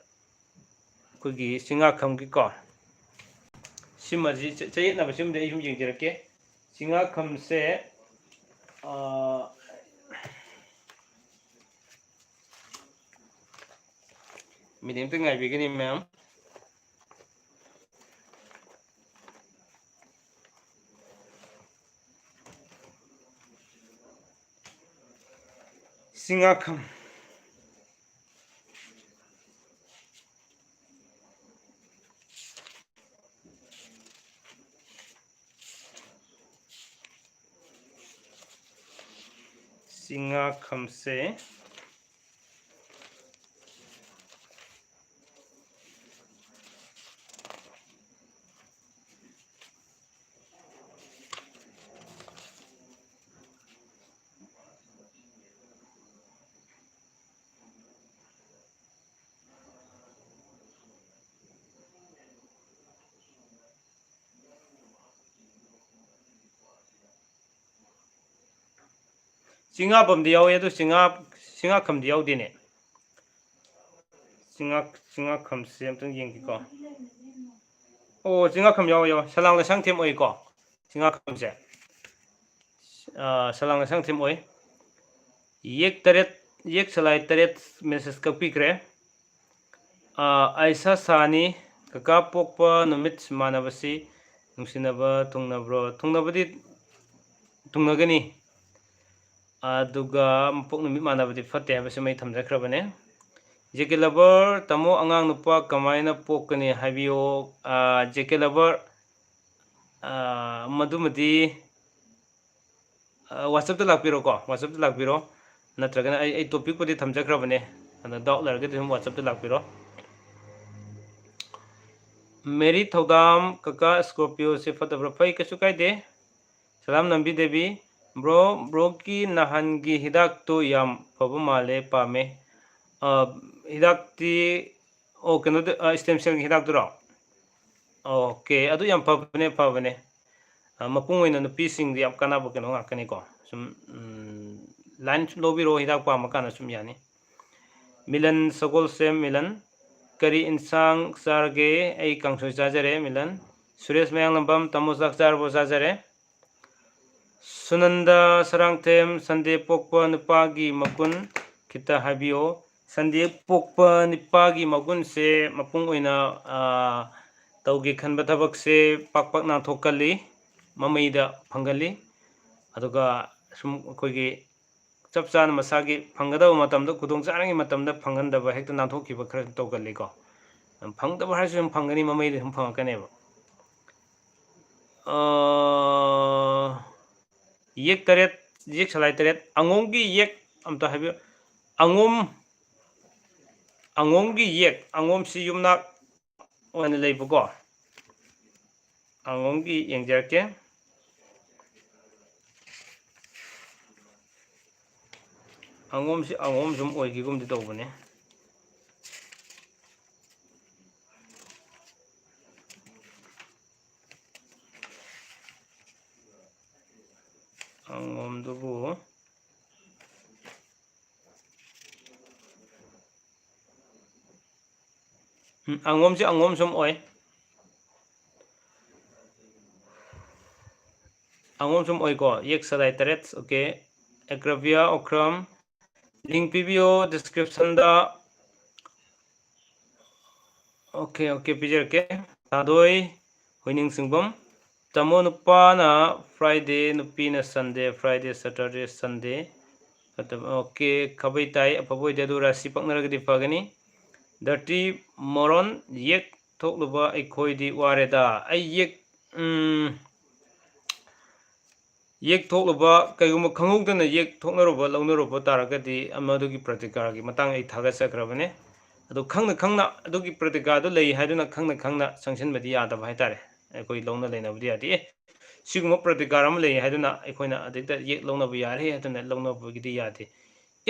ꯑꯩꯈꯣꯏꯒꯤ ꯆꯤꯡꯉꯥꯈꯝꯒꯤꯀꯣ, ꯁꯤꯃꯁꯤ ꯆ-, ꯆꯌꯦꯠꯅꯕꯁꯤꯃꯗꯤ ꯑꯩ ꯁꯨꯝ ꯌꯦꯡꯖꯔꯛꯀꯦ꯫ ꯆꯤꯡꯉꯥꯈꯝꯁꯦ, ꯃꯤꯅꯤꯠ ꯑꯝꯇ ꯉꯥꯏꯕꯤꯒꯅꯤ, ꯃꯌꯥꯝ꯫ ꯆꯤꯡꯉꯥꯈꯝ꯫ ꯆꯤꯡꯉꯥꯈꯝꯁꯦ꯫ ꯆꯤꯡꯉꯥꯕꯝꯗꯤ ꯌꯥꯎꯋꯦ, ꯑꯗꯨ ꯆꯤꯡꯉꯥ, ꯆꯤꯡꯉꯥꯈꯝꯗꯤ ꯌꯥꯎꯗꯦꯅꯦ꯫ ꯆꯤꯡꯉꯥ, ꯆꯤꯡꯉꯥꯈꯝꯁꯦ ꯑꯝꯇꯪ ꯌꯦꯡꯒꯦꯀꯣ꯫ ꯑꯣ, ꯆꯤꯡꯉꯥꯈꯝ ꯌꯥꯎꯋꯦ, ꯌꯥꯎꯋꯦ꯫ ꯁꯂꯥꯡ ꯂꯩꯁꯥꯡꯊꯦꯝ ꯑꯣꯏꯀꯣ, ꯆꯤꯡꯉꯥꯈꯝꯁꯦ꯫ ꯑ, ꯁꯂꯥꯡ ꯂꯩꯁꯥꯡꯊꯦꯝ ꯑꯣꯏ꯫ ꯌꯦꯛ ꯇꯔꯦꯠ, ꯌꯦꯛ ꯁꯂꯥꯏ ꯇꯔꯦꯠ message ꯀꯛꯄꯤꯈ꯭ꯔꯦ꯫ ꯑ, ꯑꯥꯏꯁꯥ ꯁꯥꯅꯤ, ꯀꯀꯥ ꯄꯣꯛꯄ ꯅꯨꯃꯤꯠ ꯃꯥꯟꯅꯕꯁꯤ ꯅꯨꯡꯁꯤꯅꯕ ꯊꯨꯡꯅꯕ꯭ꯔꯣ? ꯊꯨꯡꯅꯕꯗꯤ ꯊꯨꯡꯅꯒꯅꯤ꯫ ꯑꯗꯨꯒ ꯃꯄꯣꯛ ꯅꯨꯃꯤꯠ ꯃꯥꯟꯅꯕꯗꯤ ꯐꯠꯇꯦ ꯍꯥꯏꯕꯁꯤꯃ ꯑꯩ ꯊꯝꯖꯈ꯭ꯔꯕꯅꯦ꯫ JK Lover, ꯇꯥꯃꯣ ꯑꯉꯥꯡ ꯅꯨꯄꯥ ꯀꯃꯥꯏꯅ ꯄꯣꯛꯀꯅꯤ ꯍꯥꯏꯕꯤꯌꯣ꯫ ꯑ, JK Lover, ꯑ, ꯃꯗꯨꯃꯗꯤ, ꯑ, WhatsApp-ꯇ ꯂꯥꯛꯄꯤꯔꯣꯀꯣ, WhatsApp-ꯇ ꯂꯥꯛꯄꯤꯔꯣ꯫ ꯅꯠꯇ꯭ꯔꯒꯅ ꯑꯩ, ꯑꯩ topic-ꯄꯨꯗꯤ ꯊꯝꯖꯈ꯭ꯔꯕꯅꯦ, ꯑꯗꯣ doubt ꯂꯩꯔꯒꯗꯤ ꯑꯗꯨꯝ WhatsApp-ꯇ ꯂꯥꯛꯄꯤꯔꯣ꯫ ꯃꯦꯔꯤ ꯊꯧꯗꯥꯝ, ꯀꯀꯥ Scorpio-ꯁꯦ ꯐꯠꯇꯕ꯭ꯔꯥ? ꯐꯩ, ꯀꯩꯁꯨ ꯀꯥꯏꯗꯦ꯫ ꯁꯂꯥꯝ ꯅꯝꯕꯤ ꯗꯦꯕꯤ꯫ Bro, bro-ꯒꯤ ꯅꯍꯥꯟꯒꯤ ꯍꯤꯗꯥꯛꯇꯨ ꯌꯥꯝ ꯐꯕ ꯃꯥꯜꯂꯦ, ꯄꯥꯝꯃꯦ꯫ ꯑ, ꯍꯤꯗꯥꯛꯇꯤ, ꯑꯣ, ꯀꯩꯅꯣꯗ, ꯑ, stem cell-ꯒꯤ ꯍꯤꯗꯥꯛꯇꯨꯔꯣ? OK, ꯑꯗꯨ ꯌꯥꯝ ꯐꯕꯅꯦ, ꯐꯕꯅꯦ꯫ ꯑ, ꯃꯄꯨꯡ ꯑꯣꯏꯅ ꯅꯨꯄꯤꯁꯤꯡꯗꯤ ꯌꯥꯝ ꯀꯥꯟꯅꯕ ꯀꯩꯅꯣ ꯉꯥꯛꯇꯅꯤꯀꯣ꯫ ꯁꯨꯝ, ꯎꯝ, line ꯁꯨꯝ ꯂꯧꯕꯤꯔꯣ, ꯍꯤꯗꯥꯛ ꯄꯥꯝꯃ ꯀꯥꯟꯗ ꯁꯨꯝ ꯌꯥꯅꯤ꯫ ꯃꯤꯂꯟ ꯁꯒꯣꯜꯁꯦꯝ ꯃꯤꯂꯟ, ꯀꯔꯤ ꯏꯟꯁꯥꯡ ꯆꯥꯔꯒꯦ? ꯑꯩ ꯀꯥꯡꯁꯣꯏ ꯆꯥꯖꯔꯦ, ꯃꯤꯂꯟ꯫ ꯁꯨꯔꯦꯁ ꯃꯌꯥꯡꯂꯝꯕꯝ, ꯇꯥꯃꯣ ꯆꯥꯛ ꯆꯥꯔꯕꯣ? ꯆꯥꯖꯔꯦ꯫ ꯁꯨꯅꯟꯗ ꯁꯔꯥꯡꯊꯦꯝ, ꯁꯟꯗꯦ ꯄꯣꯛꯄ ꯅꯨꯄꯥꯒꯤ ꯃꯒꯨꯟ ꯈꯤꯇ ꯍꯥꯏꯕꯤꯌꯣ꯫ ꯁꯟꯗꯦ ꯄꯣꯛꯄ ꯅꯨꯄꯥꯒꯤ ꯃꯒꯨꯟꯁꯦ ꯃꯄꯨꯡ ꯑꯣꯏꯅ, ꯑ, ꯇꯧꯒꯦ ꯈꯟꯕ ꯊꯕꯛꯁꯦ ꯄꯥꯛ ꯄꯥꯛ ꯅꯥꯟꯊꯣꯛꯀꯜꯂꯤ, ꯃꯃꯩꯗ ꯐꯪꯒꯜꯂꯤ꯫ ꯑꯗꯨꯒ ꯁꯨꯝ ꯑꯩꯈꯣꯏꯒꯤ ꯆꯞ ꯆꯥꯅ ꯃꯁꯥꯒꯤ ꯐꯪꯒꯗꯕ ꯃꯇꯝꯗ, ꯈꯨꯗꯣꯡ ꯆꯥꯔꯤꯉꯩ ꯃꯇꯝꯗ ꯐꯪꯍꯟꯗꯕ, ꯍꯦꯛꯇ ꯅꯥꯟꯊꯣꯛꯈꯤꯕ ꯈꯔ ꯇꯧꯒꯜꯂꯤꯀꯣ꯫ ꯐꯪꯗꯕ ꯍꯥꯏꯔꯁꯨ ꯑꯗꯨꯝ ꯐꯪꯒꯅꯤ, ꯃꯃꯩꯗ ꯁꯨꯝ ꯐꯪꯉꯛꯀꯅꯦꯕ꯫ ꯑ, ꯌꯦꯛ ꯇꯔꯦꯠ, ꯌꯦꯛ ꯁꯂꯥꯏ ꯇꯔꯦꯠ, ꯑꯉꯣꯝꯒꯤ ꯌꯦꯛ ꯑꯝꯇ ꯍꯥꯏꯕꯤꯌꯨ꯫ ꯑꯉꯣꯝ, ꯑꯉꯣꯝꯒꯤ ꯌꯦꯛ, ꯑꯉꯣꯝꯁꯤ ꯌꯨꯝꯅꯥꯛ ꯑꯣꯏꯅ ꯂꯩꯕꯀꯣ꯫ ꯑꯉꯣꯝꯒꯤ ꯌꯦꯡꯖꯔꯛꯀꯦ꯫ ꯑꯉꯣꯝꯁꯤ ꯑꯉꯣꯝ ꯁꯨꯝ ꯑꯣꯏꯈꯤꯒꯨꯝꯗꯤ ꯇꯧꯕꯅꯦ꯫ ꯑꯉꯣꯝꯗꯨꯕꯨ ꯎꯝ, ꯑꯉꯣꯝꯁꯦ ꯑꯉꯣꯝ ꯁꯨꯝ ꯑꯣꯏ꯫ ꯑꯉꯣꯝ ꯁꯨꯝ ꯑꯣꯏꯀꯣ꯫ ꯌꯦꯛ ꯁꯗꯥꯏ ꯇꯔꯦꯠ꯫ ꯑꯣꯀꯦ꯫ ꯑꯦꯀ꯭ꯔꯕꯤꯌꯥ ꯑꯣꯀ꯭ꯔꯝ꯫ ꯂꯤꯡ ꯄꯤꯕꯤꯌꯣ description ꯗ꯫ ꯑꯣꯀꯦ, ꯑꯣꯀꯦ, ꯄꯤꯖꯔꯛꯀꯦ꯫ ꯊꯥꯗꯣꯏ ꯍꯣꯏꯅꯤꯡ ꯁꯤꯡꯕꯝ꯫ ꯇꯥꯃꯣ, ꯅꯨꯄꯥꯅ Friday, ꯅꯨꯄꯤꯅ Sunday, Friday, Saturday, Sunday꯫ Okay, ꯈꯥꯕꯩ ꯇꯥꯏ, ꯑꯐꯕ ꯑꯣꯏꯗꯦ, ꯑꯗꯨ ꯔꯥꯁꯤ ꯄꯛꯅꯔꯒꯗꯤ ꯐꯒꯅꯤ꯫ ꯗꯔꯇꯤ ꯃꯣꯔꯣꯟ, ꯌꯦꯛ ꯊꯣꯛꯂꯨꯕ ꯑꯩꯈꯣꯏꯗꯤ ꯋꯥꯔꯦꯗ꯫ ꯑꯩ ꯌꯦꯛ, ꯎꯝ, ꯌꯦꯛ ꯊꯣꯛꯂꯨꯕ, ꯀꯩꯒꯨꯝꯕ ꯈꯪꯍꯧꯗꯅ ꯌꯦꯛ ꯊꯣꯛꯅꯔꯨꯕ, ꯂꯧꯅꯔꯨꯕ ꯇꯥꯔꯒꯗꯤ, ꯃꯗꯨꯒꯤ ꯄ꯭ꯔꯇꯤꯀꯥꯔꯒꯤ ꯃꯇꯥꯡ ꯑꯩ ꯊꯥꯒꯠꯆꯈ꯭ꯔꯕꯅꯦ꯫ ꯑꯗꯨ ꯈꯪꯅ ꯈꯪꯅ ꯑꯗꯨꯒꯤ ꯄ꯭ꯔꯇꯤꯀꯥꯔꯗꯨ ꯂꯩ ꯍꯥꯏꯗꯨꯅ ꯈꯪꯅ ꯈꯪꯅ ꯆꯪꯁꯤꯟꯕꯗꯤ ꯌꯥꯗꯕ ꯍꯥꯏꯇꯥꯔꯦ꯫ ꯑꯩꯈꯣꯏ ꯂꯧꯅ ꯂꯩꯅꯕꯗꯤ ꯌꯥꯗꯦ꯫ ꯑꯦ, ꯁꯤꯒꯨꯝꯕ ꯄ꯭ꯔꯇꯤꯀꯥꯔ ꯑꯃ ꯂꯩ ꯍꯥꯏꯗꯨꯅ ꯑꯩꯈꯣꯏꯅ ꯑꯗꯨꯗ ꯌꯦꯛ ꯂꯧꯅꯕ ꯌꯥꯔꯦ ꯍꯥꯏꯗꯨꯅ ꯂꯧꯅꯕꯒꯤꯗꯤ ꯌꯥꯗꯦ꯫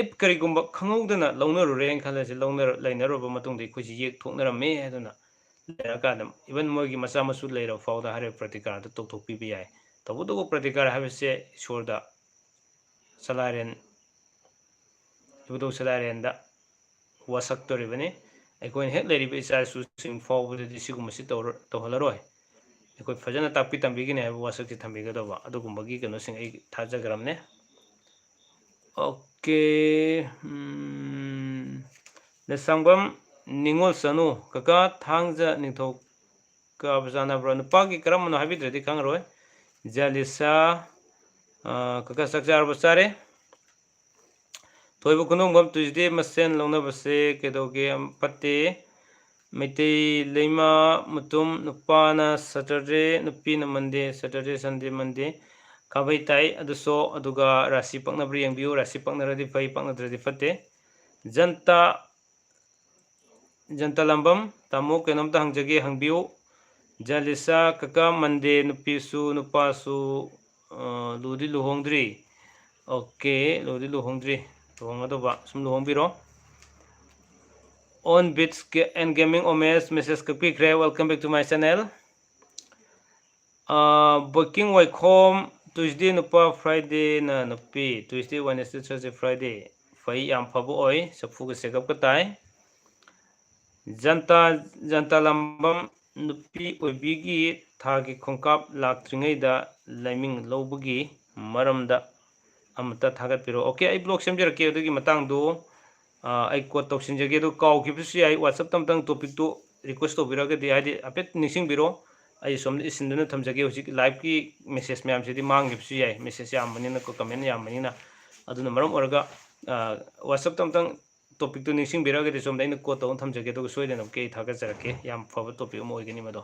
If ꯀꯔꯤꯒꯨꯝꯕ ꯈꯪꯍꯧꯗꯅ ꯂꯧꯅꯔꯨꯔꯦꯅ ꯈꯜꯂꯁꯤ, ꯂꯧꯅꯔ-, ꯂꯩꯅꯔꯨꯕ ꯃꯇꯨꯡꯗ ꯑꯩꯈꯣꯏꯁꯤ ꯌꯦꯛ ꯊꯣꯛꯅꯔꯝꯃꯦ ꯍꯥꯏꯗꯨꯅ ꯂꯩꯔꯀꯥꯟꯗ, even ꯃꯣꯏꯒꯤ ꯃꯆꯥ ꯃꯁꯨ ꯂꯩꯔꯕ ꯐꯥꯎꯗ ꯍꯥꯏꯔꯤꯕ ꯄ꯭ꯔꯇꯤꯀꯥꯔꯗꯨ ꯇꯧꯊꯣꯛꯄꯤꯕ ꯌꯥꯏ꯫ ꯇꯧꯕꯇꯕꯨ ꯄ꯭ꯔꯇꯤꯀꯥꯔ ꯍꯥꯏꯕꯁꯦ ꯏꯁꯣꯔꯗ ꯆꯂꯥꯏꯔꯦꯟ, ꯏꯕꯨꯙꯧ ꯆꯂꯥꯏꯔꯦꯟꯗ ꯋꯥꯁꯛꯇꯣꯔꯤꯕꯅꯤ꯫ ꯑꯩꯈꯣꯏꯅ ꯍꯦꯛ ꯂꯩꯔꯤꯕ ꯏꯆꯥ ꯏꯁꯨꯁꯤꯡ ꯐꯥꯎꯕꯗꯗꯤ ꯁꯤꯒꯨꯝꯕꯁꯤ ꯇꯧꯔ-, ꯇꯧꯍꯜꯂꯔꯣꯏ꯫ ꯑꯩꯈꯣꯏ ꯐꯖꯅ ꯇꯥꯛꯄꯤ ꯇꯝꯕꯤꯒꯅꯤ ꯍꯥꯏꯕ ꯋꯥꯁꯛꯁꯤ ꯊꯝꯕꯤꯒꯗꯧꯕ ꯑꯗꯨꯒꯨꯝꯕꯒꯤ ꯀꯩꯅꯣꯁꯤꯡ ꯑꯩ ꯊꯥꯖꯈ꯭ꯔꯕꯅꯦ꯫ ꯑꯣꯀꯦ, ꯎꯝ, ꯂꯩꯁꯥꯡꯕꯝ ꯅꯤꯉꯣꯜ ꯆꯅꯨ, ꯀꯀꯥ ꯊꯥꯡꯖ ꯅꯤꯡꯊꯧ ꯀꯥꯕ ꯆꯥꯅꯕ꯭ꯔꯣ? ꯅꯨꯄꯥꯒꯤ ꯀꯔꯝꯕꯅꯣ ꯍꯥꯏꯕꯤꯗ꯭ꯔꯗꯤ ꯈꯪꯉꯔꯣꯏ꯫ ꯖꯂꯤꯁꯥ, ꯑ, ꯀꯀꯥ ꯆꯥꯛ ꯆꯥꯔꯕ? ꯆꯥꯔꯦ꯫ ꯊꯣꯏꯕ ꯈꯨꯅꯣꯡꯕꯝ, Tuesday ꯃꯁꯦꯟ ꯂꯧꯅꯕꯁꯦ ꯀꯩꯗꯧꯒꯦ? ꯐꯠꯇꯦ꯫ ꯃꯩꯇꯩ ꯂꯩꯃ ꯃꯇꯨꯝ, ꯅꯨꯄꯥꯅ Saturday, ꯅꯨꯄꯤꯅ Monday, Saturday, Sunday, Monday꯫ ꯈꯥꯕꯩ ꯇꯥꯏ ꯑꯗꯨꯁꯨ, ꯑꯗꯨꯒ ꯔꯥꯁꯤ ꯄꯛꯅꯕ꯭ꯔꯥ ꯌꯦꯡꯕꯤꯌꯨ, ꯔꯥꯁꯤ ꯄꯛꯅꯔꯗꯤ ꯐꯩ, ꯄꯛꯅꯗ꯭ꯔꯗꯤ ꯐꯠꯇꯦ꯫ ꯖꯟꯇꯥ, ꯖꯟꯇꯥ ꯂꯝꯕꯝ, ꯇꯥꯃꯣ ꯀꯩꯅꯣꯝꯇ ꯍꯪꯖꯒꯦ, ꯍꯪꯕꯤꯌꯨ꯫ ꯖꯂꯤꯁꯥ, ꯀꯀꯥ Monday ꯅꯨꯄꯤꯁꯨ ꯅꯨꯄꯥꯁꯨ, ꯑ, ꯂꯨꯗꯤ ꯂꯨꯍꯣꯡꯗ꯭ꯔꯤ꯫ ꯑꯣꯀꯦ, ꯂꯨꯗꯤ ꯂꯨꯍꯣꯡꯗ꯭ꯔꯤ꯫ ꯂꯨꯍꯣꯡꯒꯗꯧꯕ, ꯁꯨꯝ ꯂꯨꯍꯣꯡꯕꯤꯔꯣ꯫ On Beats and Gaming Omes message ꯀꯛꯄꯤꯈ꯭ꯔꯦ, welcome back to my channel꯫ ꯑ, ꯕꯣꯏꯀꯤꯡ ꯋꯥꯏꯈꯣꯝ, Tuesday ꯅꯨꯄꯥ, Friday ꯅ ꯅꯨꯄꯤ, Tuesday, Wednesday, Thursday, Friday꯫ ꯐꯩ, ꯌꯥꯝ ꯐꯕ ꯑꯣꯏ, ꯆꯐꯨꯒ ꯆꯦꯒꯞꯀ ꯇꯥꯏ꯫ ꯖꯟꯇꯥ ꯖꯟꯇꯥ ꯂꯝꯕꯝ ꯅꯨꯄꯤ ꯑꯣꯏꯕꯤꯒꯤ ꯊꯥꯒꯤ ꯈꯣꯡꯀꯥꯞ ꯂꯥꯛꯇ꯭ꯔꯤꯉꯩꯗ ꯂꯥꯏꯃꯤꯡ ꯂꯧꯕꯒꯤ ꯃꯔꯝꯗ ꯑꯃꯇ ꯊꯥꯒꯠꯄꯤꯔꯛꯑꯣ꯫ ꯑꯣꯀꯦ, ꯑꯩ ꯕ꯭ꯂꯣꯛ ꯁꯦꯝꯖꯔꯛꯀꯦ ꯑꯗꯨꯒꯤ ꯃꯇꯥꯡꯗꯣ꯫ ꯑꯥ, ꯑꯩ ꯀꯣꯠ ꯇꯧꯁꯤꯟꯖꯒꯦ꯫ ꯑꯗꯨ ꯀꯥꯎꯈꯤꯕꯁꯨ ꯌꯥꯏ, WhatsApp-ꯇ ꯑꯃꯇꯪ topic-ꯇꯨ request ꯇꯧꯕꯤꯔꯒꯗꯤ, ꯍꯥꯏꯗꯤ ꯍꯥꯏꯐꯦꯠ ꯅꯤꯡꯁꯤꯡꯕꯤꯔꯣ꯫ ꯑꯩ ꯁꯣꯝꯗ ꯏꯁꯤꯟꯗꯨꯅ ꯊꯝꯖꯒꯦ꯫ ꯍꯧꯖꯤꯛ live-ꯀꯤ message ꯃꯌꯥꯝꯁꯤꯗꯤ ꯃꯥꯡꯈꯤꯕꯁꯨ ꯌꯥꯏ, message ꯌꯥꯝꯕꯅꯤꯅꯀꯣ, comment ꯌꯥꯝꯕꯅꯤꯅ꯫ ꯑꯗꯨꯅ ꯃꯔꯝ ꯑꯣꯏꯔꯒ, ꯑꯥ, WhatsApp-ꯇ ꯑꯃꯇꯪ topic-ꯇꯨ ꯅꯤꯡꯁꯤꯡꯕꯤꯔꯒꯗꯤ ꯁꯣꯝꯗ ꯑꯩꯅ ꯀꯣꯠ ꯇꯧꯔ ꯊꯝꯖꯒꯦ, ꯑꯗꯨꯒ ꯁꯣꯏꯗꯅꯃꯛꯀꯤ ꯑꯩ ꯊꯥꯒꯠꯆꯔꯛꯀꯦ꯫ ꯌꯥꯝ ꯐꯕ topic ꯑꯃ ꯑꯣꯏꯒꯅꯤ ꯃꯗꯣ꯫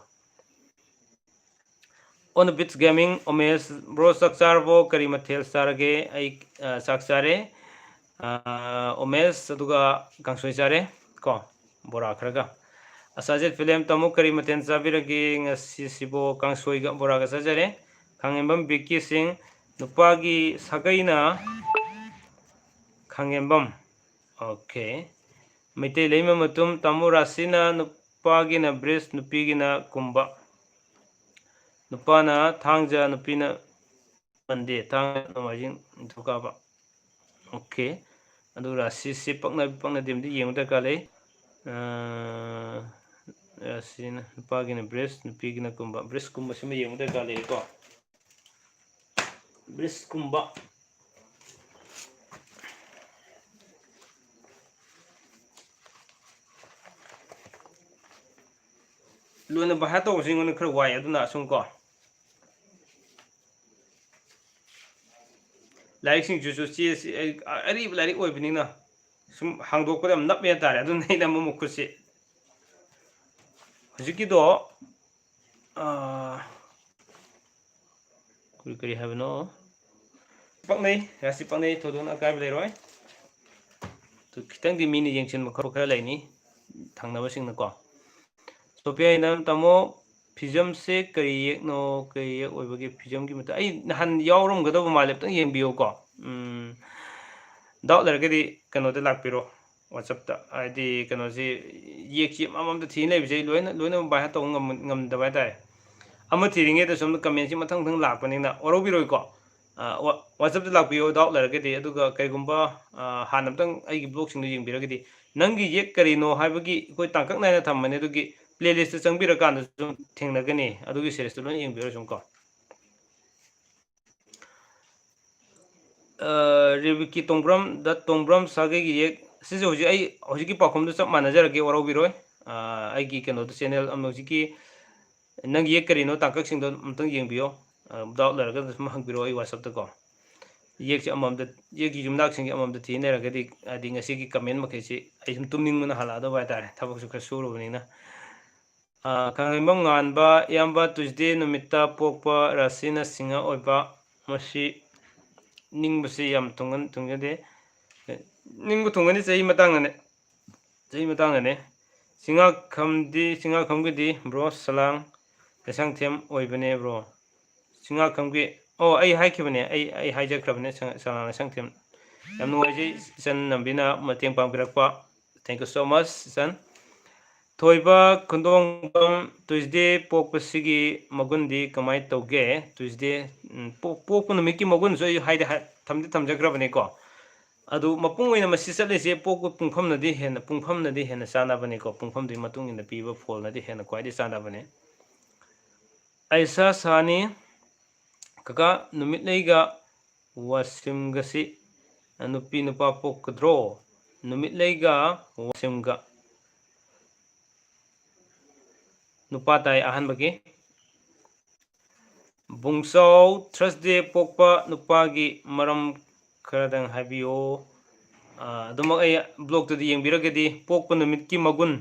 On the Beach Gaming, Umesh bro, ꯆꯥꯛ ꯆꯥꯔꯕꯣ? ꯀꯔꯤ ꯃꯊꯦꯜ ꯆꯥꯔꯒꯦ? ꯑꯩ, ꯑ, ꯆꯥꯛ ꯆꯥꯔꯦ꯫ ꯑ, ꯎꯃꯦꯁ, ꯑꯗꯨꯒ ꯀꯥꯡꯁꯣꯏ ꯆꯥꯔꯦ ꯀꯣ, ꯕꯣꯔꯥ ꯈꯔꯒ꯫ ꯑꯁꯥꯖꯤꯠ ꯐꯤꯂꯦꯝ, ꯇꯥꯃꯣ, ꯀꯔꯤ ꯃꯊꯦꯜ ꯆꯥꯕꯤꯔꯒꯦ ꯉꯁꯤꯁꯤꯕꯣ? ꯀꯥꯡꯁꯣꯏꯒ ꯕꯣꯔꯥꯒ ꯆꯥꯖꯔꯦ꯫ ꯈꯥꯉꯦꯝꯕꯝ ꯕꯤꯀꯤ ꯁꯤꯡ, ꯅꯨꯄꯥꯒꯤ ꯁꯥꯒꯩꯅ ꯈꯥꯉꯦꯝꯕꯝ꯫ ꯑꯣꯀꯦ꯫ ꯃꯩꯇꯩ ꯂꯩꯃ ꯃꯇꯨꯝ, ꯇꯥꯃꯣ ꯔꯥꯁꯤꯅ ꯅꯨꯄꯥꯒꯤꯅ ꯕ꯭ꯔꯤꯁ, ꯅꯨꯄꯤꯒꯤꯅ ꯀꯨꯝꯕ꯫ ꯅꯨꯄꯥꯅ ꯊꯥꯡꯖ, ꯅꯨꯄꯤꯅ ꯃꯟꯗꯦ, ꯊꯥꯡꯖ, ꯅꯣꯡꯃꯥꯏꯖꯤꯡ, ꯅꯤꯡꯊꯧꯀꯥꯕ꯫ ꯑꯣꯀꯦ꯫ ꯑꯗꯨ ꯔꯥꯁꯤꯁꯤ ꯄꯛꯅ-, ꯄꯛꯅꯗꯦ ꯑꯃꯗꯤ ꯌꯦꯡꯕ ꯗꯔꯀꯥꯔ ꯂꯩ꯫ ꯑꯥ, ꯔꯥꯁꯤꯅ ꯅꯨꯄꯥꯒꯤꯅ ꯕ꯭ꯔꯤꯁ, ꯅꯨꯄꯤꯒꯤꯅ ꯀꯨꯝꯕ꯫ ꯕ꯭ꯔꯤꯁ ꯀꯨꯝꯕꯁꯤꯃ ꯌꯦꯡꯕ ꯗꯔꯀꯥꯔ ꯂꯩꯀꯣ꯫ ꯕ꯭ꯔꯤꯁ ꯀꯨꯝꯕ꯫ ꯂꯣꯏꯅ ꯚꯥꯏꯍꯥꯔ ꯇꯧꯕꯁꯦ ꯑꯩꯉꯣꯟꯗ ꯈꯔ ꯋꯥꯏ, ꯑꯗꯨꯅ ꯑꯁꯨꯝ ꯀꯣ, ꯂꯥꯏꯔꯤꯛꯁꯤꯡꯁꯤꯁꯨ ꯆꯦꯁꯤ ꯑꯩ ꯑꯔꯤꯕ ꯂꯥꯏꯔꯤꯛ ꯑꯣꯏꯕꯅꯤꯅ ꯁꯨꯝ ꯍꯥꯡꯗꯣꯛꯄꯗ ꯌꯥꯝ ꯅꯞꯄꯦ ꯍꯥꯏꯇꯥꯔꯦ꯫ ꯑꯗꯨꯅ ꯑꯩꯅ ꯑꯃꯨꯛ ꯃꯈꯨꯠꯁꯦ ꯍꯧꯖꯤꯛꯀꯤꯗꯣ, ꯑꯥ, ꯀꯔꯤ, ꯀꯔꯤ ꯍꯥꯏꯕꯅꯣ? ꯄꯛꯅꯩ, ꯔꯥꯁꯤ ꯄꯛꯅꯩ, ꯊꯣꯏꯗꯣꯛꯅ ꯑꯀꯥꯏꯕ ꯂꯩꯔꯣꯏ꯫ ꯑꯗꯨ ꯈꯤꯇꯪꯗꯤ ꯃꯤꯅ ꯌꯦꯡꯁꯤꯟꯕ ꯈꯣꯠꯄ ꯈꯔ ꯂꯩꯅꯤ, ꯊꯪꯅꯕꯁꯤꯡꯅꯀꯣ꯫ ꯁꯣꯐꯤꯌꯥ ꯏꯅꯝ, ꯇꯥꯃꯣ, ꯐꯤꯖꯝꯁꯦ ꯀꯔꯤ ꯌꯦꯛꯅꯣ? ꯀꯔꯤ ꯌꯦꯛ ꯑꯣꯏꯕꯒꯦ ꯐꯤꯖꯝꯒꯤ ꯃꯇꯥꯡ? ꯑꯩ ꯅꯍꯥꯟ ꯌꯥꯎꯔꯝꯒꯗꯕ ꯃꯥꯜꯂꯦ, ꯑꯝꯇꯪ ꯌꯦꯡꯕꯤꯌꯨꯀꯣ꯫ ꯎꯝ, doubt ꯂꯩꯔꯒꯗꯤ ꯀꯩꯅꯣꯗ ꯂꯥꯛꯄꯤꯔꯣ, WhatsApp-ꯇ꯫ ꯍꯥꯏꯗꯤ ꯀꯩꯅꯣꯁꯤ, ꯌꯦꯛꯁꯤ ꯑꯃꯃꯝꯇ ꯊꯤꯅ ꯂꯩꯕꯁꯦ ꯑꯩ ꯂꯣꯏꯅ, ꯂꯣꯏꯅꯃꯛ by heart ꯇꯧꯕ ꯉꯝ-, ꯉꯝꯗꯕ ꯍꯥꯏꯇꯥꯔꯦ꯫ ꯑꯃ ꯊꯤꯔꯤꯉꯩꯗ ꯁꯣꯝꯗ comment-ꯁꯤ ꯃꯊꯪ ꯃꯊꯪ ꯂꯥꯛꯄꯅꯤꯅ ꯋꯥꯔꯧꯕꯤꯔꯣꯏꯀꯣ꯫ ꯑ, ꯋꯥ-, WhatsApp-ꯇ ꯂꯥꯛꯄꯤꯌꯣ, doubt ꯂꯩꯔꯒꯗꯤ꯫ ꯑꯗꯨꯒ ꯀꯩꯒꯨꯝꯕ, ꯑ, ꯍꯥꯟꯅ ꯑꯝꯇꯪ ꯑꯩꯒꯤ vlog-ꯁꯤꯡꯗꯣ ꯌꯦꯡꯕꯤꯔꯒꯗꯤ ꯅꯪꯒꯤ ꯌꯦꯛ ꯀꯔꯤꯅꯣ ꯍꯥꯏꯕꯒꯤ ꯑꯩꯈꯣꯏ ꯇꯥꯡꯀꯛ ꯅꯥꯏꯅ ꯊꯝꯕꯅꯦ, ꯑꯗꯨꯒꯤ playlist ꯇ ꯆꯪꯕꯤꯔꯀꯥꯟꯗ ꯁꯨꯝ ꯊꯦꯡꯅꯒꯅꯤ, ꯑꯗꯨꯒꯤ series ꯇꯨ ꯂꯣꯏꯅ ꯌꯦꯡꯕꯤꯔꯣ ꯁꯨꯝ ꯀꯣ꯫ ꯑ, ꯔꯦꯕꯤꯛꯀꯤ ꯇꯣꯡꯕ꯭ꯔꯝ, ꯗ ꯇꯣꯡꯕ꯭ꯔꯝ ꯁꯥꯒꯩꯒꯤ ꯌꯦꯛ꯫ ꯁꯤꯁꯦ ꯍꯧꯖꯤꯛ ꯑꯩ ꯍꯧꯖꯤꯛꯀꯤ ꯄꯥꯎꯈꯨꯝꯗꯨ ꯆꯞ ꯃꯥꯟꯅꯖꯔꯒꯦ, ꯋꯥꯔꯧꯕꯤꯔꯣꯏ꯫ ꯑ, ꯑꯩꯒꯤ ꯀꯩꯅꯣꯗꯣ, channel ꯑꯃ ꯍꯧꯖꯤꯛꯀꯤ ꯅꯪꯒꯤ ꯌꯦꯛ ꯀꯔꯤꯅꯣ ꯇꯥꯡꯀꯛꯁꯤꯡꯗꯣ ꯑꯃꯨꯛꯇꯪ ꯌꯦꯡꯕꯤꯌꯣ꯫ ꯑ, doubt ꯂꯩꯔꯒ ꯑꯗꯨꯝ ꯍꯪꯕꯤꯔꯛꯑꯣ ꯑꯩ WhatsApp ꯇ ꯀꯣ꯫ ꯌꯦꯛꯁꯦ ꯑꯃꯃꯝꯗ, ꯌꯦꯛꯀꯤ ꯌꯨꯝꯂꯛꯁꯤꯡꯁꯦ ꯑꯃꯃꯝꯗ ꯊꯤ ꯂꯩꯔꯒꯗꯤ, ꯍꯥꯏꯗꯤ ꯉꯁꯤꯒꯤ comment ꯃꯈꯩꯁꯤ ꯑꯩ ꯁꯨꯝ ꯇꯨꯝꯅꯤꯡꯕꯅ ꯍꯜꯂꯛꯑꯗꯧꯕ ꯍꯥꯏꯇꯥꯔꯦ, ꯊꯕꯛꯁꯨ ꯈꯔ ꯁꯨꯔꯨꯕꯅꯤꯅ꯫ ꯑ, ꯈꯥꯡꯉꯩꯕꯝ ꯉꯥꯟꯕ, ꯏꯌꯥꯝꯕ, Tuesday ꯅꯨꯃꯤꯠꯇ ꯄꯣꯛꯄ ꯔꯥꯁꯤꯅ ꯁꯤꯡꯍ ꯑꯣꯏꯕ, ꯃꯁꯤ ꯅꯤꯡꯕꯁꯤ ꯌꯥꯝ ꯊꯨꯡꯒꯟ-, ꯊꯨꯡꯖꯗꯦ꯫ ꯅꯤꯡꯕ ꯊꯨꯡꯒꯅꯤ, ꯆꯍꯤ ꯃꯇꯥꯡꯗꯅꯦ꯫ ꯆꯍꯤ ꯃꯇꯥꯡꯗꯅꯦ꯫ ꯆꯤꯡꯉꯥꯈꯝꯗꯤ, ꯆꯤꯡꯉꯥꯈꯝꯒꯤꯗꯤ bro ꯁꯂꯥꯡ ꯂꯩꯁꯥꯡꯊꯦꯝ ꯑꯣꯏꯕꯅꯦ bro꯫ ꯆꯤꯡꯉꯥꯈꯝꯒꯤ, ꯑꯣ, ꯑꯩ ꯍꯥꯏꯈꯤꯕꯅꯦ, ꯑꯩ, ꯑꯩ ꯍꯥꯏꯖꯈ꯭ꯔꯕꯅꯦ, ꯁ-, ꯁꯂꯥꯡ ꯂꯩꯁꯥꯡꯊꯦꯝ꯫ ꯌꯥꯝ ꯅꯨꯡꯉꯥꯏꯖꯩ ꯏꯆꯟ ꯅꯝꯕꯤꯅ ꯃꯇꯦꯡ ꯄꯥꯡꯕꯤꯔꯛꯄ꯫ Thank you so much, ꯏꯆꯟ꯫ ꯊꯣꯏꯕ ꯈꯨꯟꯗꯣꯡꯕꯝ, Tuesday ꯄꯣꯛꯄꯁꯤꯒꯤ ꯃꯒꯨꯟꯗꯤ ꯀꯃꯥꯏꯅ ꯇꯧꯒꯦ? Tuesday, ꯎꯝ, ꯄꯣꯛ-, ꯄꯣꯛꯄ ꯅꯨꯃꯤꯠꯀꯤ ꯃꯒꯨꯟꯁꯨ ꯑꯩ ꯍꯥꯏꯗꯤ ꯍꯥꯏ-, ꯊꯝꯗꯤ ꯊꯝꯖꯈ꯭ꯔꯕꯅꯤꯀꯣ꯫ ꯑꯗꯨ ꯃꯄꯨꯡ ꯑꯣꯏꯅ ꯃꯁꯤ ꯆꯠꯂꯤꯁꯦ ꯄꯣꯛꯄ ꯄꯨꯡꯐꯝꯅꯗꯤ ꯍꯦꯟꯅ, ꯄꯨꯡꯐꯝꯅꯗꯤ ꯍꯦꯟꯅ ꯆꯥꯟꯅꯕꯅꯤꯀꯣ꯫ ꯄꯨꯡꯐꯝꯗꯨꯒꯤ ꯃꯇꯨꯡ ꯏꯟꯅ ꯄꯤꯕ ꯐꯣꯜꯅꯗꯤ ꯍꯦꯟꯅ ꯈ꯭ꯋꯥꯏꯗꯒꯤ ꯆꯥꯟꯅꯕꯅꯤ꯫ ꯑꯩꯁꯥ ꯁꯥꯅꯤ, ꯀꯀꯥ, ꯅꯨꯃꯤꯠꯂꯩꯒ ꯋꯥꯁꯤꯝꯒꯁꯤ ꯅꯨꯄꯤ ꯅꯨꯄꯥ ꯄꯣꯛꯀꯗ꯭ꯔꯣ? ꯅꯨꯃꯤꯠꯂꯩꯒ ꯋꯥꯁꯤꯝꯒ꯫ ꯅꯨꯄꯥ ꯇꯥꯏ ꯑꯍꯥꯟꯕꯒꯤ꯫ ꯕꯨꯡꯆꯥꯎ, Thursday ꯄꯣꯛꯄ ꯅꯨꯄꯥꯒꯤ ꯃꯔꯝ ꯈꯔꯗꯪ ꯍꯥꯏꯕꯤꯌꯨ꯫ ꯑ, ꯑꯗꯨꯃꯛ ꯑꯩ blog ꯇꯗꯤ ꯌꯦꯡꯕꯤꯔꯒꯗꯤ ꯄꯣꯛꯄ ꯅꯨꯃꯤꯠꯀꯤ ꯃꯒꯨꯟ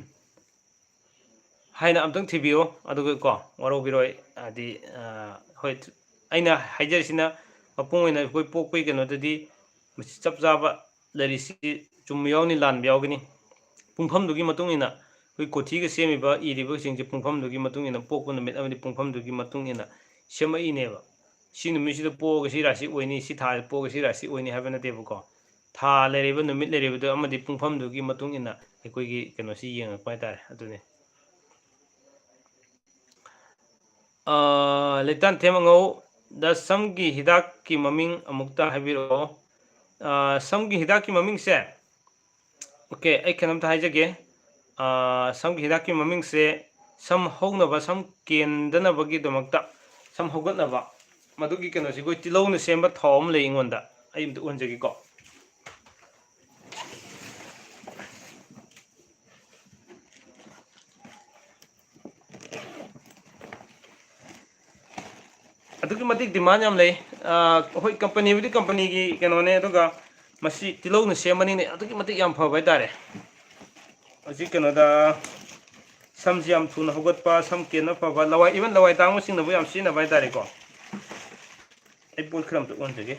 ꯍꯥꯏꯅ ꯑꯝꯇꯪ ꯊꯤꯕꯤꯌꯨ꯫ ꯑꯗꯨꯒ ꯀꯣ, ꯋꯥꯔꯧꯕꯤꯔꯣꯏ, ꯍꯥꯏꯗꯤ, ꯑ, ꯍꯣꯏ, ꯑꯩꯅ ꯍꯥꯏꯖꯔꯤꯁꯤꯅ ꯃꯄꯨꯡ ꯑꯣꯏꯅ ꯑꯩꯈꯣꯏ ꯄꯣꯛꯄꯒꯤ ꯀꯩꯅꯣꯗꯗꯤ ꯃꯁꯤ ꯆꯞ ꯆꯥꯕ ꯂꯩꯔꯤꯁꯤ ꯆꯨꯝꯕ ꯌꯥꯎꯅꯤ, ꯂꯥꯟꯕ ꯌꯥꯎꯒꯅꯤ꯫ ꯄꯨꯡꯐꯝꯗꯨꯒꯤ ꯃꯇꯨꯡ ꯏꯟꯅ ꯑꯩꯈꯣꯏ ꯀꯣꯊꯤꯒ ꯁꯦꯝꯃꯤꯕ, ꯏꯔꯤꯕꯁꯤꯡꯁꯦ ꯄꯨꯡꯐꯝꯗꯨꯒꯤ ꯃꯇꯨꯡ ꯏꯟꯅ, ꯄꯣꯛꯄ ꯅꯨꯃꯤꯠ ꯑꯃꯗꯤ ꯄꯨꯡꯐꯝꯗꯨꯒꯤ ꯃꯇꯨꯡ ꯏꯟꯅ ꯁꯦꯝꯃꯛꯏꯅꯦꯕ꯫ ꯁꯤ ꯅꯨꯃꯤꯠꯁꯤꯗ ꯄꯣꯛꯑꯒ ꯁꯤ ꯔꯥꯁꯤ ꯑꯣꯏꯅꯤ, ꯁꯤ ꯊꯥ ꯄꯣꯛꯑꯒ ꯁꯤ ꯔꯥꯁꯤ ꯑꯣꯏꯅꯤ ꯍꯥꯏꯕ ꯅꯠꯇꯦꯕꯀꯣ꯫ ꯊꯥ ꯂꯩꯔꯤꯕ, ꯅꯨꯃꯤꯠ ꯂꯩꯔꯤꯕꯗꯣ ꯑꯃꯗꯤ ꯄꯨꯡꯐꯝꯗꯨꯒꯤ ꯃꯇꯨꯡ ꯏꯟꯅ ꯑꯩꯈꯣꯏꯒꯤ ꯀꯩꯅꯣꯁꯤ ꯌꯦꯡꯉꯛꯄ ꯍꯥꯏꯇꯥꯔꯦ, ꯑꯗꯨꯅꯤ꯫ ꯑ, ꯂꯩꯇꯥꯟꯊꯦꯝ ꯑꯉꯧ, ꯗ ꯁꯝꯒꯤ ꯍꯤꯗꯥꯛꯀꯤ ꯃꯃꯤꯡ ꯑꯃꯨꯛꯇ ꯍꯥꯏꯕꯤꯔꯛꯑꯣ꯫ ꯑ, ꯁꯝꯒꯤ ꯍꯤꯗꯥꯛꯀꯤ ꯃꯃꯤꯡꯁꯦ, ꯑꯣꯀꯦ, ꯑꯩ ꯀꯩꯅꯣꯝꯇ ꯍꯥꯏꯖꯒꯦ꯫ ꯑꯥ, ꯁꯝꯒꯤ ꯍꯤꯗꯥꯛꯀꯤ ꯃꯃꯤꯡꯁꯦ ꯁꯝ ꯍꯧꯅꯕ, ꯁꯝ ꯀꯦꯟꯗꯅꯕꯒꯤꯗꯃꯛꯇ, ꯁꯝ ꯍꯧꯒꯠꯅꯕ, ꯃꯗꯨꯒꯤ ꯀꯩꯅꯣꯁꯤ ꯑꯩꯈꯣꯏ ꯇꯤꯜꯍꯧꯅ ꯁꯦꯝꯕ ꯊꯥꯎ ꯑꯃ ꯂꯩ ꯑꯩꯉꯣꯟꯗ꯫ ꯑꯩ ꯑꯝꯇ ꯎꯍꯟꯖꯒꯦꯀꯣ꯫ ꯑꯗꯨꯛꯀꯤ ꯃꯇꯤꯛ demand ꯌꯥꯝ ꯂꯩ꯫ ꯑꯥ, ꯑꯩꯈꯣꯏ ꯀꯝꯄꯅꯤꯕꯨꯗꯤ ꯀꯝꯄꯅꯤꯒꯤ ꯀꯩꯅꯣꯅꯦ, ꯑꯗꯨꯒ ꯃꯁꯤ ꯇꯤꯜꯍꯧꯅ ꯁꯦꯝꯕꯅꯤꯅ ꯑꯗꯨꯛꯀꯤ ꯃꯇꯤꯛ ꯌꯥꯝ ꯐꯕ ꯍꯥꯏꯇꯥꯔꯦ꯫ ꯍꯧꯖꯤꯛ ꯀꯩꯅꯣꯗ ꯁꯝꯁꯤ ꯌꯥꯝ ꯊꯨꯅ ꯍꯧꯒꯠꯄ, ꯁꯝ ꯀꯦꯟꯕ ꯐꯕ, ꯂꯋꯥꯏ, even ꯂꯋꯥꯏ ꯇꯥꯡꯕꯁꯤꯡꯅꯕꯨ ꯌꯥꯝ ꯁꯤꯖꯤꯟꯅꯕ ꯍꯥꯏꯇꯥꯔꯦꯀꯣ꯫ ꯑꯩ ꯄꯣꯠ ꯈꯔ ꯑꯝꯇ ꯑꯣꯟꯖꯒꯦ꯫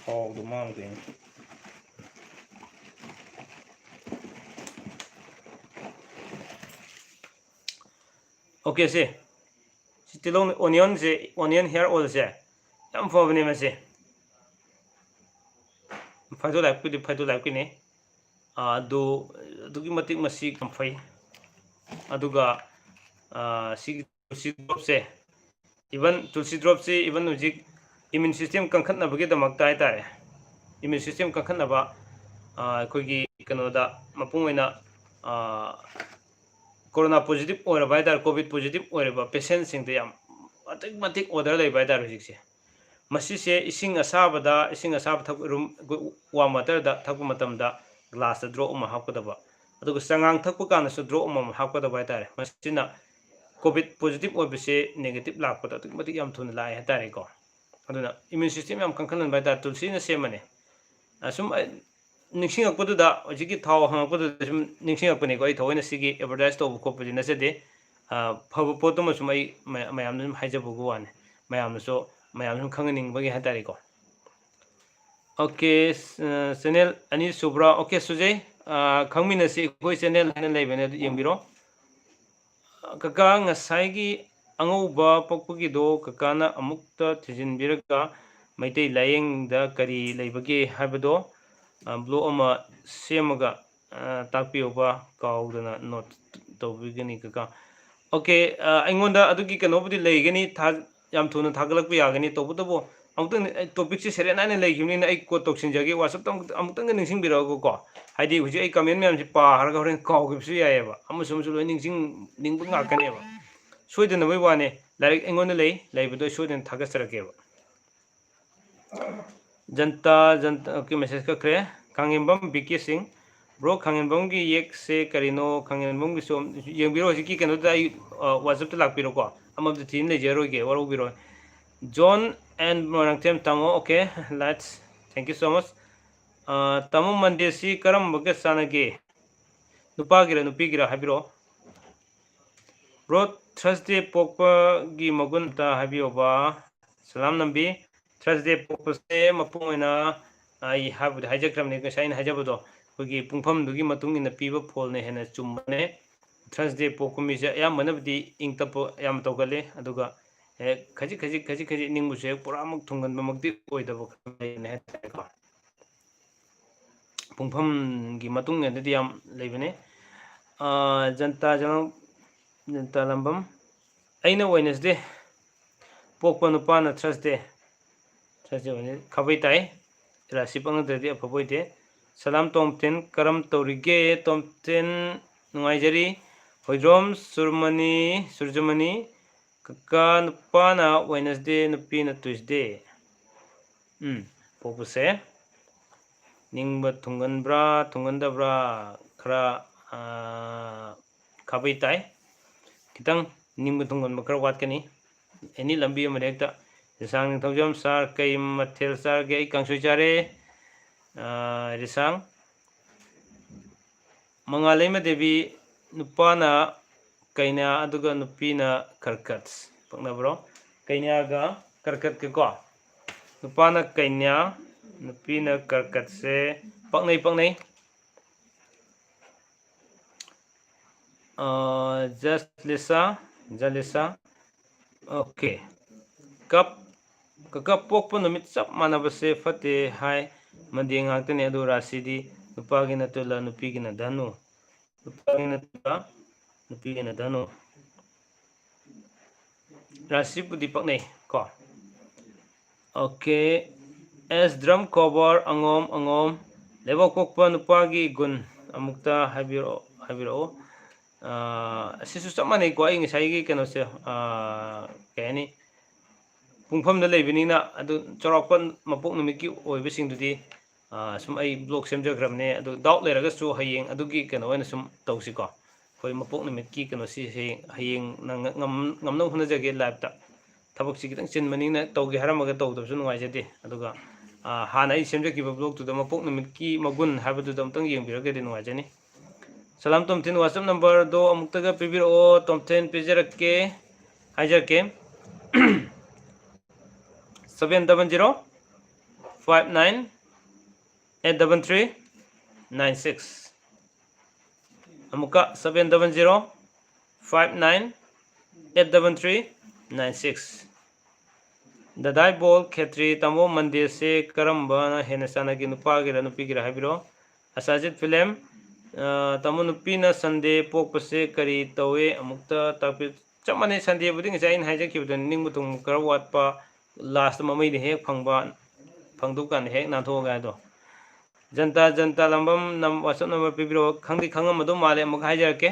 ꯊꯥꯎꯗꯣ ꯃꯥꯡꯗꯣꯏꯅꯦ꯫ ꯑꯣꯀꯦ, ꯁꯤ, ꯁꯤ ꯇꯤꯜꯍꯧ, ꯑꯣꯅꯤꯌꯟꯁꯦ, ꯑꯣꯅꯤꯌꯟ ꯍꯤꯌꯔ ꯑꯣꯏꯜꯁꯦ ꯌꯥꯝ ꯐꯕꯅꯦ ꯃꯁꯤ꯫ ꯐꯥꯏꯇꯣ ꯂꯥꯏꯐꯀꯤꯗꯤ ꯐꯥꯏꯇꯣ ꯂꯥꯏꯐꯀꯤꯅꯤ꯫ ꯑꯥ, ꯑꯗꯨ ꯑꯗꯨꯛꯀꯤ ꯃꯇꯤꯛ ꯃꯁꯤ ꯌꯥꯝ ꯐꯩ꯫ ꯑꯗꯨꯒ, ꯑꯥ, ꯁꯤꯒꯤ ꯇꯨꯜꯁꯤ ꯗ꯭ꯔꯣꯞꯁꯦ, even ꯇꯨꯜꯁꯤ ꯗ꯭ꯔꯣꯞꯁꯤ even ꯍꯧꯖꯤꯛ immune system ꯀꯟꯈꯠꯅꯕꯒꯤꯗꯃꯛꯇ ꯍꯥꯏꯇꯥꯔꯦ, immune system ꯀꯟꯈꯠꯅꯕ, ꯑꯥ, ꯑꯩꯈꯣꯏꯒꯤ ꯀꯩꯅꯣꯗ ꯃꯄꯨꯡ ꯑꯣꯏꯅ, ꯑꯥ, ꯀꯣꯔꯣꯅꯥ positive ꯑꯣꯏꯔꯕ ꯍꯥꯏꯇꯥꯔꯦ, ꯀꯣꯚꯤꯗ positive ꯑꯣꯏꯔꯕ patientꯁꯤꯡꯗ ꯌꯥꯝ ꯑꯗꯨꯛꯀꯤ ꯃꯇꯤꯛ order ꯂꯩꯕ ꯍꯥꯏꯇꯥꯔꯦ ꯍꯧꯖꯤꯛꯁꯦ꯫ ꯃꯁꯤꯁꯦ ꯏꯁꯤꯡ ꯑꯁꯥꯕꯗ, ꯏꯁꯤꯡ ꯑꯁꯥꯕ ꯊꯛ-, room, warm waterꯗ ꯊꯛꯄ ꯃꯇꯝꯗ glassꯇ drop ꯑꯃ ꯍꯥꯞꯀꯗꯕ, ꯑꯗꯨꯒ ꯆꯉꯥꯡ ꯊꯛꯄ ꯀꯥꯟꯗꯁꯨ drop ꯑꯃꯃꯝ ꯍꯥꯞꯀꯗꯕ ꯍꯥꯏꯇꯥꯔꯦ꯫ ꯃꯁꯤꯅ ꯀꯣꯚꯤꯗ positive ꯑꯣꯏꯕꯁꯦ negative ꯂꯥꯛꯄꯗ ꯑꯗꯨꯛꯀꯤ ꯃꯇꯤꯛ ꯌꯥꯝ ꯊꯨꯅ ꯂꯥꯛꯑꯦ ꯍꯥꯏꯇꯥꯔꯦꯀꯣ꯫ ꯑꯗꯨꯅ immune system ꯌꯥꯝ ꯀꯟꯈꯠꯍꯟꯕ ꯍꯥꯏꯇꯥꯔꯦ, ꯇꯨꯜꯁꯤꯅ ꯁꯦꯝꯕꯅꯦ꯫ ꯑꯁꯨꯝ ꯑꯩ ꯅꯤꯡꯁꯤꯡꯉꯛꯄꯗꯨꯗ, ꯍꯧꯖꯤꯛꯀꯤ ꯊꯥꯎ ꯍꯪꯉꯛꯄꯗꯨꯗ ꯁꯨꯝ ꯅꯤꯡꯁꯤꯡꯉꯛꯄꯅꯤꯀꯣ꯫ ꯑꯩ ꯊꯑꯣꯏꯅ ꯁꯤꯒꯤ advertise ꯇꯧꯕ ꯈꯣꯠꯄꯗꯤ ꯅꯠꯆꯗꯦ꯫ ꯑ, ꯐꯕ ꯄꯣꯠꯇꯨꯃ ꯁꯨꯝ ꯑꯩ ꯃꯌꯥ-, ꯃꯌꯥꯝꯗ ꯁꯨꯝ ꯍꯥꯏꯖꯕꯒꯤ ꯋꯥꯅꯤ꯫ ꯃꯌꯥꯝꯅꯁꯨ, ꯃꯌꯥꯝ ꯁꯨꯝ ꯈꯪꯍꯟꯅꯤꯡꯕꯒꯤ ꯍꯥꯏꯇꯥꯔꯦꯀꯣ꯫ ꯑꯣꯀꯦ, ꯑ, channel ꯑꯅꯤ ꯁꯨꯕ꯭ꯔꯥ? ꯑꯣꯀꯦ, ꯁꯨꯖꯩ꯫ ꯑ, ꯈꯪꯃꯤꯟꯅꯁꯤ, ꯑꯩꯈꯣꯏ channel ꯍꯥꯏꯅ ꯂꯩꯕꯅꯦ, ꯑꯗꯨ ꯌꯦꯡꯕꯤꯔꯣ꯫ ꯀꯀꯥ, ꯉꯁꯥꯏꯒꯤ ꯑꯉꯧꯕ ꯄꯛꯄꯒꯤꯗꯣ ꯀꯀꯥꯅ ꯑꯃꯨꯛꯇ ꯊꯤꯖꯤꯟꯕꯤꯔꯒ ꯃꯩꯇꯩ ꯂꯥꯏꯌꯦꯡꯗ ꯀꯔꯤ ꯂꯩꯕꯒꯦ ꯍꯥꯏꯕꯗꯣ, ꯑ, blog ꯑꯃ ꯁꯦꯝꯃꯒ, ꯑ, ꯇꯥꯛꯄꯤꯌꯣꯕ, ꯀꯥꯎꯗꯅ note ꯇꯧꯕꯤꯒꯅꯤ ꯀꯀꯥ꯫ ꯑꯣꯀꯦ, ꯑ, ꯑꯩꯉꯣꯟꯗ ꯑꯗꯨꯒꯤ ꯀꯩꯅꯣꯕꯨꯗꯤ ꯂꯩꯒꯅꯤ, ꯊꯥ-, ꯌꯥꯝ ꯊꯨꯅ ꯊꯥꯒꯠꯂꯛꯄ ꯌꯥꯒꯅꯤ꯫ ꯇꯧꯕꯇꯕꯨ ꯑꯃꯨꯛꯇꯪ ꯑꯩ ꯇꯣꯄꯤꯛꯁꯦ ꯁꯦꯔꯦꯟ ꯅꯥꯏꯅ ꯂꯩꯈꯤꯕꯅꯤꯅ ꯑꯩ ꯀꯣꯠ ꯇꯧꯁꯤꯟꯖꯒꯦ, ꯋꯥꯆꯞꯇ ꯑꯃꯨꯛ-, ꯑꯃꯨꯛꯇꯪꯒ ꯅꯤꯡꯁꯤꯡꯕꯤꯔꯛꯑꯒꯀꯣ꯫ ꯍꯥꯏꯗꯤ ꯍꯧꯖꯤꯛ ꯑꯩ ꯀꯃꯦꯟ ꯃꯌꯥꯝꯁꯦ ꯄꯥꯔꯒ ꯍꯣꯔꯦꯟ ꯀꯥꯎꯈꯤꯕꯁꯨ ꯌꯥꯏꯑꯕ, ꯑꯃꯁꯨ ꯑꯃꯁꯨ ꯂꯣꯏ ꯅꯤꯡꯁꯤꯡꯅꯤꯡꯕ ꯉꯥꯛꯇꯅꯦꯕ꯫ ꯁꯣꯏꯗꯅꯕꯒꯤ ꯋꯥꯅꯦ, ꯂꯥꯏꯔꯤꯛ ꯑꯩꯉꯣꯟꯗ ꯂꯩ, ꯂꯩꯕꯗꯣ ꯑꯩ ꯁꯣꯏꯗꯅ ꯊꯥꯒꯠꯆꯔꯛꯀꯦꯕ꯫ ꯖꯟꯇꯥ, ꯖꯟꯇꯥ, ꯑꯣꯀꯦ, ꯃꯦꯁꯦꯖ ꯀꯛꯈ꯭ꯔꯦ꯫ Khangembam B K Singh, bro, ꯈꯥꯡꯉꯦꯝꯕꯝꯒꯤ ꯌꯦꯛꯁꯦ ꯀꯔꯤꯅꯣ? ꯈꯥꯡꯉꯦꯝꯕꯝꯒꯤꯁꯨ ꯑꯝ-, ꯌꯦꯡꯕꯤꯔꯣ, ꯍꯧꯖꯤꯛꯀꯤ ꯀꯩꯅꯣꯗ ꯑꯩ, ꯑ, ꯋꯥꯆꯞꯇ ꯂꯥꯛꯄꯤꯔꯣꯀꯣ, ꯑꯃꯗ ꯊꯤꯅ ꯂꯩꯖꯔꯣꯏꯒꯦ, ꯋꯥꯔꯧꯕꯤꯔꯣꯏ꯫ ꯖꯣꯟ ꯑꯦꯟ ꯃꯣꯏꯔꯥꯡꯊꯦꯝ, ꯇꯥꯃꯣ, okay, lights, thank you so much꯫ ꯑ, ꯇꯥꯃꯣ, ꯃꯟꯗꯦꯁꯤ ꯀꯔꯝꯕꯒ ꯆꯥꯟꯅꯒꯦ? ꯅꯨꯄꯥꯒꯤꯔ ꯅꯨꯄꯤꯒꯤꯔ ꯍꯥꯏꯕꯤꯔꯛꯑꯣ꯫ ꯕ꯭ꯔꯣ, ꯊꯔꯁꯗꯦ ꯄꯣꯛꯄꯒꯤ ꯃꯒꯨꯟ ꯑꯝꯇ ꯍꯥꯏꯕꯤꯌꯣꯕ꯫ ꯁꯂꯥꯝ ꯅꯝꯕꯤ꯫ ꯊꯔꯁꯗꯦ ꯄꯣꯛꯄꯁꯦ ꯃꯄꯨꯡ ꯑꯣꯏꯅ ꯑꯩ ꯍꯥꯏꯕꯨꯗꯤ ꯍꯥꯏꯖꯈ꯭ꯔꯕꯅꯤ, ꯉꯁꯥꯏ ꯑꯩꯅ ꯍꯥꯏꯖꯕꯗꯣ, ꯑꯩꯈꯣꯏꯒꯤ ꯄꯨꯡꯐꯝꯗꯨꯒꯤ ꯃꯇꯨꯡ ꯏꯟꯅ ꯄꯤꯕ ꯐꯣꯜꯅ ꯍꯦꯟꯅ ꯆꯨꯝꯕꯅꯦ꯫ ꯊꯔꯁꯗꯦ ꯄꯣꯛꯄ ꯃꯤꯁꯦ ꯑꯌꯥꯝꯕꯅꯕꯨꯗꯤ ꯏꯪ ꯇꯞꯄ ꯑꯌꯥꯝꯕ ꯇꯧꯒꯜꯂꯤ, ꯑꯗꯨꯒ ꯍꯦꯛ ꯈꯖꯤꯛ ꯈꯖꯤꯛ, ꯈꯖꯤꯛ ꯈꯖꯤꯛ ꯅꯤꯡꯕꯁꯨ ꯍꯦꯛ ꯄꯨꯔꯥꯃꯛ ꯊꯨꯡꯒꯟꯕꯃꯛꯇꯤ ꯑꯣꯏꯗꯕ ꯈꯔ ꯂꯩꯕꯅꯦ ꯍꯥꯏꯇꯥꯔꯦꯀꯣ꯫ ꯄꯨꯡꯐꯝꯒꯤ ꯃꯇꯨꯡ ꯏꯟꯅꯗꯤ ꯌꯥꯝ ꯂꯩꯕꯅꯦ꯫ ꯑꯥ, ꯖꯟꯇꯥ ꯖꯅ-, ꯖꯟꯇꯥ ꯂꯝꯕꯝ꯫ ꯑꯩꯅ ꯋꯦꯅꯁꯗꯦ ꯄꯣꯛꯄ ꯅꯨꯄꯥꯅ ꯊꯔꯁꯗꯦ꯫ ꯊꯔꯁꯗꯦ ꯑꯣꯏꯅ ꯈꯥꯕꯩ ꯇꯥꯏ꯫ ꯔꯥꯁꯤ ꯄꯛꯅꯗ꯭ꯔꯗꯤ ꯑꯐꯕ ꯑꯣꯏꯗꯦ꯫ ꯁꯂꯥꯝ ꯇꯣꯝꯊꯤꯟ, ꯀꯔꯝ ꯇꯧꯔꯤꯒꯦ? ꯇꯣꯝꯊꯤꯟ, ꯅꯨꯡꯉꯥꯏꯖꯔꯤ꯫ ꯍꯣꯏꯗ꯭ꯔꯣꯝ ꯁꯨꯔꯃꯅꯤ, ꯁꯨꯔꯖꯃꯅꯤ, ꯀꯀꯥ ꯅꯨꯄꯥꯅ ꯋꯦꯅꯁꯗꯦ, ꯅꯨꯄꯤꯅ ꯇ꯭ꯌꯨꯁꯗꯦ꯫ ꯎꯝ, ꯄꯣꯛꯄꯁꯦ ꯅꯤꯡꯕ ꯊꯨꯡꯒꯟꯕ꯭ꯔꯥ, ꯊꯨꯡꯒꯟꯗꯕ꯭ꯔꯥ? ꯈꯔ, ꯑꯥ, ꯈꯥꯕꯩ ꯇꯥꯏ꯫ ꯈꯤꯇꯪ ꯅꯤꯡꯕ ꯊꯨꯡꯒꯟꯕ ꯈꯔ ꯋꯥꯠꯀꯅꯤ꯫ ꯑꯦꯅꯤ ꯂꯝꯕꯤ ꯑꯃꯗ ꯍꯦꯛꯇ꯫ ꯔꯤꯁꯥꯡ ꯅꯤꯡꯊꯧꯖꯝ ꯁꯥꯔ, ꯀꯩ ꯃꯊꯦꯜ ꯆꯥꯔꯒꯦ? ꯑꯩ ꯀꯥꯡꯁꯣꯏ ꯆꯥꯔꯦ꯫ ꯑꯥ, ꯔꯤꯁꯥꯡ꯫ ꯃꯉꯥꯜꯂꯩꯃ ꯗꯦꯕꯤ, ꯅꯨꯄꯥꯅ ꯀꯩꯅ꯭ꯌꯥ ꯑꯗꯨꯒ ꯅꯨꯄꯤꯅ ꯀꯔꯀꯠ꯫ ꯄꯛꯅꯕ꯭ꯔꯣ? ꯀꯩꯅ꯭ꯌꯥꯒ ꯀꯔꯀꯠꯀꯀꯣ꯫ ꯅꯨꯄꯥꯅ ꯀꯩꯅ꯭ꯌꯥ, ꯅꯨꯄꯤꯅ ꯀꯔꯀꯠꯁꯦ ꯄꯛꯅꯩ, ꯄꯛꯅꯩ꯫ ꯑꯥ, ꯖꯁꯂꯤꯁꯥ, ꯖꯂꯤꯁꯥ꯫ ꯑꯣꯀꯦ꯫ ꯀꯞ-, ꯀꯀꯞ ꯄꯣꯛꯄ ꯅꯨꯃꯤꯠ ꯆꯞ ꯃꯥꯟꯅꯕꯁꯦ ꯐꯠꯇꯦ ꯍꯥꯏ꯫ ꯃꯟꯗꯦ ꯉꯥꯛꯇꯅꯤ, ꯑꯗꯨ ꯔꯥꯁꯤꯗꯤ ꯅꯨꯄꯥꯒꯤꯅ ꯇꯨꯂꯥ, ꯅꯨꯄꯤꯒꯤꯅ ꯙꯅꯨ꯫ ꯅꯨꯄꯥꯒꯤꯅ ꯇꯨꯂꯥ, ꯅꯨꯄꯤꯒꯤꯅ ꯙꯅꯨ꯫ ꯔꯥꯁꯤꯕꯨꯗꯤ ꯄꯛꯅꯩ ꯀꯣ꯫ ꯑꯣꯀꯦ, ꯑꯦꯁ ꯗ꯭ꯔꯝ ꯀꯣꯕꯔ ꯑꯉꯣꯝ ꯑꯉꯣꯝ, ꯂꯩꯕꯥꯛꯄꯣꯛꯄ ꯅꯨꯄꯥꯒꯤ ꯒꯨꯟ ꯑꯃꯨꯛꯇ ꯍꯥꯏꯕꯤꯔꯛꯑꯣ, ꯍꯥꯏꯕꯤꯔꯛꯑꯣ꯫ ꯑꯥ, ꯑꯁꯤꯁꯨ ꯆꯞ ꯃꯥꯟꯅꯩꯀꯣ, ꯑꯩ ꯉꯁꯥꯏꯒꯤ ꯀꯩꯅꯣꯁꯦ, ꯑꯥ, ꯀꯩ ꯍꯥꯏꯅꯤ, ꯄꯨꯡꯐꯝꯗ ꯂꯩꯕꯅꯤꯅ, ꯑꯗꯨ ꯆꯥꯎꯔꯥꯛꯄ ꯃꯄꯣꯛ ꯅꯨꯃꯤꯠꯀꯤ ꯑꯣꯏꯕꯁꯤꯡꯗꯨꯗꯤ, ꯑꯥ, ꯁꯨꯝ ꯑꯩ ꯕ꯭ꯂꯣꯛ ꯁꯦꯝꯖꯈ꯭ꯔꯕꯅꯦ, ꯑꯗꯨ ꯗꯥꯎꯠ ꯂꯩꯔꯒꯁꯨ ꯍꯌꯦꯡ ꯑꯗꯨꯒꯤ ꯀꯩꯅꯣ ꯑꯣꯏꯅ ꯁꯨꯝ ꯇꯧꯁꯤꯀꯣ꯫ ꯑꯩꯈꯣꯏ ꯃꯄꯣꯛ ꯅꯨꯃꯤꯠꯀꯤ ꯀꯩꯅꯣꯁꯤ ꯍꯌꯦꯡ, ꯍꯌꯦꯡ ꯅꯪ ꯉꯝ-, ꯉꯝꯅꯕ ꯍꯣꯠꯅꯖꯒꯦ ꯂꯥꯏꯞꯇ꯫ ꯊꯕꯛꯁꯤ ꯈꯤꯇꯪ ꯆꯤꯟꯕꯅꯤꯅ ꯇꯧꯒꯦ ꯍꯥꯏꯔꯝꯃꯒ ꯇꯧꯗꯕꯁꯨ ꯅꯨꯡꯉꯥꯏꯖꯗꯦ꯫ ꯑꯗꯨꯒ, ꯑꯥ, ꯍꯥꯟꯅ ꯑꯩ ꯁꯦꯝꯖꯈꯤꯕ ꯕ꯭ꯂꯣꯛꯇꯨꯗ ꯃꯄꯣꯛ ꯅꯨꯃꯤꯠꯀꯤ ꯃꯒꯨꯟ ꯍꯥꯏꯕꯗꯨꯗ ꯑꯃꯨꯛꯇꯪ ꯌꯦꯡꯕꯤꯔꯒꯗꯤ ꯅꯨꯡꯉꯥꯏꯖꯅꯤ꯫ ꯁꯂꯥꯝ ꯇꯣꯝꯊꯤꯟ WhatsApp ꯅꯝꯕꯔꯗꯣ ꯑꯃꯨꯛꯇꯒ ꯄꯤꯕꯤꯔꯛꯑꯣ, ꯇꯣꯝꯊꯤꯟ, ꯄꯤꯖꯔꯛꯀꯦ, ꯍꯥꯏꯖꯔꯛꯀꯦ꯫ Seven double zero five nine eight double three nine six꯫ ꯑꯃꯨꯛꯀ seven double zero five nine eight double three nine six꯫ ꯗꯗꯥ ꯏꯕꯣꯜ ꯈꯦꯇ꯭ꯔꯤ, ꯇꯥꯃꯣ ꯃꯟꯗꯦꯁꯦ ꯀꯔꯝꯕꯅ ꯍꯦꯟꯅ ꯆꯥꯟꯅꯒꯦ, ꯅꯨꯄꯥꯒꯤꯔ ꯅꯨꯄꯤꯒꯤꯔ ꯍꯥꯏꯕꯤꯔꯣ꯫ ꯑꯁꯥꯖꯤꯠ ꯐꯤꯂꯦꯝ, ꯑ, ꯇꯥꯃꯣ ꯅꯨꯄꯤꯅ ꯁꯟꯗꯦ ꯄꯣꯛꯄꯁꯦ ꯀꯔꯤ ꯇꯧꯋꯦ, ꯑꯃꯨꯛꯇ ꯇꯥꯛꯄꯤ-, ꯆꯞ ꯃꯥꯟꯅꯩ, ꯁꯟꯗꯦꯕꯨꯗꯤ ꯉꯁꯥꯏ ꯑꯩꯅ ꯍꯥꯏꯖꯈꯤꯕꯗꯨꯅꯤ, ꯅꯤꯡꯕ ꯊꯨꯡꯕ ꯈꯔ ꯋꯥꯠꯄ, ꯂꯥꯁꯇ ꯃꯃꯩꯗ ꯍꯦꯛ ꯐꯪꯕ, ꯐꯪꯗꯧ ꯀꯥꯟꯗ ꯍꯦꯛ ꯅꯥꯟꯊꯣꯛꯑꯒ ꯍꯥꯏꯗꯣ꯫ ꯖꯟꯇꯥ ꯖꯟꯇꯥ ꯂꯝꯕꯝ ꯅꯝ-, WhatsApp ꯅꯝꯕꯔ ꯄꯤꯕꯤꯔꯛꯑꯣ, ꯈꯪꯗꯤ ꯈꯪꯉꯝꯃꯗꯧ ꯃꯥꯜꯂꯦ, ꯑꯃꯨꯛ ꯍꯥꯏꯖꯔꯛꯀꯦ,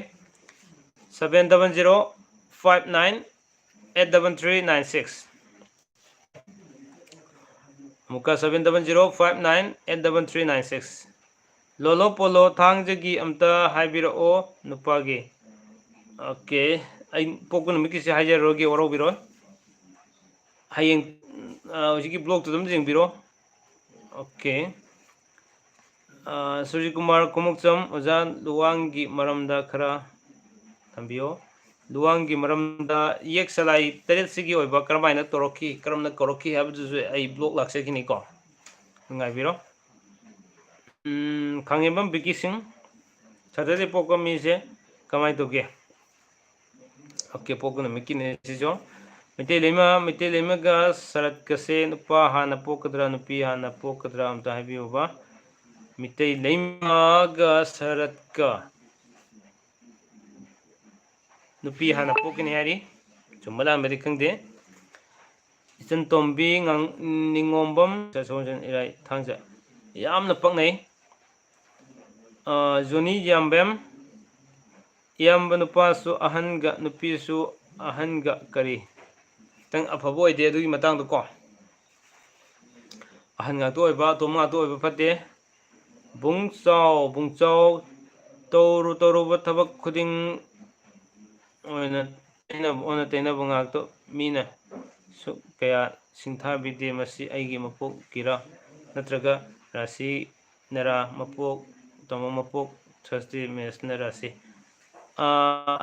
seven double zero five nine eight double three nine six꯫ ꯑꯃꯨꯛꯀ seven double zero five nine eight double three nine six꯫ ꯂꯣꯂꯣ ꯄꯣꯂꯣ ꯊꯥꯡꯖꯒꯤ ꯑꯝꯇ ꯍꯥꯏꯕꯤꯔꯛꯑꯣ ꯅꯨꯄꯥꯒꯤ꯫ ꯑꯣꯀꯦ, ꯑꯩ ꯄꯣꯛꯄ ꯅꯨꯃꯤꯠꯀꯤꯁꯦ ꯍꯥꯏꯖꯔꯔꯣꯏꯒꯦ, ꯋꯥꯔꯧꯕꯤꯔꯣꯏ꯫ ꯍꯌꯦꯡ, ꯑ, ꯍꯧꯖꯤꯛꯀꯤ ꯕ꯭ꯂꯣꯛꯇꯨ ꯑꯗꯨꯝ ꯌꯦꯡꯕꯤꯔꯣ꯫ ꯑꯣꯀꯦ꯫ ꯑ, ꯁꯨꯔꯖꯤꯀꯨꯃꯥꯔ ꯈꯣꯡꯎꯞꯆꯝ, ꯑꯣꯖꯥ ꯂꯨꯋꯥꯡꯒꯤ ꯃꯔꯝꯗ ꯈꯔ ꯊꯝꯕꯤꯌꯣ꯫ ꯂꯨꯋꯥꯡꯒꯤ ꯃꯔꯝꯗ ꯌꯦꯛ ꯆꯂꯥꯏ ꯇꯔꯦꯠꯁꯤꯒꯤ ꯑꯣꯏꯕ ꯀꯔꯝꯍꯥꯏꯅ ꯇꯧꯔꯛꯈꯤ, ꯀꯔꯝꯅ ꯀꯧꯔꯛꯈꯤ ꯍꯥꯏꯕꯗꯨꯁꯨ ꯑꯩ ꯕ꯭ꯂꯣꯛ ꯂꯥꯛꯆꯈꯤꯅꯤꯀꯣ꯫ ꯉꯥꯏꯕꯤꯔꯣ꯫ ꯎꯝ, ꯈꯥꯉꯦꯝꯕꯝ ꯕꯤꯀꯤ ꯁꯤꯡ, ꯁꯇꯔꯗꯦ ꯄꯣꯛꯄ ꯃꯤꯁꯦ ꯀꯃꯥꯏꯅ ꯇꯧꯒꯦ? ꯑꯣꯀꯦ, ꯄꯣꯛꯄ ꯅꯨꯃꯤꯠꯀꯤꯅꯦ ꯁꯤꯁꯨ꯫ ꯃꯩꯇꯩ ꯂꯩꯃ, ꯃꯩꯇꯩ ꯂꯩꯃꯒ ꯁꯔꯠꯀꯁꯦ ꯅꯨꯄꯥ ꯍꯥꯟꯅ ꯄꯣꯛꯀꯗ꯭ꯔꯥ, ꯅꯨꯄꯤ ꯍꯥꯟꯅ ꯄꯣꯛꯀꯗ꯭ꯔꯥ ꯑꯝꯇ ꯍꯥꯏꯕꯤꯌꯨꯕ꯫ ꯃꯩꯇꯩ ꯂꯩꯃꯒ ꯁꯔꯠꯀ ꯅꯨꯄꯤ ꯍꯥꯟꯅ ꯄꯣꯛꯀꯅꯤ ꯍꯥꯏꯔꯤ꯫ ꯆꯨꯝꯕ ꯂꯥꯟꯕꯗꯤ ꯈꯪꯗꯦ꯫ ꯆꯟꯇꯣꯝꯕꯤ, ꯅꯤꯉꯣꯝꯕꯝ, ꯁꯒꯣꯜꯁꯦꯟ, ꯏꯔꯥꯏ, ꯊꯥꯡꯖ꯫ ꯌꯥꯝꯅ ꯄꯛꯅꯩ꯫ ꯖꯣꯅꯤ ꯌꯥꯝꯕꯦꯝ, ꯏꯌꯥꯝꯕ ꯅꯨꯄꯥꯁꯨ ꯑꯍꯟꯒ ꯅꯨꯄꯤꯁꯨ ꯑꯍꯟꯒ ꯀꯔꯤ ꯈꯤꯇꯪ ꯑꯐꯕ ꯑꯣꯏꯗꯦ ꯑꯗꯨꯒꯤ ꯃꯇꯥꯡꯗꯀꯣ꯫ ꯑꯍꯟ ꯉꯥꯛꯇ ꯑꯣꯏꯕ, ꯑꯇꯣꯝꯕ ꯉꯥꯛꯇ ꯑꯣꯏꯕ ꯐꯠꯇꯦ꯫ ꯕꯨꯡꯆꯥꯎ, ꯕꯨꯡꯆꯥꯎ, ꯇꯧꯔꯨ ꯇꯧꯔꯨꯕ ꯊꯕꯛ ꯈꯨꯗꯤꯡ ꯑꯣꯏꯅ ꯇꯩꯅꯕ, ꯑꯣꯟꯅ ꯇꯩꯅꯕ ꯉꯥꯛꯇ ꯃꯤꯅ ꯁꯨ ꯀꯌꯥ ꯁꯤꯡꯊꯥꯕꯤꯗꯦ꯫ ꯃꯁꯤ ꯑꯩꯒꯤ ꯃꯄꯣꯛꯀꯤꯔꯥ ꯅꯠꯇ꯭ꯔꯒ ꯔꯥꯁꯤ ꯅꯔꯥ? ꯃꯄꯣꯛ, ꯇꯥꯃꯣ, ꯃꯄꯣꯛ ꯊꯔꯁꯗꯦ ꯃꯦꯁꯅ ꯔꯥꯁꯤ꯫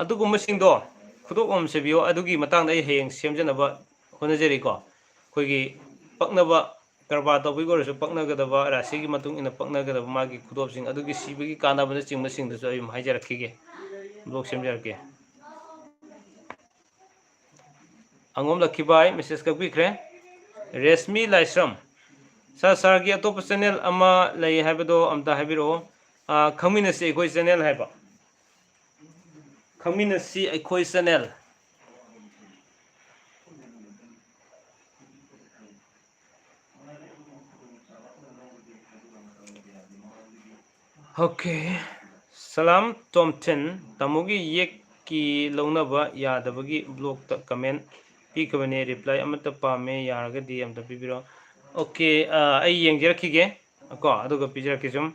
ꯑꯗꯨꯒꯨꯝꯕꯁꯤꯡꯗꯣ ꯈꯨꯗꯣꯞ ꯑꯃ ꯁꯦꯝꯕꯤꯌꯣ꯫ ꯑꯗꯨꯒꯤ ꯃꯇꯥꯡꯗ ꯑꯩ ꯍꯌꯦꯡ ꯁꯦꯝꯖꯅꯕ ꯍꯣꯠꯅꯖꯔꯤꯀꯣ꯫ ꯑꯩꯈꯣꯏꯒꯤ ꯄꯛꯅꯕ, ꯀꯔꯕꯥꯔ ꯇꯧꯕꯒꯤ ꯑꯣꯏꯔꯁꯨ ꯄꯛꯅꯒꯗꯕ, ꯔꯥꯁꯤꯒꯤ ꯃꯇꯨꯡ ꯏꯟꯅ ꯄꯛꯅꯒꯗꯕ ꯃꯥꯒꯤ ꯈꯨꯗꯣꯞꯁꯤꯡ ꯑꯗꯨꯒꯤ ꯁꯤꯕꯒꯤ ꯀꯥꯟꯅꯕꯅꯆꯤꯡꯕꯁꯤꯡꯗꯨꯁꯨ ꯑꯩ ꯑꯗꯨꯝ ꯍꯥꯏꯖꯔꯛꯈꯤꯒꯦ, ꯕ꯭ꯂꯣꯛ ꯁꯦꯝꯖꯔꯛꯀꯦ꯫ ꯑꯉꯣꯝ ꯂꯛꯈꯤꯕꯥꯏ ꯃꯦꯁꯦꯖ ꯀꯛꯄꯤꯈ꯭ꯔꯦ꯫ ꯔꯦꯁꯃꯤ ꯂꯥꯏꯁ꯭ꯔꯝ, ꯁꯥꯔ, ꯁꯥꯔꯒꯤ ꯑꯇꯣꯞꯄ ꯆꯦꯅꯦꯜ ꯑꯃ ꯂꯩ ꯍꯥꯏꯕꯗꯣ ꯑꯝꯇ ꯍꯥꯏꯕꯤꯔꯛꯑꯣ꯫ ꯈꯪꯃꯤꯟꯅꯁꯤ ꯑꯩꯈꯣꯏ ꯆꯦꯅꯦꯜ ꯍꯥꯏꯕ꯫ ꯈꯪꯃꯤꯟꯅꯁꯤ ꯑꯩꯈꯣꯏ ꯆꯦꯅꯦꯜ꯫ ꯑꯣꯀꯦ꯫ ꯁꯂꯥꯝ ꯇꯣꯝꯊꯤꯟ, ꯇꯥꯃꯣꯒꯤ ꯌꯦꯛꯀꯤ ꯂꯧꯅꯕ ꯌꯥꯗꯕꯒꯤ ꯕ꯭ꯂꯣꯛꯇ ꯀꯃꯦꯟ ꯄꯤꯈꯤꯕꯅꯦ, ꯔꯤꯄ꯭ꯂꯥꯏ ꯑꯃꯠꯇ ꯄꯥꯝꯃꯦ, ꯌꯥꯔꯒꯗꯤ ꯑꯝꯇ ꯄꯤꯕꯤꯔꯛꯑꯣ꯫ ꯑꯣꯀꯦ, ꯑꯩ ꯌꯦꯡꯖꯔꯛꯈꯤꯒꯦ ꯀꯣ, ꯑꯗꯨꯒ ꯄꯤꯖꯔꯛꯀꯦ꯫ ꯁꯨꯝ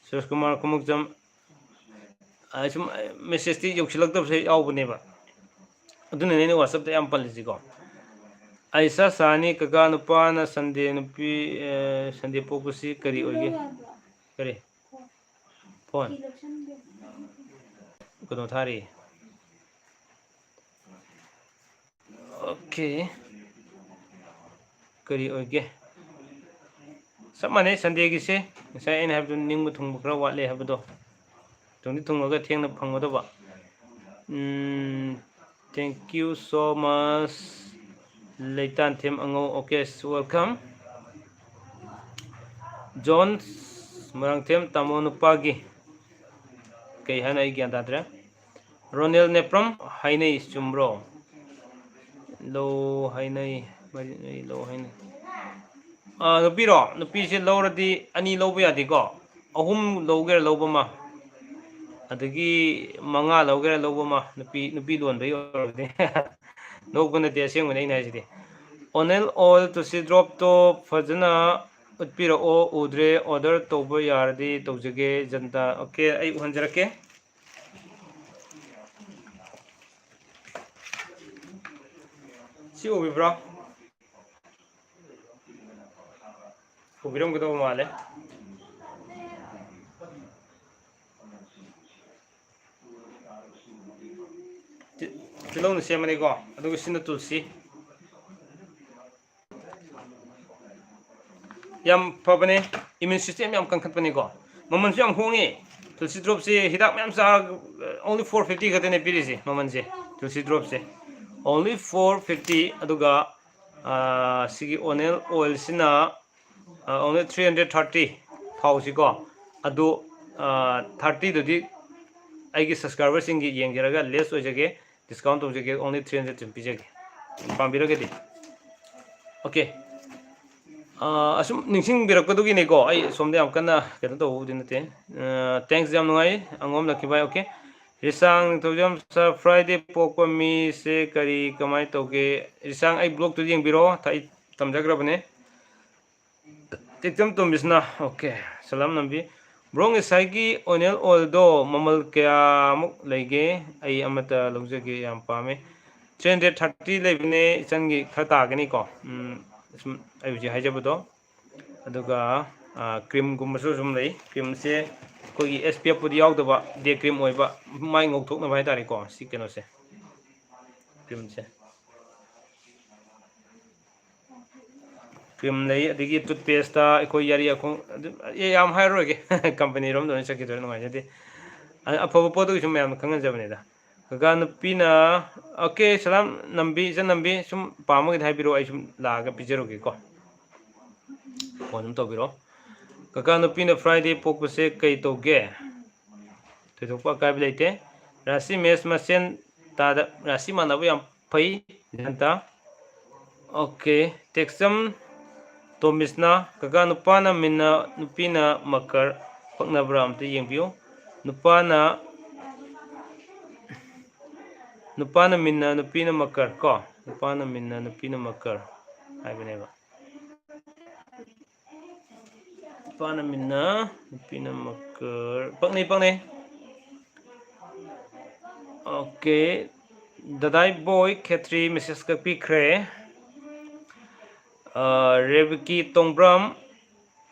ꯁꯨꯔꯖ ꯀꯨꯃꯥꯔ ꯈꯨꯃꯨꯛꯆꯝ, ꯁꯨꯝ ꯃꯦꯁꯦꯖꯇꯤ ꯌꯧꯁꯤꯜꯂꯛꯇꯕꯁꯨ ꯌꯥꯎꯕꯅꯦꯕ, ꯑꯗꯨꯅꯅꯦ ꯑꯩꯅ ꯋꯥꯆꯞꯇ ꯌꯥꯝ ꯄꯜꯂꯤꯁꯤꯀꯣ꯫ ꯑꯩ ꯁꯥ ꯁꯥꯅꯤ ꯀꯀꯥ, ꯅꯨꯄꯥꯅ ꯁꯟꯗꯦ, ꯅꯨꯄꯤ ꯁꯟꯗꯦ ꯄꯣꯛꯄꯁꯤ ꯀꯔꯤ ꯑꯣꯏꯒꯦ? ꯀꯔꯤ? ꯐꯣꯟ? ꯀꯩꯅꯣ ꯊꯥꯔꯤ꯫ ꯑꯣꯀꯦ꯫ ꯀꯔꯤ ꯑꯣꯏꯒꯦ? ꯆꯞ ꯃꯥꯟꯅꯩ ꯁꯟꯗꯦꯒꯤꯁꯦ꯫ ꯉꯁꯥꯏ ꯑꯩꯅ ꯍꯥꯏꯕꯗꯣ, ꯅꯤꯡꯕ ꯊꯨꯡꯕ ꯈꯔ ꯋꯥꯠꯂꯦ ꯍꯥꯏꯕꯗꯣ꯫ ꯊꯨꯡꯗꯤ ꯊꯨꯡꯉꯒ ꯊꯦꯡꯅ ꯐꯪꯒꯗꯕ꯫ Thank you so much, ꯂꯩꯇꯥꯟꯊꯦꯝ ꯑꯉꯧ꯫ Okay, welcome꯫ ꯖꯣꯟ ꯃꯣꯏꯔꯥꯡꯊꯦꯝ, ꯇꯥꯃꯣ ꯅꯨꯄꯥꯒꯤ ꯀꯩ ꯍꯥꯏꯅ ꯑꯩ ꯒ꯭ꯌꯥꯟ ꯇꯥꯗ꯭ꯔꯦ꯫ ꯔꯣꯅꯦꯜ ꯅꯦꯄ꯭ꯔꯝ, ꯍꯥꯏꯅꯩ ꯆꯨꯝꯕ꯭ꯔꯣ? ꯂꯧ ꯍꯥꯏꯅꯩ꯫ ꯃꯔꯤ ꯂꯧ ꯍꯥꯏꯅ꯫ ꯑꯥ, ꯅꯨꯄꯤꯔꯣ? ꯅꯨꯄꯤꯁꯦ ꯂꯧꯔꯗꯤ ꯑꯅꯤ ꯂꯧꯕ ꯌꯥꯗꯦꯀꯣ? ꯑꯍꯨꯝ ꯂꯧꯒꯦꯔꯥ ꯂꯧꯕ ꯑꯃ, ꯑꯗꯒꯤ ꯃꯉꯥ ꯂꯧꯒꯦꯔꯥ ꯂꯧꯕ ꯑꯃ, ꯅꯨꯄꯤ, ꯅꯨꯄꯤ ꯂꯣꯟꯕꯒꯤ ꯑꯣꯏꯔꯒꯗꯤ꯫ ꯅꯣꯛꯄ ꯅꯠꯇꯦ, ꯑꯁꯦꯡꯕꯅꯦ ꯑꯩꯅ ꯍꯥꯏꯁꯤꯗꯤ꯫ ꯑꯣꯅꯦꯜ ꯑꯣꯏꯜ ꯇꯨꯜꯁꯤ ꯗ꯭ꯔꯣꯞꯇꯣ ꯐꯖꯅ ꯎꯠꯄꯤꯔꯛꯑꯣ, ꯎꯗ꯭ꯔꯦ, order ꯇꯧꯕ ꯌꯥꯔꯗꯤ ꯇꯧꯖꯒꯦ, ꯖꯟꯇꯥ꯫ OK, ꯑꯩ ꯎꯍꯟꯖꯔꯛꯀꯦ꯫ ꯁꯤ ꯎꯕꯤꯕ꯭ꯔꯣ? ꯎꯕꯤꯔꯝꯒꯗꯧꯕ ꯃꯥꯜꯂꯦ꯫ ꯇꯤ-, ꯇꯤꯜꯍꯧꯅ ꯁꯦꯝꯕꯅꯤꯀꯣ, ꯑꯗꯨꯒ ꯁꯤꯅ ꯇꯨꯜꯁꯤ꯫ ꯌꯥꯝ ꯐꯕꯅꯦ, immune system ꯌꯥꯝ ꯀꯟꯈꯠꯄꯅꯤꯀꯣ꯫ ꯃꯃꯜꯁꯨ ꯌꯥꯝ ꯍꯣꯡꯉꯤ꯫ ꯇꯨꯜꯁꯤ ꯗ꯭ꯔꯣꯞꯁꯦ ꯍꯤꯗꯥꯛ ꯃꯌꯥꯝ ꯆꯥꯔꯒ, only four fifty ꯈꯛꯇꯅꯦ ꯄꯤꯔꯤꯁꯦ ꯃꯃꯜꯁꯦ, ꯇꯨꯜꯁꯤ ꯗ꯭ꯔꯣꯞꯁꯦ꯫ Only four fifty, ꯑꯗꯨꯒ, ꯑꯥ, ꯁꯤꯒꯤ ꯑꯣꯅꯦꯜ ꯑꯣꯏꯜꯁꯤꯅ, ꯑꯥ, only three hundred thirty ꯊꯥꯎꯁꯤꯀꯣ꯫ ꯑꯗꯨ, ꯑꯥ, thirty ꯗꯨꯗꯤ ꯑꯩꯒꯤ subscriberꯁꯤꯡꯒꯤ ꯌꯦꯡꯖꯔꯒ less ꯑꯣꯏꯖꯒꯦ, discount ꯇꯧꯖꯒꯦ, only three hundred ꯑꯗꯨꯝ ꯄꯤꯖꯒꯦ꯫ ꯄꯥꯝꯕꯤꯔꯒꯗꯤ꯫ OK꯫ ꯑꯥ, ꯑꯁꯨꯝ ꯅꯤꯡꯁꯤꯡꯕꯤꯔꯛꯄꯗꯨꯒꯤꯅꯦꯀꯣ, ꯑꯩ ꯁꯣꯝꯗ ꯌꯥꯝ ꯀꯟꯅ ꯀꯩꯅꯣ ꯇꯧꯕꯕꯨꯗꯤ ꯅꯠꯇꯦ꯫ ꯑꯥ, thanks, ꯌꯥꯝ ꯅꯨꯡꯉꯥꯏ, ꯑꯉꯣꯝ ꯂꯛꯈꯤꯕꯥꯏ꯫ OK꯫ ꯔꯤꯁꯥꯡ ꯅꯤꯡꯊꯧꯖꯝ, sir, Friday ꯄꯣꯛꯄ ꯃꯤꯁꯦ ꯀꯔꯤ, ꯀꯃꯥꯏꯅ ꯇꯧꯒꯦ? ꯔꯤꯁꯥꯡ, ꯑꯩ blogꯇꯨ ꯌꯦꯡꯕꯤꯔꯣ, ꯑꯩ ꯊꯝꯖꯈ꯭ꯔꯕꯅꯦ꯫ ꯇꯦꯛꯆꯝ ꯇꯣꯝꯕꯤꯁꯅ, OK, ꯁꯂꯥꯝ ꯅꯝꯕꯤ꯫ Bro, ꯉꯁꯥꯏꯒꯤ ꯑꯣꯅꯦꯜ ꯑꯣꯏꯜꯗꯣ ꯃꯃꯜ ꯀꯌꯥꯃꯨꯛ ꯂꯩꯒꯦ? ꯑꯩ ꯑꯃꯠꯇ ꯂꯧꯖꯒꯦ, ꯌꯥꯝ ꯄꯥꯝꯃꯦ꯫ Three hundred thirty ꯂꯩꯕꯅꯦ, ꯏꯆꯟꯒꯤ ꯈꯔ ꯇꯥꯒꯅꯤꯀꯣ꯫ ꯎꯝ, ꯁꯨꯝ ꯑꯩ ꯍꯧꯖꯤꯛ ꯍꯥꯏꯖꯕꯗꯣ꯫ ꯑꯗꯨꯒ, ꯑꯥ, creamꯒꯨꯝꯕꯁꯨ ꯁꯨꯝ ꯂꯩ꯫ Creamꯁꯦ ꯑꯩꯈꯣꯏꯒꯤ SPFꯄꯨꯗꯤ ꯌꯥꯎꯗꯕ, day cream ꯑꯣꯏꯕ, ꯃꯥꯏ ꯉꯧꯊꯣꯛꯅꯕ ꯍꯥꯏꯇꯥꯔꯦꯀꯣ, ꯁꯤ ꯀꯩꯅꯣꯁꯦ, creamꯁꯦ꯫ Cream ꯂꯩ, ꯑꯗꯒꯤ toothpasteꯇ ꯑꯩꯈꯣꯏ ꯌꯥꯔꯤ ꯑꯈꯣꯡ, ꯑꯗꯨ, ꯑꯦ, ꯌꯥꯝ ꯍꯥꯏꯔꯔꯣꯏꯒꯦ꯫ Companyꯔꯣꯝꯗ ꯂꯣꯏꯅ ꯆꯠꯈꯤꯗꯣꯏꯔꯦ, ꯅꯨꯡꯉꯥꯏꯖꯗꯦ꯫ ꯑ-, ꯑꯐꯕ ꯄꯣꯠꯇꯨꯒꯤ ꯁꯨꯝ ꯃꯌꯥꯝꯗ ꯈꯪꯍꯟꯖꯕꯅꯤꯗ꯫ ꯀꯀꯥ ꯅꯨꯄꯤꯅ, OK, ꯁꯂꯥꯝ ꯅꯝꯕꯤ, ꯏꯆꯟ ꯅꯝꯕꯤ, ꯁꯨꯝ ꯄꯥꯝꯃꯒꯗꯤ ꯍꯥꯏꯕꯤꯔꯛꯑꯣ, ꯑꯩ ꯁꯨꯝ ꯂꯥꯛꯑꯒ ꯄꯤꯖꯔꯨꯒꯦꯀꯣ꯫ Phone ꯑꯗꯨꯝ ꯇꯧꯕꯤꯔꯛꯑꯣ꯫ ꯀꯀꯥ ꯅꯨꯄꯤꯅ Friday ꯄꯣꯛꯄꯁꯦ ꯀꯩ ꯇꯧꯒꯦ? ꯊꯣꯏꯗꯣꯛꯄ ꯑꯀꯥꯏꯕ ꯂꯩꯇꯦ꯫ ꯔꯥꯁꯤ match ꯃꯁꯦꯟ ꯇꯥꯗ, ꯔꯥꯁꯤ ꯃꯥꯟꯅꯕ ꯌꯥꯝ ꯐꯩ, ꯖꯟꯇꯥ꯫ ꯑꯣꯀꯦ, ꯇꯦꯛꯁꯝ ꯇꯣꯃꯤꯁꯅ, ꯀꯀꯥ, ꯅꯨꯄꯥꯅ ꯃꯤꯟꯅ, ꯅꯨꯄꯤꯅ ꯃꯀꯔ ꯄꯛꯅꯕ꯭ꯔꯥ ꯑꯝꯇ ꯌꯦꯡꯕꯤꯌꯨ꯫ ꯅꯨꯄꯥꯅ, ꯅꯨꯄꯥꯅ ꯃꯤꯟꯅ, ꯅꯨꯄꯤꯅ ꯃꯀꯔ ꯀꯣ, ꯅꯨꯄꯥꯅ ꯃꯤꯟꯅ, ꯅꯨꯄꯤꯅ ꯃꯀꯔ ꯍꯥꯏꯕꯅꯦꯕ꯫ ꯅꯨꯄꯥꯅ ꯃꯤꯟꯅ, ꯅꯨꯄꯤꯅ ꯃꯀꯔ꯫ ꯄꯛꯅꯩ, ꯄꯛꯅꯩ꯫ ꯑꯣꯀꯦ꯫ ꯗꯗꯥꯏ ꯕꯣꯏ ꯈꯦꯇ꯭ꯔꯤ ꯃꯦꯁꯦꯖ ꯀꯛꯄꯤꯈ꯭ꯔꯦ꯫ ꯑ, ꯔꯦꯕꯀꯤ ꯇꯣꯡꯕ꯭ꯔꯝ,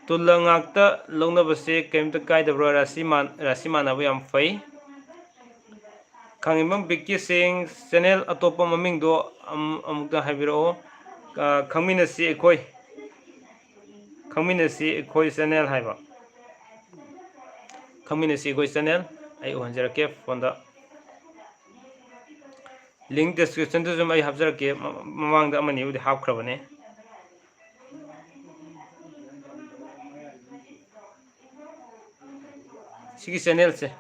ꯇꯨꯜꯂ ꯉꯥꯛꯇ ꯂꯧꯅꯕꯁꯦ ꯀꯔꯤꯝꯇ ꯀꯥꯏꯗꯕ꯭ꯔꯣ? ꯔꯥꯁꯤ ꯃꯥꯟ-, ꯔꯥꯁꯤ ꯃꯥꯟꯅꯕ ꯌꯥꯝ ꯐꯩ꯫ ꯈꯥꯡꯉꯤꯕꯝ ꯕꯤꯀꯤ ꯁꯤꯡ, ꯆꯦꯅꯦꯜ ꯑꯇꯣꯞꯄ ꯃꯃꯤꯡꯗꯣ ꯑꯝ-, ꯑꯃꯨꯛꯇ ꯍꯥꯏꯕꯤꯔꯛꯑꯣ꯫ ꯑ, ꯈꯪꯃꯤꯟꯅꯁꯤ ꯑꯩꯈꯣꯏ꯫ ꯈꯪꯃꯤꯟꯅꯁꯤ ꯑꯩꯈꯣꯏ ꯆꯦꯅꯦꯜ ꯍꯥꯏꯕ꯫ ꯈꯪꯃꯤꯟꯅꯁꯤ ꯑꯩꯈꯣꯏ ꯆꯦꯅꯦꯜ꯫ ꯑꯩ ꯎꯍꯟꯖꯔꯛꯀꯦ ꯐꯣꯟꯗ꯫ ꯂꯤꯡ ꯗꯤꯁꯀ꯭ꯔꯤꯞꯁꯟꯗꯁꯨ ꯑꯩ ꯍꯥꯞꯆꯔꯛꯀꯦ꯫ ꯃ-, ꯃꯃꯥꯡꯗ ꯑꯃꯅꯤꯕꯨꯗꯤ ꯍꯥꯞꯈ꯭ꯔꯕꯅꯦ꯫ ꯁꯤꯒꯤ ꯆꯦꯅꯦꯜꯁꯦ꯫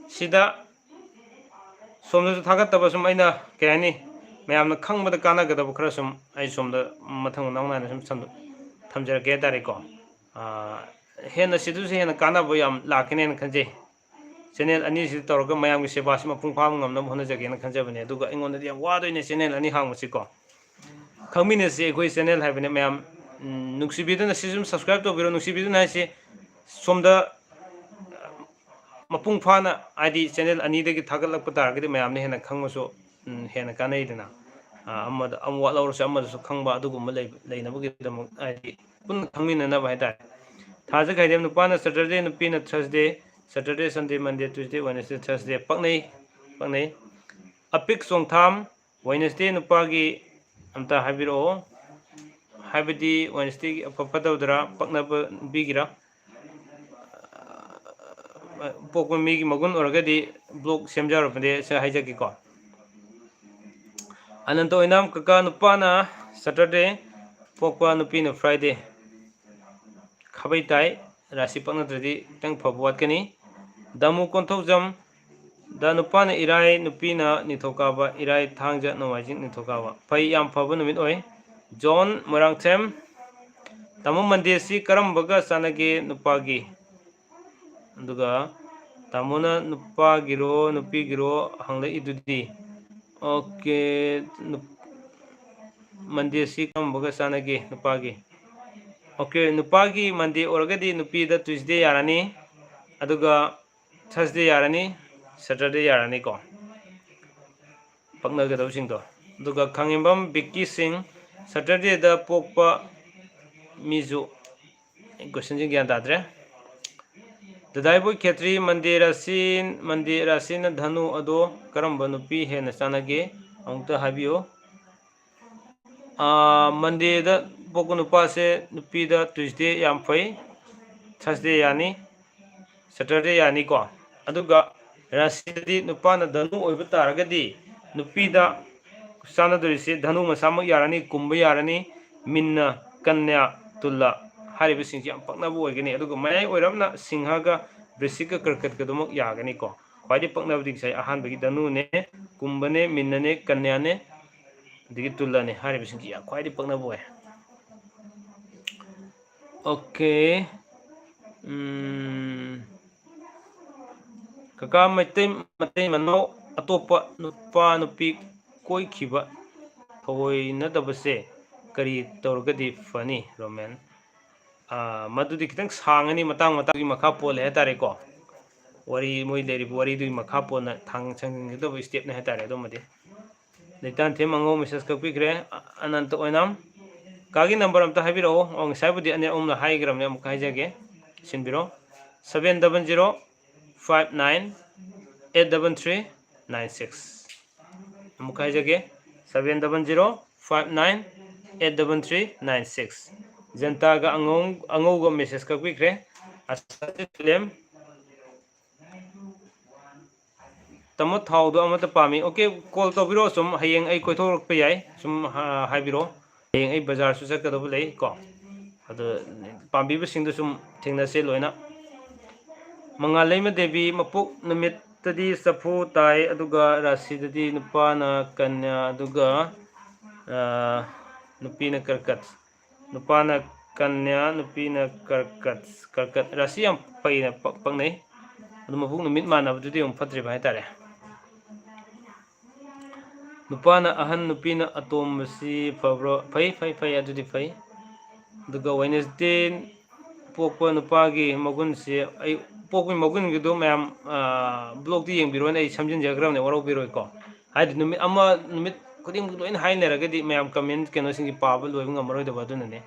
ꯁꯤꯗ ꯁꯣꯝꯗꯁꯨ ꯊꯥꯒꯠꯇꯕ ꯁꯨꯝ ꯑꯩꯅ, ꯀꯩ ꯍꯥꯏꯅꯤ, ꯃꯌꯥꯝꯅ ꯈꯪꯕꯗ ꯀꯥꯟꯅꯒꯗꯕ ꯈꯔ ꯁꯨꯝ ꯑꯩ ꯁꯣꯝꯗ ꯃꯊꯪ ꯃꯅꯥꯎ ꯅꯥꯏꯅ ꯁꯨꯝ ꯁꯟꯗꯣ-, ꯊꯝꯖꯔꯛꯀꯦ ꯍꯥꯏ ꯇꯥꯔꯦꯀꯣ꯫ ꯑꯥ, ꯍꯦꯟꯅ ꯁꯤꯗꯁꯨ ꯍꯦꯟꯅ ꯀꯥꯟꯅꯕ ꯌꯥꯝ ꯂꯥꯛꯀꯅꯦꯅ ꯈꯟꯖꯩ꯫ ꯆꯦꯅꯦꯜ ꯑꯅꯤꯁꯤꯗ ꯇꯧꯔꯒ ꯃꯌꯥꯝꯒꯤ ꯁꯦꯕꯥꯁꯤ ꯃꯄꯨꯡ ꯐꯥꯕ ꯉꯝꯅꯕ ꯍꯣꯠꯅꯖꯒꯦꯅ ꯈꯟꯖꯕꯅꯦ꯫ ꯑꯗꯨꯒ ꯑꯩꯉꯣꯟꯗꯗꯤ ꯌꯥꯝ ꯋꯥꯗꯣꯏꯅꯦ ꯆꯦꯅꯦꯜ ꯑꯅꯤ ꯍꯥꯡꯕꯁꯤꯀꯣ꯫ ꯈꯪꯃꯤꯟꯅꯁꯤ ꯑꯩꯈꯣꯏ ꯆꯦꯅꯦꯜ ꯍꯥꯏꯕꯅꯦ ꯃꯌꯥꯝ꯫ ꯎꯝ, ꯅꯨꯡꯁꯤꯕꯤꯗꯨꯅ ꯁꯤꯁꯨ ꯑꯗꯨꯝ subscribe ꯇꯧꯕꯤꯔꯣ꯫ ꯅꯨꯡꯁꯤꯕꯤꯗꯨꯅ ꯍꯥꯏꯁꯦ ꯁꯣꯝꯗ ꯃꯄꯨꯡ ꯐꯥꯅ, ꯍꯥꯏꯗꯤ ꯆꯦꯅꯦꯜ ꯑꯅꯤꯗꯒꯤ ꯊꯥꯒꯠꯂꯛꯄ ꯇꯥꯔꯒꯗꯤ ꯃꯌꯥꯝꯅ ꯍꯦꯟꯅ ꯈꯪꯕꯁꯨ, ꯎꯝ, ꯍꯦꯟꯅ ꯀꯥꯟꯅꯩꯗꯅ꯫ ꯑ, ꯑꯃꯗ, ꯑꯃ ꯋꯥꯠꯍꯧꯔꯁꯨ ꯑꯃꯗꯁꯨ ꯈꯪꯕ ꯑꯗꯨꯒꯨꯝꯕ ꯂꯩ-, ꯂꯩꯅꯕꯒꯤꯗꯃꯛ, ꯍꯥꯏꯗꯤ ꯄꯨꯟꯅ ꯈꯪꯃꯤꯟꯅꯅꯕ ꯍꯥꯏꯇꯥꯔꯦ꯫ ꯊꯥꯖ ꯈꯥꯏꯗꯦꯝ, ꯅꯨꯄꯥꯅ Saturday, ꯅꯨꯄꯤꯅ Thursday, Saturday, Sunday, Monday, Tuesday, Wednesday, Thursday꯫ ꯄꯛꯅꯩ, ꯄꯛꯅꯩ꯫ ꯑꯄꯤꯛ ꯆꯣꯡꯊꯥꯝ, Wednesday ꯅꯨꯄꯥꯒꯤ ꯑꯝꯇ ꯍꯥꯏꯕꯤꯔꯛꯑꯣ꯫ ꯍꯥꯏꯕꯗꯤ Wednesdayꯒꯤ ꯑꯐ ꯐꯠꯇꯕꯗꯔ, ꯄꯛꯅꯕ ꯅꯨꯄꯤꯒꯤꯔ? ꯄꯣꯛꯄ ꯃꯤꯒꯤ ꯃꯒꯨꯟ ꯑꯣꯏꯔꯒꯗꯤ blog ꯁꯦꯝꯖꯔꯕꯅꯦ, ꯁꯤ ꯍꯥꯏꯖꯒꯦꯀꯣ꯫ ꯑꯅꯟꯇ ꯑꯣꯏꯅꯥꯝ, ꯀꯀꯥ, ꯅꯨꯄꯥꯅ Saturday, ꯄꯣꯛꯄ ꯅꯨꯄꯤꯅ Friday꯫ ꯈꯥꯕꯩ ꯇꯥꯏ꯫ ꯔꯥꯁꯤ ꯄꯛꯅꯗ꯭ꯔꯗꯤ ꯈꯤꯇꯪ ꯐꯕ ꯋꯥꯠꯀꯅꯤ꯫ ꯗꯥꯃꯨ ꯀꯣꯟꯊꯧꯖꯝ, ꯗ ꯅꯨꯄꯥꯅ ꯏꯔꯥꯏ, ꯅꯨꯄꯤꯅ ꯅꯤꯡꯊꯧꯀꯥꯕ, ꯏꯔꯥꯏ, ꯊꯥꯡꯖ, ꯅꯣꯡꯃꯥꯏꯖꯤꯡ, ꯅꯤꯡꯊꯧꯀꯥꯕ꯫ ꯐꯩ, ꯌꯥꯝ ꯐꯕ ꯅꯨꯃꯤꯠ ꯑꯣꯏ꯫ ꯖꯣꯟ ꯃꯣꯏꯔꯥꯡꯊꯦꯝ, ꯇꯥꯃꯣ ꯃꯟꯗꯦꯁꯤ ꯀꯔꯝꯕꯒ ꯆꯥꯟꯅꯒꯦ ꯅꯨꯄꯥꯒꯤ? ꯑꯗꯨꯒ ꯇꯥꯃꯣꯅ ꯅꯨꯄꯥꯒꯤꯔꯣ ꯅꯨꯄꯤꯒꯤꯔꯣ ꯍꯪꯂꯛꯏꯗꯨꯗꯤ? ꯑꯣꯀꯦ, ꯅꯨꯞ-, ꯃꯟꯗꯦꯁꯤ ꯀꯔꯝꯕꯒ ꯆꯥꯟꯅꯒꯦ ꯅꯨꯄꯥꯒꯤ? ꯑꯣꯀꯦ, ꯅꯨꯄꯥꯒꯤ ꯃꯟꯗꯦ ꯑꯣꯏꯔꯒꯗꯤ ꯅꯨꯄꯤꯗ ꯇ꯭ꯌꯨꯁꯗꯦ ꯌꯥꯔꯅꯤ, ꯑꯗꯨꯒ ꯊꯔꯁꯗꯦ ꯌꯥꯔꯅꯤ, ꯁꯦꯇꯔꯗꯦ ꯌꯥꯔꯅꯤꯀꯣ, ꯄꯛꯅꯒꯗꯕꯁꯤꯡꯗꯣ꯫ ꯑꯗꯨꯒ ꯈꯥꯉꯦꯝꯕꯝ ꯕꯤꯛꯀꯤ ꯁꯤꯡ, ꯁꯦꯇꯔꯗꯦꯗ ꯄꯣꯛꯄ ꯃꯤꯁꯨ, ꯀꯣꯏꯁꯟꯁꯤ ꯒ꯭ꯌꯥꯟ ꯇꯥꯗ꯭ꯔꯦ꯫ ꯗꯗꯥꯏꯕꯣꯏ ꯈꯦꯇ꯭ꯔꯤ, ꯃꯟꯗꯦ ꯔꯥꯁꯤ, ꯃꯟꯗꯦ ꯔꯥꯁꯤꯅ ꯙꯅꯨ ꯑꯗꯣ ꯀꯔꯝꯕ ꯅꯨꯄꯤ ꯍꯦꯟꯅ ꯆꯥꯟꯅꯒꯦ? ꯑꯃꯨꯛꯇ ꯍꯥꯏꯕꯤꯌꯨ꯫ ꯑꯥ, ꯃꯟꯗꯦꯗ ꯄꯣꯛꯄ ꯅꯨꯄꯥꯁꯦ ꯅꯨꯄꯤꯗ ꯇ꯭ꯌꯨꯁꯗꯦ ꯌꯥꯝ ꯐꯩ, ꯊꯔꯁꯗꯦ ꯌꯥꯅꯤ, ꯁꯦꯇꯔꯗꯦ ꯌꯥꯅꯤꯀꯣ꯫ ꯑꯗꯨꯒ ꯔꯥꯁꯤꯗꯗꯤ ꯅꯨꯄꯥꯅ ꯙꯅꯨ ꯑꯣꯏꯕ ꯇꯥꯔꯒꯗꯤ ꯅꯨꯄꯤꯗ ꯆꯥꯟꯅꯗꯣꯔꯤꯁꯦ ꯙꯅꯨ ꯃꯁꯥꯃꯛ ꯌꯥꯔꯅꯤ, ꯀꯨꯝꯕ ꯌꯥꯔꯅꯤ, ꯃꯤꯟꯅ, ꯀꯟꯌꯥ, ꯇꯨꯜꯂ ꯍꯥꯏꯔꯤꯕꯁꯤꯡꯁꯤ ꯌꯥꯝ ꯄꯛꯅꯕ ꯑꯣꯏꯒꯅꯤ꯫ ꯑꯗꯨꯒ ꯃꯌꯥꯏ ꯑꯣꯏꯔꯞꯅ ꯁꯤꯡꯍꯒ ꯕ꯭ꯔꯤꯁꯤꯛꯀ ꯀꯔꯀꯠꯀꯗꯨꯃꯛ ꯌꯥꯒꯅꯤꯀꯣ꯫ ꯈ꯭ꯋꯥꯏꯗꯒꯤ ꯄꯛꯅꯕꯗꯤ ꯉꯁꯥꯏ ꯑꯍꯥꯟꯕꯒꯤ ꯙꯅꯨꯅꯦ, ꯀꯨꯝꯕꯅꯦ, ꯃꯤꯟꯅꯅꯦ, ꯀꯟꯌꯥꯅꯦ, ꯑꯗꯒꯤ ꯇꯨꯜꯂꯅꯦ ꯍꯥꯏꯔꯤꯕꯁꯤꯡꯁꯤ ꯌꯥꯝ ꯈ꯭ꯋꯥꯏꯗꯒꯤ ꯄꯛꯅꯕ ꯑꯣꯏ꯫ ꯑꯣꯀꯦ꯫ ꯎꯝ, ꯀꯀꯥ, ꯃꯩꯇꯩ, ꯃꯇꯩ ꯃꯅꯥꯎ ꯑꯇꯣꯞꯄ ꯅꯨꯄꯥ ꯅꯨꯄꯤ ꯀꯣꯏꯈꯤꯕ ꯊꯑꯣꯏꯅꯗꯕꯁꯦ ꯀꯔꯤ ꯇꯧꯔꯒꯗꯤ ꯐꯅꯤ, ꯔꯣꯃꯦꯟ? ꯑꯥ, ꯃꯗꯨꯗꯤ ꯈꯤꯇꯪ ꯁꯥꯡꯉꯅꯤ, ꯃꯇꯥꯡ ꯃꯇꯥꯡꯒꯤ ꯃꯈꯥ ꯄꯣꯜꯂꯦ ꯍꯥꯏꯇꯥꯔꯦꯀꯣ꯫ ꯋꯥꯔꯤ, ꯃꯣꯏ ꯂꯩꯔꯤꯕ ꯋꯥꯔꯤꯗꯨꯒꯤ ꯃꯈꯥ ꯄꯣꯟꯅ ꯊꯥꯡ-, ꯁꯪꯖꯤꯟꯒꯗꯕ ꯁ꯭ꯇꯦꯞꯅꯦ ꯍꯥꯏꯇꯥꯔꯦ꯫ ꯑꯗꯨꯃꯗꯤ ꯂꯩꯇꯥꯟꯊꯦꯝ ꯑꯉꯧ ꯃꯦꯁꯦꯖ ꯀꯛꯄꯤꯈ꯭ꯔꯦ꯫ ꯑ-, ꯑꯅꯟꯇ ꯑꯣꯏꯅꯥꯝ, ꯀꯥꯒꯤ ꯅꯝꯕꯔ ꯑꯝꯇ ꯍꯥꯏꯕꯤꯔꯛꯑꯣ꯫ ꯑꯣ, ꯉꯁꯥꯏꯕꯨꯗꯤ ꯑꯅꯤꯔꯛ ꯑꯍꯨꯝꯂꯛ ꯍꯥꯏꯈ꯭ꯔꯕꯅꯦ, ꯑꯃꯨꯛꯀ ꯍꯥꯏꯖꯒꯦ, ꯁꯤꯟꯕꯤꯔꯣ꯫ Seven double zero five nine eight double three nine six꯫ ꯑꯃꯨꯛꯀ ꯍꯥꯏꯖꯒꯦ, seven double zero five nine eight double three nine six꯫ ꯖꯟꯇꯥꯒ ꯑꯉꯧ-, ꯑꯉꯧꯕ ꯃꯦꯁꯦꯖ ꯀꯛꯄꯤꯈ꯭ꯔꯦ꯫ ꯑꯁꯥ ꯐꯤꯂꯝ꯫ ꯇꯥꯃꯣ, ꯊꯥꯎꯗꯣ ꯑꯃꯠꯇ ꯄꯥꯝꯃꯤ꯫ ꯑꯣꯀꯦ, ꯀꯣꯜ ꯇꯧꯕꯤꯔꯛꯑꯣ꯫ ꯁꯨꯝ ꯍꯌꯦꯡ ꯑꯩ ꯀꯣꯏꯊꯣꯔꯛꯄ ꯌꯥꯏ꯫ ꯁꯨꯝ, ꯑ, ꯍꯥꯏꯕꯤꯔꯛꯑꯣ꯫ ꯍꯌꯦꯡ ꯑꯩ ꯕꯖꯥꯔꯁꯨ ꯆꯠꯀꯗꯕ ꯂꯩ ꯀꯣ꯫ ꯑꯗꯨ ꯄꯥꯝꯕꯤꯕꯁꯤꯡꯗꯨ ꯁꯨꯝ ꯊꯦꯡꯅꯁꯦ ꯂꯣꯏꯅ꯫ ꯃꯉꯥꯜꯂꯩꯃ ꯗꯦꯕꯤ, ꯃꯄꯣꯛ ꯅꯨꯃꯤꯠꯇꯗꯤ ꯆꯐꯨ ꯇꯥꯏ, ꯑꯗꯨꯒ ꯔꯥꯁꯤꯗꯗꯤ ꯅꯨꯄꯥꯅ ꯀꯟꯌꯥ, ꯑꯗꯨꯒ, ꯑ, ꯅꯨꯄꯤꯅ ꯀꯔꯀꯠ꯫ ꯅꯨꯄꯥꯅ ꯀꯟꯌꯥ, ꯅꯨꯄꯤꯅ ꯀꯔꯀꯠ꯫ ꯀꯔꯀꯠ ꯔꯥꯁꯤ ꯌꯥꯝ ꯐꯩꯅ ꯄꯛ-, ꯄꯛꯅꯩ꯫ ꯑꯗꯨ ꯃꯄꯣꯛ ꯅꯨꯃꯤꯠ ꯃꯥꯟꯅꯕꯗꯨꯗꯤ ꯑꯃꯨꯛ ꯐꯠꯇ꯭ꯔꯤꯕ ꯍꯥꯏꯇꯥꯔꯦ꯫ ꯅꯨꯄꯥꯅ ꯑꯍꯟ, ꯅꯨꯄꯤꯅ ꯑꯇꯣꯝꯕꯁꯤ ꯐꯕ꯭ꯔꯣ? ꯐꯩ, ꯐꯩ, ꯐꯩ, ꯑꯗꯨꯗꯤ ꯐꯩ꯫ ꯑꯗꯨꯒ ꯋꯦꯅꯁꯗꯦ ꯄꯣꯛꯄ ꯅꯨꯄꯥꯒꯤ ꯃꯒꯨꯟꯁꯦ, ꯑꯩ ꯄꯣꯛꯄꯒꯤ ꯃꯒꯨꯟꯒꯤꯗꯣ ꯃꯌꯥꯝ, ꯑ, ꯕ꯭ꯂꯣꯛꯇ ꯌꯦꯡꯕꯤꯔꯣꯅꯦ, ꯑꯩ ꯁꯝꯖꯤꯟꯖꯈ꯭ꯔꯕꯅꯦ, ꯋꯥꯔꯧꯕꯤꯔꯣꯏꯀꯣ꯫ ꯍꯥꯏꯗꯤ ꯅꯨꯃꯤꯠ ꯑꯃ, ꯅꯨꯃꯤꯠ ꯈꯨꯗꯤꯡꯃꯛ ꯂꯣꯏꯅ ꯍꯥꯏꯅꯔꯒꯗꯤ ꯃꯌꯥꯝ ꯀꯃꯦꯟ ꯀꯩꯅꯣꯁꯤꯡꯁꯦ ꯄꯥꯕ ꯂꯣꯏꯕ ꯉꯝꯃꯔꯣꯏꯗꯕ, ꯑꯗꯨꯅꯅꯦ꯫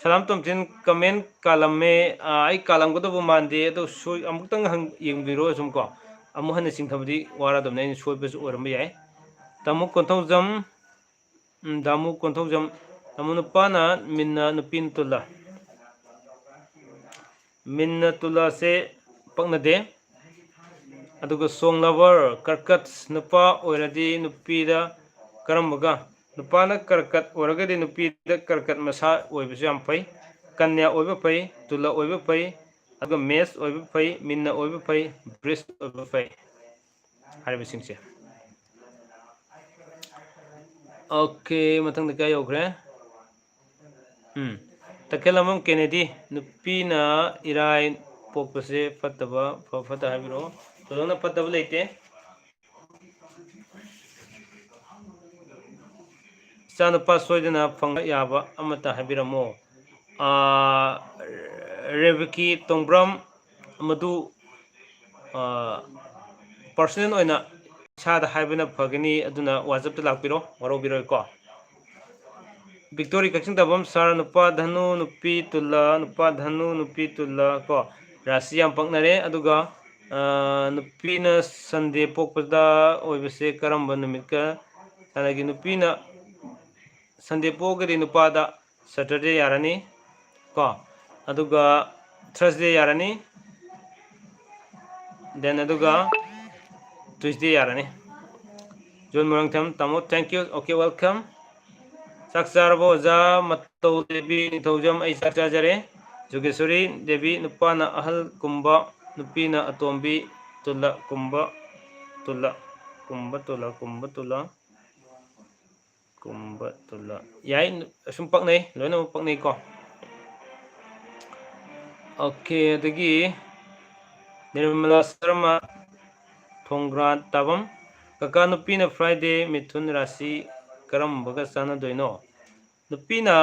ꯁꯂꯥꯝ ꯇꯣꯝꯊꯤꯟ ꯀꯃꯦꯟ ꯀꯥꯜꯂꯝꯃꯦ, ꯑ, ꯑꯩ ꯀꯥꯜꯂꯝꯒꯗꯕ ꯃꯥꯟꯗꯦ, ꯑꯗꯣ ꯁꯣꯏ-, ꯑꯃꯨꯛꯇꯪ ꯍꯪ-, ꯌꯦꯡꯕꯤꯔꯣ ꯁꯨꯝ ꯀꯣ꯫ ꯑꯃꯨꯛ ꯍꯟꯅ ꯆꯤꯡꯊꯕꯗꯤ ꯋꯥꯔꯗꯕꯅꯦ, ꯑꯩꯅ ꯁꯣꯏꯕꯁꯨ ꯑꯣꯏꯔꯝꯕ ꯌꯥꯏ꯫ ꯇꯥꯃꯣ ꯀꯣꯟꯊꯧꯖꯝ, ꯎꯝ, ꯗꯥꯃꯨ ꯀꯣꯟꯊꯧꯖꯝ, ꯇꯥꯃꯣ ꯅꯨꯄꯥꯅ ꯃꯤꯟꯅ, ꯅꯨꯄꯤꯅ ꯇꯨꯜꯂ꯫ ꯃꯤꯟꯅ ꯇꯨꯜꯂꯁꯦ ꯄꯛꯅꯗꯦ꯫ ꯑꯗꯨꯒ song lover, ꯀꯔꯀꯠ, ꯅꯨꯄꯥ ꯑꯣꯏꯔꯗꯤ ꯅꯨꯄꯤꯗ ꯀꯔꯝꯕꯒ? ꯅꯨꯄꯥꯅ ꯀꯔꯀꯠ ꯑꯣꯏꯔꯒꯗꯤ ꯅꯨꯄꯤꯗ ꯀꯔꯀꯠ ꯃꯁꯥ ꯑꯣꯏꯕꯁꯨ ꯌꯥꯝ ꯐꯩ꯫ ꯀꯟꯌꯥ ꯑꯣꯏꯕ ꯐꯩ, ꯇꯨꯜꯂ ꯑꯣꯏꯕ ꯐꯩ, ꯑꯗꯨꯒ ꯃꯦꯁ ꯑꯣꯏꯕ ꯐꯩ, ꯃꯤꯟꯅ ꯑꯣꯏꯕ ꯐꯩ, ꯕ꯭ꯔꯤꯁ ꯑꯣꯏꯕ ꯐꯩ꯫ ꯍꯥꯏꯔꯤꯕꯁꯤꯡꯁꯦ꯫ ꯑꯣꯀꯦ, ꯃꯊꯪꯗ ꯀꯌꯥ ꯌꯧꯈ꯭ꯔꯦ? ꯎꯝ꯫ ꯇꯈꯦꯜꯂꯝꯕꯝ ꯀꯦꯅꯦꯗꯤ, ꯅꯨꯄꯤꯅ ꯏꯔꯥꯏ ꯄꯣꯛꯄꯁꯦ ꯐꯠꯇꯕ, ꯐ-, ꯐꯠꯇ ꯍꯥꯏꯕꯤꯔꯛꯑꯣ꯫ ꯊꯣꯏꯗꯣꯛꯅ ꯐꯠꯇꯕ ꯂꯩꯇꯦ꯫ ꯏꯆꯥꯅꯨꯄꯥ ꯁꯣꯏꯗꯅ ꯐꯪꯕ ꯌꯥꯕ ꯑꯃꯇ ꯍꯥꯏꯕꯤꯔꯝꯃꯣ꯫ ꯑꯥ, ꯔꯦꯕꯀꯤ ꯇꯣꯡꯕ꯭ꯔꯝ, ꯃꯗꯨ, ꯑꯥ, personal ꯑꯣꯏꯅ ꯏꯁꯥꯗ ꯍꯥꯏꯕꯅ ꯐꯒꯅꯤ, ꯑꯗꯨꯅ WhatsApp-ꯇ ꯂꯥꯛꯄꯤꯔꯣ, ꯋꯥꯔꯧꯕꯤꯔꯣꯏꯀꯣ꯫ ꯕꯤꯛꯇꯣꯔꯤ ꯀꯛꯆꯤꯡ ꯇꯥꯐꯝ ꯁꯥꯔ, ꯅꯨꯄꯥ ꯙꯅꯨ, ꯅꯨꯄꯤ ꯇꯨꯜꯂ, ꯅꯨꯄꯥ ꯙꯅꯨ, ꯅꯨꯄꯤ ꯇꯨꯜꯂ ꯀꯣ, ꯔꯥꯁꯤ ꯌꯥꯝ ꯄꯛꯅꯔꯦ꯫ ꯑꯗꯨꯒ, ꯑ, ꯅꯨꯄꯤꯅ ꯁꯟꯗꯦ ꯄꯣꯛꯄꯗ ꯑꯣꯏꯕꯁꯦ ꯀꯔꯝꯕ ꯅꯨꯃꯤꯠꯀ ꯆꯥꯟꯅꯒꯦ? ꯅꯨꯄꯤꯅ ꯁꯟꯗꯦ ꯄꯣꯛꯑꯒꯗꯤ ꯅꯨꯄꯥꯗ ꯁꯇꯔꯗꯦ ꯌꯥꯔꯅꯤ ꯀꯣ, ꯑꯗꯨꯒ ꯊꯔꯁꯗꯦ ꯌꯥꯔꯅꯤ, then ꯑꯗꯨꯒ ꯇ꯭ꯌꯨꯁꯗꯦ ꯌꯥꯔꯅꯤ꯫ ꯖꯣꯟ ꯃꯣꯏꯔꯥꯡꯊꯦꯝ, ꯇꯥꯃꯣ, thank you, okay, welcome꯫ ꯆꯥꯛ ꯆꯥꯔꯕꯣ ꯑꯣꯖꯥ? ꯃꯇꯧ ꯗꯦꯕꯤ ꯅꯤꯡꯊꯧꯖꯝ, ꯑꯩ ꯆꯥꯛ ꯆꯥꯖꯔꯦ꯫ ꯖꯣꯒꯦꯁꯣꯔꯤ ꯗꯦꯕꯤ, ꯅꯨꯄꯥꯅ ꯑꯍꯜ ꯀꯨꯝꯕ, ꯅꯨꯄꯤꯅ ꯑꯇꯣꯝꯕꯤ ꯇꯨꯂ ꯀꯨꯝꯕ, ꯇꯨꯂ ꯀꯨꯝꯕ, ꯇꯨꯂ ꯀꯨꯝꯕ, ꯇꯨꯂ ꯀꯨꯝꯕ, ꯇꯨꯂ꯫ ꯌꯥꯏ, ꯑꯁꯨꯝ ꯄꯛꯅꯩ, ꯂꯣꯏꯅꯃꯛ ꯄꯛꯅꯩꯀꯣ꯫ ꯑꯣꯀꯦ, ꯑꯗꯒꯤ ꯅꯤꯔꯃꯂꯥ ꯁꯔꯃ, ꯊꯣꯡꯒ꯭ꯔꯥꯟ ꯇꯥꯕꯝ, ꯀꯀꯥ, ꯅꯨꯄꯤꯅ Friday ꯃꯤꯊꯨꯟ ꯔꯥꯁꯤ ꯀꯔꯝꯕꯒ ꯆꯥꯟꯅꯗꯣꯏꯅꯣ? ꯅꯨꯄꯤꯅ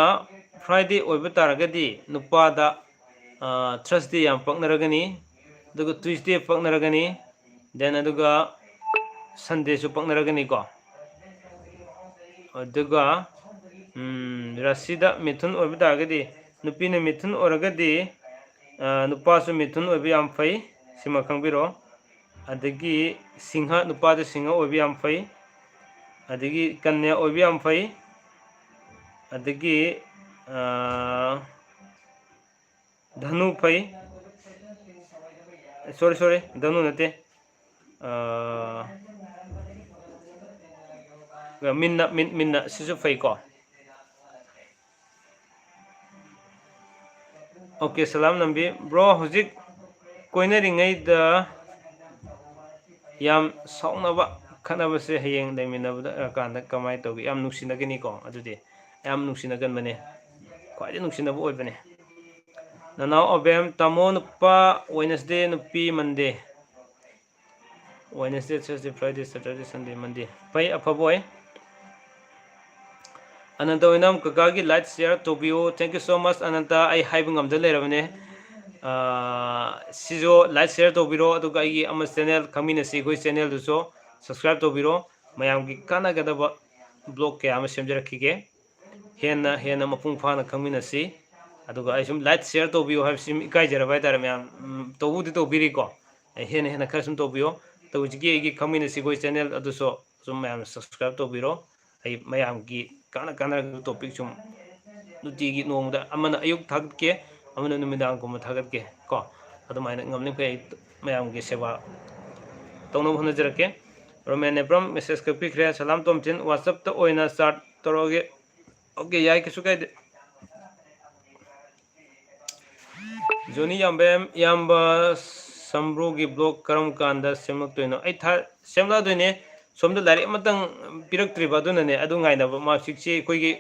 Friday ꯑꯣꯏꯕ ꯇꯥꯔꯒꯗꯤ ꯅꯨꯄꯥꯗ, ꯑ, Thursday ꯌꯥꯝ ꯄꯛꯅꯔꯒꯅꯤ, ꯑꯗꯨꯒ Tuesday ꯄꯛꯅꯔꯒꯅꯤ, then ꯑꯗꯨꯒ Sundayꯁꯨ ꯄꯛꯅꯔꯒꯅꯤꯀꯣ꯫ ꯑꯗꯨꯒ, ꯎꯝ, ꯔꯥꯁꯤꯗ ꯃꯤꯊꯨꯟ ꯑꯣꯏꯕ ꯇꯥꯔꯒꯗꯤ, ꯅꯨꯄꯤꯅ ꯃꯤꯊꯨꯟ ꯑꯣꯏꯔꯒꯗꯤ, ꯑ, ꯅꯨꯄꯥꯁꯨ ꯃꯤꯊꯨꯟ ꯑꯣꯏꯕ ꯌꯥꯝ ꯐꯩ, ꯁꯤꯃ ꯈꯪꯕꯤꯔꯣ꯫ ꯑꯗꯒꯤ ꯁꯤꯡꯍ, ꯅꯨꯄꯥꯗ ꯁꯤꯡꯍ ꯑꯣꯏꯕ ꯌꯥꯝ ꯐꯩ꯫ ꯑꯗꯒꯤ ꯀꯟꯌꯥ ꯑꯣꯏꯕ ꯌꯥꯝ ꯐꯩ꯫ ꯑꯗꯒꯤ, ꯑ, ꯙꯅꯨ ꯐꯩ꯫ Sorry, sorry, ꯙꯅꯨ ꯅꯠꯇꯦ꯫ ꯑ, ꯃꯤꯟꯅ, ꯃꯤꯟ-, ꯃꯤꯟꯅ ꯁꯤꯁꯨ ꯐꯩꯀꯣ꯫ ꯑꯣꯀꯦ, ꯁꯂꯥꯝ ꯅꯝꯕꯤ꯫ Bro, ꯍꯧꯖꯤꯛ ꯀꯣꯏꯅꯔꯤꯉꯩꯗ ꯌꯥꯝ ꯁꯥꯎꯅꯕ, ꯈꯠꯅꯕꯁꯦ ꯍꯌꯦꯡ ꯂꯩꯃꯤꯟꯅꯕꯗ ꯀꯥꯟꯗ ꯀꯃꯥꯏꯅ ꯇꯧꯒꯦ? ꯌꯥꯝ ꯅꯨꯡꯁꯤꯅꯒꯅꯤꯀꯣ, ꯑꯗꯨꯗꯤ ꯌꯥꯝ ꯅꯨꯡꯁꯤꯅꯒꯟꯕꯅꯦ, ꯈ꯭ꯋꯥꯏꯗꯩ ꯅꯨꯡꯁꯤꯅꯕ ꯑꯣꯏꯕꯅꯦ꯫ ꯅꯅꯥꯎ ꯑꯕꯦꯝ, ꯇꯥꯃꯣ ꯅꯨꯄꯥ Wednesday, ꯅꯨꯄꯤ Monday꯫ Wednesday, Thursday, Friday, Saturday, Sunday, Monday꯫ ꯐꯩ, ꯑꯐꯕ ꯑꯣꯏ꯫ ꯑꯅꯟꯇ ꯑꯣꯏꯅꯝ, ꯀꯀꯥꯒꯤ like share ꯇꯧꯕꯤꯌꯨ꯫ Thank you so much, ꯑꯅꯟꯇ꯫ ꯑꯩ ꯍꯥꯏꯕ ꯉꯝꯗ ꯂꯩꯔꯕꯅꯦ꯫ ꯑꯥ, ꯁꯤꯁꯨ like share ꯇꯧꯕꯤꯔꯣ, ꯑꯗꯨꯒ ꯑꯩꯒꯤ ꯑꯃ channel, ꯈꯪꯃꯤꯟꯅꯁꯤ ꯑꯩꯈꯣꯏ channelꯗꯨꯁꯨ subscribe ꯇꯧꯕꯤꯔꯣ꯫ ꯃꯌꯥꯝꯒꯤ ꯀꯥꯟꯅꯒꯗꯕ vlog ꯀꯌꯥ ꯑꯃ ꯁꯦꯝꯖꯔꯛꯈꯤꯒꯦ꯫ ꯍꯦꯟꯅ ꯍꯦꯟꯅ ꯃꯄꯨꯡ ꯐꯥꯅ ꯈꯪꯃꯤꯟꯅꯁꯤ꯫ ꯑꯗꯨꯒ ꯑꯩ ꯁꯨꯝ like share ꯇꯧꯕꯤꯌꯨ ꯍꯥꯏꯕꯁꯤ ꯏꯀꯥꯏꯖꯔꯕ ꯍꯥꯏꯇꯥꯔꯦ ꯃꯌꯥꯝ꯫ ꯎꯝ, ꯇꯧꯕꯨꯗꯤ ꯇꯧꯕꯤꯔꯤꯀꯣ꯫ ꯑꯩ ꯍꯦꯟꯅ ꯍꯦꯟꯅ ꯈꯔ ꯁꯨꯝ ꯇꯧꯕꯤꯌꯣ꯫ ꯑꯗꯣ ꯍꯧꯖꯤꯛꯀꯤ ꯑꯩꯒꯤ ꯈꯪꯃꯤꯟꯅꯁꯤ ꯑꯩꯈꯣꯏ channel ꯑꯗꯨꯁꯨ ꯁꯨꯝ ꯃꯌꯥꯝꯅ subscribe ꯇꯧꯕꯤꯔꯣ꯫ ꯑꯩ ꯃꯌꯥꯝꯒꯤ ꯀꯥꯟꯅ ꯀꯥꯟꯅꯔꯕ topic ꯁꯨꯝ ꯅꯨꯡꯇꯤꯒꯤ ꯅꯣꯡꯃꯗ ꯑꯃꯅ ꯑꯌꯨꯛ ꯊꯥꯒꯠꯀꯦ, ꯑꯃꯅ ꯅꯨꯃꯤꯗꯥꯡꯒꯨꯝꯕ ꯊꯥꯒꯠꯀꯦ ꯀꯣ꯫ ꯑꯗꯨꯃꯥꯏꯅ ꯉꯝꯂꯤꯈꯩ ꯑꯩ ꯃꯌꯥꯝꯒꯤ ꯁꯦꯕꯥ ꯇꯧꯅꯕ ꯍꯣꯠꯅꯖꯔꯛꯀꯦ꯫ Roman Nepram message ꯀꯛꯄꯤꯈ꯭ꯔꯦ꯫ ꯁꯂꯥꯝ ꯇꯣꯝꯊꯤꯟ, WhatsAppꯇ ꯑꯣꯏꯅ chat ꯇꯧꯔꯛꯑꯒꯦ꯫ ꯑꯣꯀꯦ, ꯌꯥꯏ, ꯀꯩꯁꯨ ꯀꯥꯏꯗꯦ꯫ ꯖꯣꯅꯤ ꯌꯥꯝꯕꯦꯝ, ꯏꯌꯥꯝꯕ, ꯁꯝꯕ꯭ꯔꯨꯒꯤ ꯕ꯭ꯂꯣꯛ ꯀꯔꯝ ꯀꯥꯟꯗ ꯁꯦꯝꯂꯛꯇꯣꯏꯅꯣ? ꯑꯩ ꯊꯥ ꯁꯦꯝꯂꯛꯑꯗꯣꯏꯅꯦ꯫ ꯁꯣꯝꯗ ꯂꯥꯏꯔꯤꯛ ꯑꯃꯇꯪ ꯄꯤꯔꯛꯇ꯭ꯔꯤꯕ, ꯑꯗꯨꯅꯅꯦ꯫ ꯑꯗꯨ ꯉꯥꯏꯅꯕ꯫ ꯃꯥ ꯍꯧꯖꯤꯛꯁꯤ ꯑꯩꯈꯣꯏꯒꯤ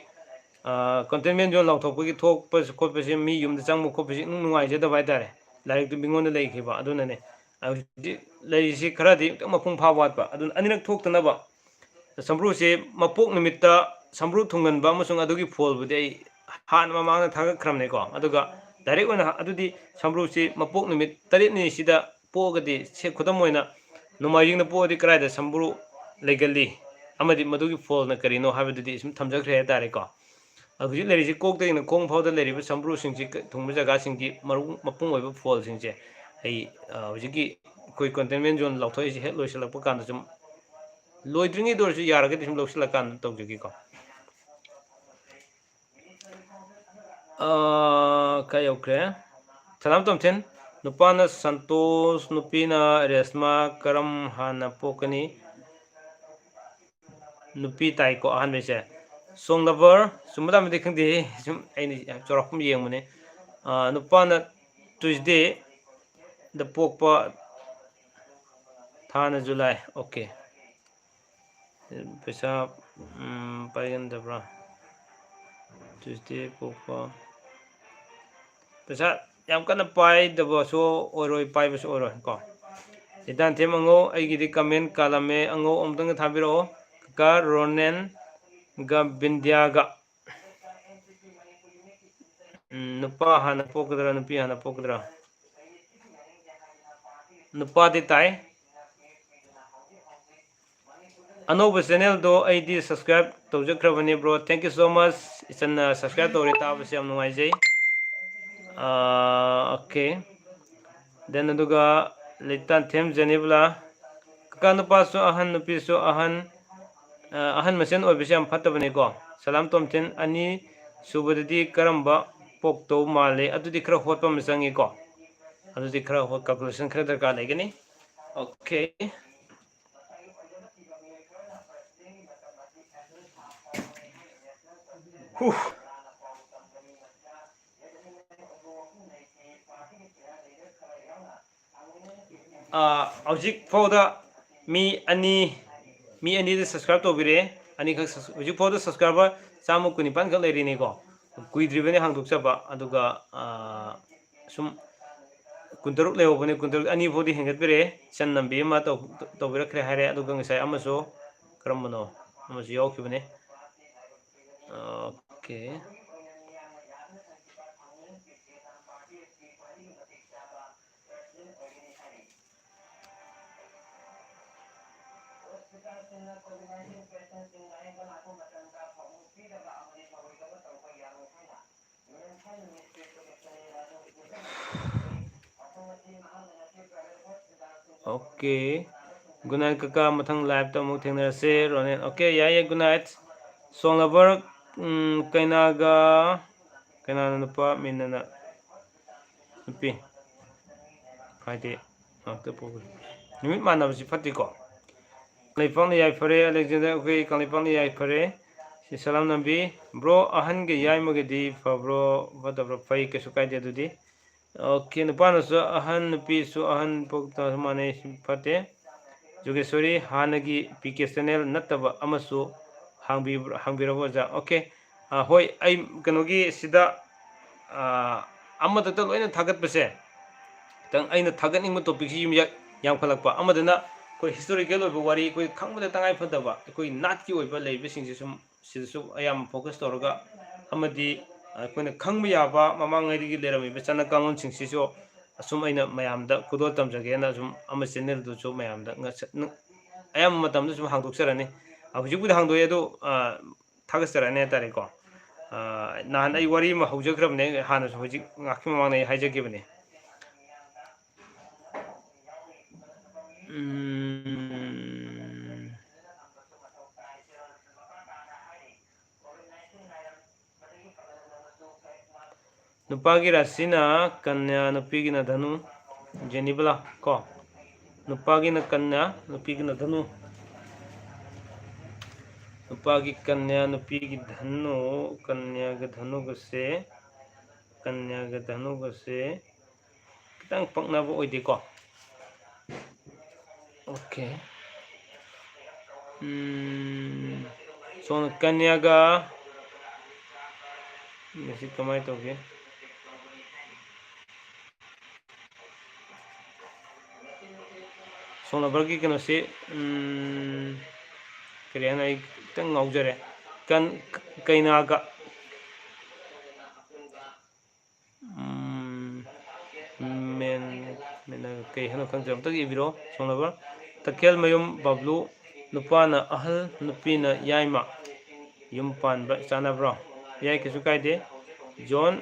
ꯀꯟꯇꯦꯟꯃꯦꯟ ꯖꯣꯟ ꯂꯥꯎꯊꯣꯛꯄꯒꯤ ꯊꯣꯛꯄ ꯈꯣꯠꯄꯁꯦ, ꯃꯤ ꯌꯨꯝꯗ ꯆꯪꯕ ꯈꯣꯠꯄꯁꯦ ꯏꯅꯨꯡ ꯅꯨꯡꯉꯥꯏꯖꯗꯕ ꯍꯥꯏꯇꯥꯔꯦ꯫ ꯂꯥꯏꯔꯤꯛꯇꯨ ꯃꯤꯉꯣꯟꯗ ꯂꯩꯈꯤꯕ, ꯑꯗꯨꯅꯅꯦ꯫ ꯍꯧꯖꯤꯛ ꯂꯩꯔꯤꯁꯤ ꯈꯔꯗꯤ ꯈꯤꯇꯪ ꯃꯄꯨꯡ ꯐꯥꯕ ꯋꯥꯠꯄ꯫ ꯑꯗꯨꯅ ꯑꯅꯤꯔꯛ ꯊꯣꯛꯇꯅꯕ, ꯁꯝꯕ꯭ꯔꯨꯁꯤ ꯃꯄꯣꯛ ꯅꯨꯃꯤꯠꯇ ꯁꯝꯕ꯭ꯔꯨ ꯊꯨꯡꯒꯟꯕ ꯑꯃꯁꯨꯡ ꯑꯗꯨꯒꯤ ꯐꯣꯜꯕꯨꯗꯤ ꯑꯩ ꯍꯥꯟꯅ ꯃꯃꯥꯡꯗ ꯊꯥꯒꯠꯈ꯭ꯔꯕꯅꯤꯀꯣ꯫ ꯑꯗꯨꯒ ꯗꯥꯏꯔꯦꯛ ꯑꯣꯏꯅ ꯑꯗꯨꯗꯤ ꯁꯝꯕ꯭ꯔꯨꯁꯤ ꯃꯄꯣꯛ ꯅꯨꯃꯤꯠ ꯇꯔꯦꯠꯅꯤꯁꯤꯗ ꯄꯣꯛꯑꯒꯗꯤ, ꯁꯦ, ꯈꯨꯗꯝ ꯑꯣꯏꯅ ꯅꯣꯡꯃꯥꯏꯖꯤꯡꯗ ꯄꯣꯛꯑꯗꯤ ꯀꯗꯥꯏꯗ ꯁꯝꯕ꯭ꯔꯨ ꯂꯩꯒꯜꯂꯤ ꯑꯃꯗꯤ ꯃꯗꯨꯒꯤ ꯐꯣꯜꯅ ꯀꯔꯤꯅꯣ ꯍꯥꯏꯕꯗꯨꯗꯤ ꯁꯨꯝ ꯊꯝꯖꯈ꯭ꯔꯦ ꯍꯥꯏꯇꯥꯔꯦꯀꯣ꯫ ꯑꯗ ꯍꯧꯖꯤꯛ ꯂꯩꯔꯤꯁꯤ ꯀꯣꯛꯇꯒꯤꯅ ꯈꯣꯡ ꯐꯥꯎꯗ ꯂꯩꯔꯤꯕ ꯁꯝꯕ꯭ꯔꯨꯁꯤꯡꯁꯤ ꯊꯨꯡꯕ ꯖꯒꯥꯁꯤꯡꯒꯤ ꯃꯔꯨ-, ꯃꯄꯨꯡ ꯑꯣꯏꯕ ꯐꯣꯜꯁꯤꯡꯁꯦ ꯑꯩ, ꯑ, ꯍꯧꯖꯤꯛꯀꯤ ꯑꯩꯈꯣꯏ ꯀꯟꯇꯦꯟꯃꯦꯟ ꯖꯣꯟ ꯂꯧꯊꯣꯛꯏꯁꯤ ꯍꯦꯛ ꯂꯣꯏꯁꯤꯜꯂꯛꯄ ꯀꯥꯟꯗ ꯁꯨꯝ ꯂꯣꯏꯗ꯭ꯔꯤꯉꯩꯗ ꯑꯣꯏꯔꯁꯨ ꯌꯥꯔꯒꯗꯤ ꯁꯨꯝ ꯂꯧꯁꯤꯜꯂꯀꯥꯟꯗ ꯇꯧꯖꯒꯦꯀꯣ꯫ ꯑ, ꯀꯥꯏ ꯌꯧꯈ꯭ꯔꯦ? ꯁꯂꯥꯝ ꯇꯣꯝꯊꯤꯟ, ꯅꯨꯄꯥꯅ ꯁꯟꯇꯣꯁ, ꯅꯨꯄꯤꯅ ꯔꯦꯁꯃꯥ, ꯀꯔꯝ ꯍꯥꯟꯅ ꯄꯣꯛꯀꯅꯤ? ꯅꯨꯄꯤ ꯇꯥꯏꯀꯣ ꯑꯍꯥꯟꯕꯩꯁꯦ꯫ Song lover, ꯆꯨꯝꯕ ꯂꯥꯟꯕꯗꯤ ꯈꯪꯗꯦ, ꯁꯨꯝ ꯑꯩꯅ ꯆꯥꯎꯔꯥꯛꯄ ꯑꯃ ꯌꯦꯡꯕꯅꯦ꯫ ꯑ, ꯅꯨꯄꯥꯅ Tuesday ꯗ ꯄꯣꯛꯄ, ꯊꯥꯅ July꯫ ꯑꯣꯀꯦ꯫ ꯄꯩꯁꯥ, ꯎꯝ, ꯄꯥꯏꯒꯟꯗꯕ꯭ꯔꯥ? Tuesday ꯄꯣꯛꯄ꯫ ꯄꯩꯁꯥ ꯌꯥꯝ ꯀꯟꯅ ꯄꯥꯏꯗꯕꯁꯨ ꯑꯣꯏꯔꯣꯏ, ꯄꯥꯏꯕꯁꯨ ꯑꯣꯏꯔꯣꯏ ꯀꯣ꯫ ꯂꯤꯇꯥꯟꯊꯦꯝ ꯑꯉꯧ, ꯑꯩꯒꯤꯗꯤ comment ꯀꯥꯜꯂꯝꯃꯦ, ꯑꯉꯧ ꯑꯃꯨꯛꯇꯪꯒ ꯊꯥꯕꯤꯔꯛꯑꯣ꯫ ꯀꯀꯥ ꯔꯣꯅꯦꯟꯒ ꯕꯤꯟꯗ꯭ꯌꯥꯒ꯫ ꯎꯝ, ꯅꯨꯄꯥ ꯍꯥꯟꯅ ꯄꯣꯛꯀꯗ꯭ꯔꯥ, ꯅꯨꯄꯤ ꯍꯥꯟꯅ ꯄꯣꯛꯀꯗ꯭ꯔꯥ? ꯅꯨꯄꯥꯗꯤ ꯇꯥꯏ꯫ ꯑꯅꯧꯕ channel ꯗꯣ ꯑꯩꯗꯤ subscribe ꯇꯧꯖꯈ꯭ꯔꯕꯅꯤ, bro. Thank you so much. ꯏꯆꯟꯅ subscribe ꯇꯧꯔꯦ, ꯇꯥꯕꯁꯦ ꯌꯥꯝ ꯅꯨꯡꯉꯥꯏꯖꯩ꯫ ꯑꯥ, okay. Then ꯑꯗꯨꯒ ꯂꯤꯇꯥꯟꯊꯦꯝ ꯖꯦꯅꯤꯕꯂꯥ, ꯀꯀꯥ ꯅꯨꯄꯥꯁꯨ ꯑꯍꯟ, ꯅꯨꯄꯤꯁꯨ ꯑꯍꯟ, ꯑ, ꯑꯍꯟ ꯃꯁꯦꯟ ꯑꯣꯏꯕꯁꯦ ꯌꯥꯝ ꯐꯠꯇꯕꯅꯤꯀꯣ꯫ ꯁꯂꯥꯝ ꯇꯣꯝꯊꯤꯟ, ꯑꯅꯤ ꯁꯨꯕꯗꯗꯤ ꯀꯔꯝꯕ ꯄꯣꯛꯇꯧ ꯃꯥꯜꯂꯤ? ꯑꯗꯨꯗꯤ ꯈꯔ ꯍꯣꯠꯄ ꯑꯃ ꯆꯪꯉꯤꯀꯣ꯫ ꯑꯗꯨꯗꯤ ꯈꯔ ꯍꯣꯠ-, calculation ꯈꯔ ꯗꯔꯀꯥꯔ ꯂꯩꯒꯅꯤ꯫ Okay. ꯍꯨ꯫ ꯑꯥ, ꯍꯧꯖꯤꯛ ꯐꯥꯎꯗ ꯃꯤ ꯑꯅꯤ, ꯃꯤ ꯑꯅꯤꯗ subscribe ꯇꯧꯕꯤꯔꯛꯑꯦ꯫ ꯑꯅꯤꯈꯛ sus-, ꯍꯧꯖꯤꯛ ꯐꯥꯎꯗ subscriber ꯆꯥꯝꯃ ꯀꯨꯟꯅꯤꯄꯥꯟ ꯈꯛ ꯂꯩꯔꯤꯅꯤꯀꯣ꯫ ꯀꯨꯏꯗ꯭ꯔꯤꯕꯅꯤ ꯍꯥꯡꯗꯣꯛꯆꯕ꯫ ꯑꯗꯨꯒ, ꯑꯥ, ꯁꯨꯝ ꯀꯨꯟꯇꯔꯨꯛ ꯂꯩꯍꯧꯕꯅꯤ, ꯀꯨꯟꯇꯔꯨꯛ, ꯑꯅꯤ ꯐꯥꯎꯗꯤ ꯍꯦꯟꯒꯠꯄꯤꯔꯛꯑꯦ꯫ ꯏꯆꯟ ꯅꯝꯕꯤ ꯑꯃ ꯇꯧ-, ꯇꯧꯕꯤꯔꯛꯈ꯭ꯔꯦ ꯍꯥꯏꯔꯦ꯫ ꯑꯗꯨꯒ ꯉꯁꯥꯏ ꯑꯃꯁꯨ, ꯀꯔꯝꯕꯅꯣ? ꯑꯃꯁꯨ ꯌꯥꯎꯈꯤꯕꯅꯤ꯫ ꯑꯣꯀꯦ꯫ ꯑꯣꯀꯦ꯫ Good night ꯀꯀꯥ, ꯃꯊꯪ liveꯇ ꯑꯃꯨꯛ ꯊꯦꯡꯅꯔꯁꯦ꯫ ꯔꯣꯅꯦꯟ, ꯑꯣꯀꯦ, ꯌꯥꯏꯌꯦ, good night꯫ Song lover, ꯎꯝ, ꯀꯩꯅꯥꯒ, ꯀꯩꯅꯥꯅ ꯅꯨꯄꯥ, ꯃꯤꯅꯅ ꯅꯨꯄꯤ꯫ ꯍꯥꯏꯗꯤ, ꯉꯥꯛꯇ ꯄꯣꯛꯄ꯫ ꯅꯨꯃꯤꯠ ꯃꯥꯟꯅꯕꯁꯤ ꯐꯠꯇꯦꯀꯣ꯫ ꯀꯪꯂꯩꯄꯥꯛꯅ ꯌꯥꯏꯐꯔꯦ, ꯑꯂꯦꯛꯖꯦꯟꯗꯔ, ꯑꯩꯈꯣꯏ ꯀꯪꯂꯩꯄꯥꯛꯅ ꯌꯥꯏꯐꯔꯦ꯫ ꯁꯤ ꯁꯂꯥꯝ ꯅꯝꯕꯤ꯫ Bro, ꯑꯍꯟꯒ ꯌꯥꯏꯃꯒꯗꯤ ꯐꯕ꯭ꯔꯣ, ꯐꯠꯇꯕ꯭ꯔꯣ? ꯐꯩ, ꯀꯩꯁꯨ ꯀꯥꯏꯗꯦ ꯑꯗꯨꯗꯤ꯫ ꯑꯣꯀꯦ, ꯅꯨꯄꯥꯅꯁꯨ ꯑꯍꯟ, ꯅꯨꯄꯤꯁꯨ ꯑꯍꯟ ꯄꯣꯛꯇꯁꯨ ꯃꯥꯟꯅꯩ, ꯁꯤ ꯐꯠꯇꯦ꯫ ꯖꯨꯒꯦꯁꯣꯔꯤ, ꯍꯥꯟꯅꯒꯤ ꯄꯤ ꯀꯦ channel ꯅꯠꯇꯕ ꯑꯃꯁꯨ ꯍꯥꯡꯕꯤꯕ꯭ꯔ-, ꯍꯥꯡꯕꯤꯔꯕ ꯑꯣꯖꯥ? ꯑꯣꯀꯦ꯫ ꯑꯥ, ꯍꯣꯏ, ꯑꯩ ꯀꯩꯅꯣꯒꯤ ꯁꯤꯗ, ꯑꯥ, ꯑꯃꯗꯇ ꯂꯣꯏꯅ ꯊꯥꯒꯠꯄꯁꯦ, ꯈꯤꯇꯪ ꯑꯩꯅ ꯊꯥꯒꯠꯅꯤꯡꯕ topicꯁꯤ ꯌꯥꯝ-, ꯌꯥꯝꯈꯠꯂꯛꯄ꯫ ꯑꯃꯗꯅ ꯑꯩꯈꯣꯏ historical ꯑꯣꯏꯕ ꯋꯥꯔꯤ, ꯑꯩꯈꯣꯏ ꯈꯪꯕꯗ ꯇꯉꯥꯏ ꯐꯗꯕ, ꯑꯩꯈꯣꯏ ꯅꯥꯠꯀꯤ ꯑꯣꯏꯕ ꯂꯩꯕꯁꯤꯡꯁꯦ ꯁꯨꯝ ꯁꯤꯗꯁꯨ ꯑꯌꯥꯝꯕ focus ꯇꯧꯔꯒ, ꯑꯃꯗꯤ ꯑꯩꯈꯣꯏꯅ ꯈꯪꯕ ꯌꯥꯕ ꯃꯃꯥꯡꯉꯩꯗꯒꯤ ꯂꯩꯔꯝꯃꯤꯕ ꯆꯠꯅ ꯀꯥꯡꯂꯣꯟꯁꯤꯡꯁꯤꯁꯨ ꯑꯁꯨꯝ ꯑꯩꯅ ꯃꯌꯥꯝꯗ ꯈꯨꯗꯣꯜ ꯇꯝꯖꯒꯦꯅ ꯁꯨꯝ ꯑꯃ channelꯗꯨꯁꯨ ꯃꯌꯥꯝꯗ ꯉꯁ-, ꯅ-, ꯑꯌꯥꯝꯕ ꯃꯇꯝꯗ ꯁꯨꯝ ꯍꯥꯡꯗꯣꯛꯆꯔꯅꯤ꯫ ꯑ, ꯍꯧꯖꯤꯛꯄꯨꯗꯤ ꯍꯥꯡꯗꯣꯛꯑꯦ ꯑꯗꯣ, ꯑ, ꯊꯥꯒꯠꯆꯔꯅꯤ ꯍꯥꯏꯇꯥꯔꯦꯀꯣ꯫ ꯑ, ꯅꯍꯥꯟ ꯑꯩ ꯋꯥꯔꯤ ꯑꯃ ꯍꯧꯖꯈ꯭ꯔꯕꯅꯦ, ꯍꯥꯟꯅꯁꯨ ꯍꯧꯖꯤꯛ ꯉꯥꯏꯍꯥꯛꯀꯤ ꯃꯃꯥꯡꯗ ꯑꯩ ꯍꯥꯏꯖꯈꯤꯕꯅꯦ꯫ ꯎꯝ꯫ ꯅꯨꯄꯥꯒꯤ ꯔꯥꯁꯤꯅ ꯀꯟꯌꯥ, ꯅꯨꯄꯤꯒꯤꯅ ꯙꯅꯨ, ꯖꯦꯅꯤꯕꯂꯥ ꯀꯣ꯫ ꯅꯨꯄꯥꯒꯤꯅ ꯀꯟꯌꯥ, ꯅꯨꯄꯤꯒꯤꯅ ꯙꯅꯨ꯫ ꯅꯨꯄꯥꯒꯤ ꯀꯟꯌꯥ, ꯅꯨꯄꯤꯒꯤ ꯙꯅꯨ꯫ ꯀꯟꯌꯥꯒ ꯙꯅꯨꯒꯁꯦ, ꯀꯟꯌꯥꯒ ꯙꯅꯨꯒꯁꯦ ꯈꯤꯇꯪ ꯄꯛꯅꯕ ꯑꯣꯏꯗꯦꯀꯣ꯫ ꯑꯣꯀꯦ꯫ ꯎꯝ, ꯁꯣꯝꯅ ꯀꯟꯌꯥꯒ, ꯃꯁꯤ ꯀꯃꯥꯏꯅ ꯇꯧꯒꯦ? ꯁꯣꯝ ꯅꯝꯕꯔꯒꯤ ꯀꯩꯅꯣꯁꯤ, ꯎꯝ, ꯀꯔꯤ ꯍꯥꯏꯅ, ꯑꯩ ꯈꯤꯇꯪ ꯉꯥꯎꯖꯔꯦ꯫ ꯀꯟ-, ꯀꯩꯅꯥꯒ, ꯎꯝ, ꯃꯦꯟ-, ꯃꯦꯟ-, ꯀꯩ ꯍꯥꯏꯅꯣ ꯈꯪꯗ꯭ꯔꯦ, ꯑꯝꯇꯒ ꯏꯕꯤꯔꯣ꯫ ꯁꯣꯝ ꯅꯝꯕꯔ, ꯇꯈꯦꯜꯃꯌꯨꯝ ꯕꯕ꯭ꯂꯨ, ꯅꯨꯄꯥꯅ ꯑꯍꯜ, ꯅꯨꯄꯤꯅ ꯌꯥꯏꯃ꯫ ꯌꯨꯝ ꯄꯥꯟꯕ ꯆꯥꯟꯅꯕ꯭ꯔꯣ? ꯌꯥꯏ, ꯀꯩꯁꯨ ꯀꯥꯏꯗꯦ꯫ ꯖꯣꯟ,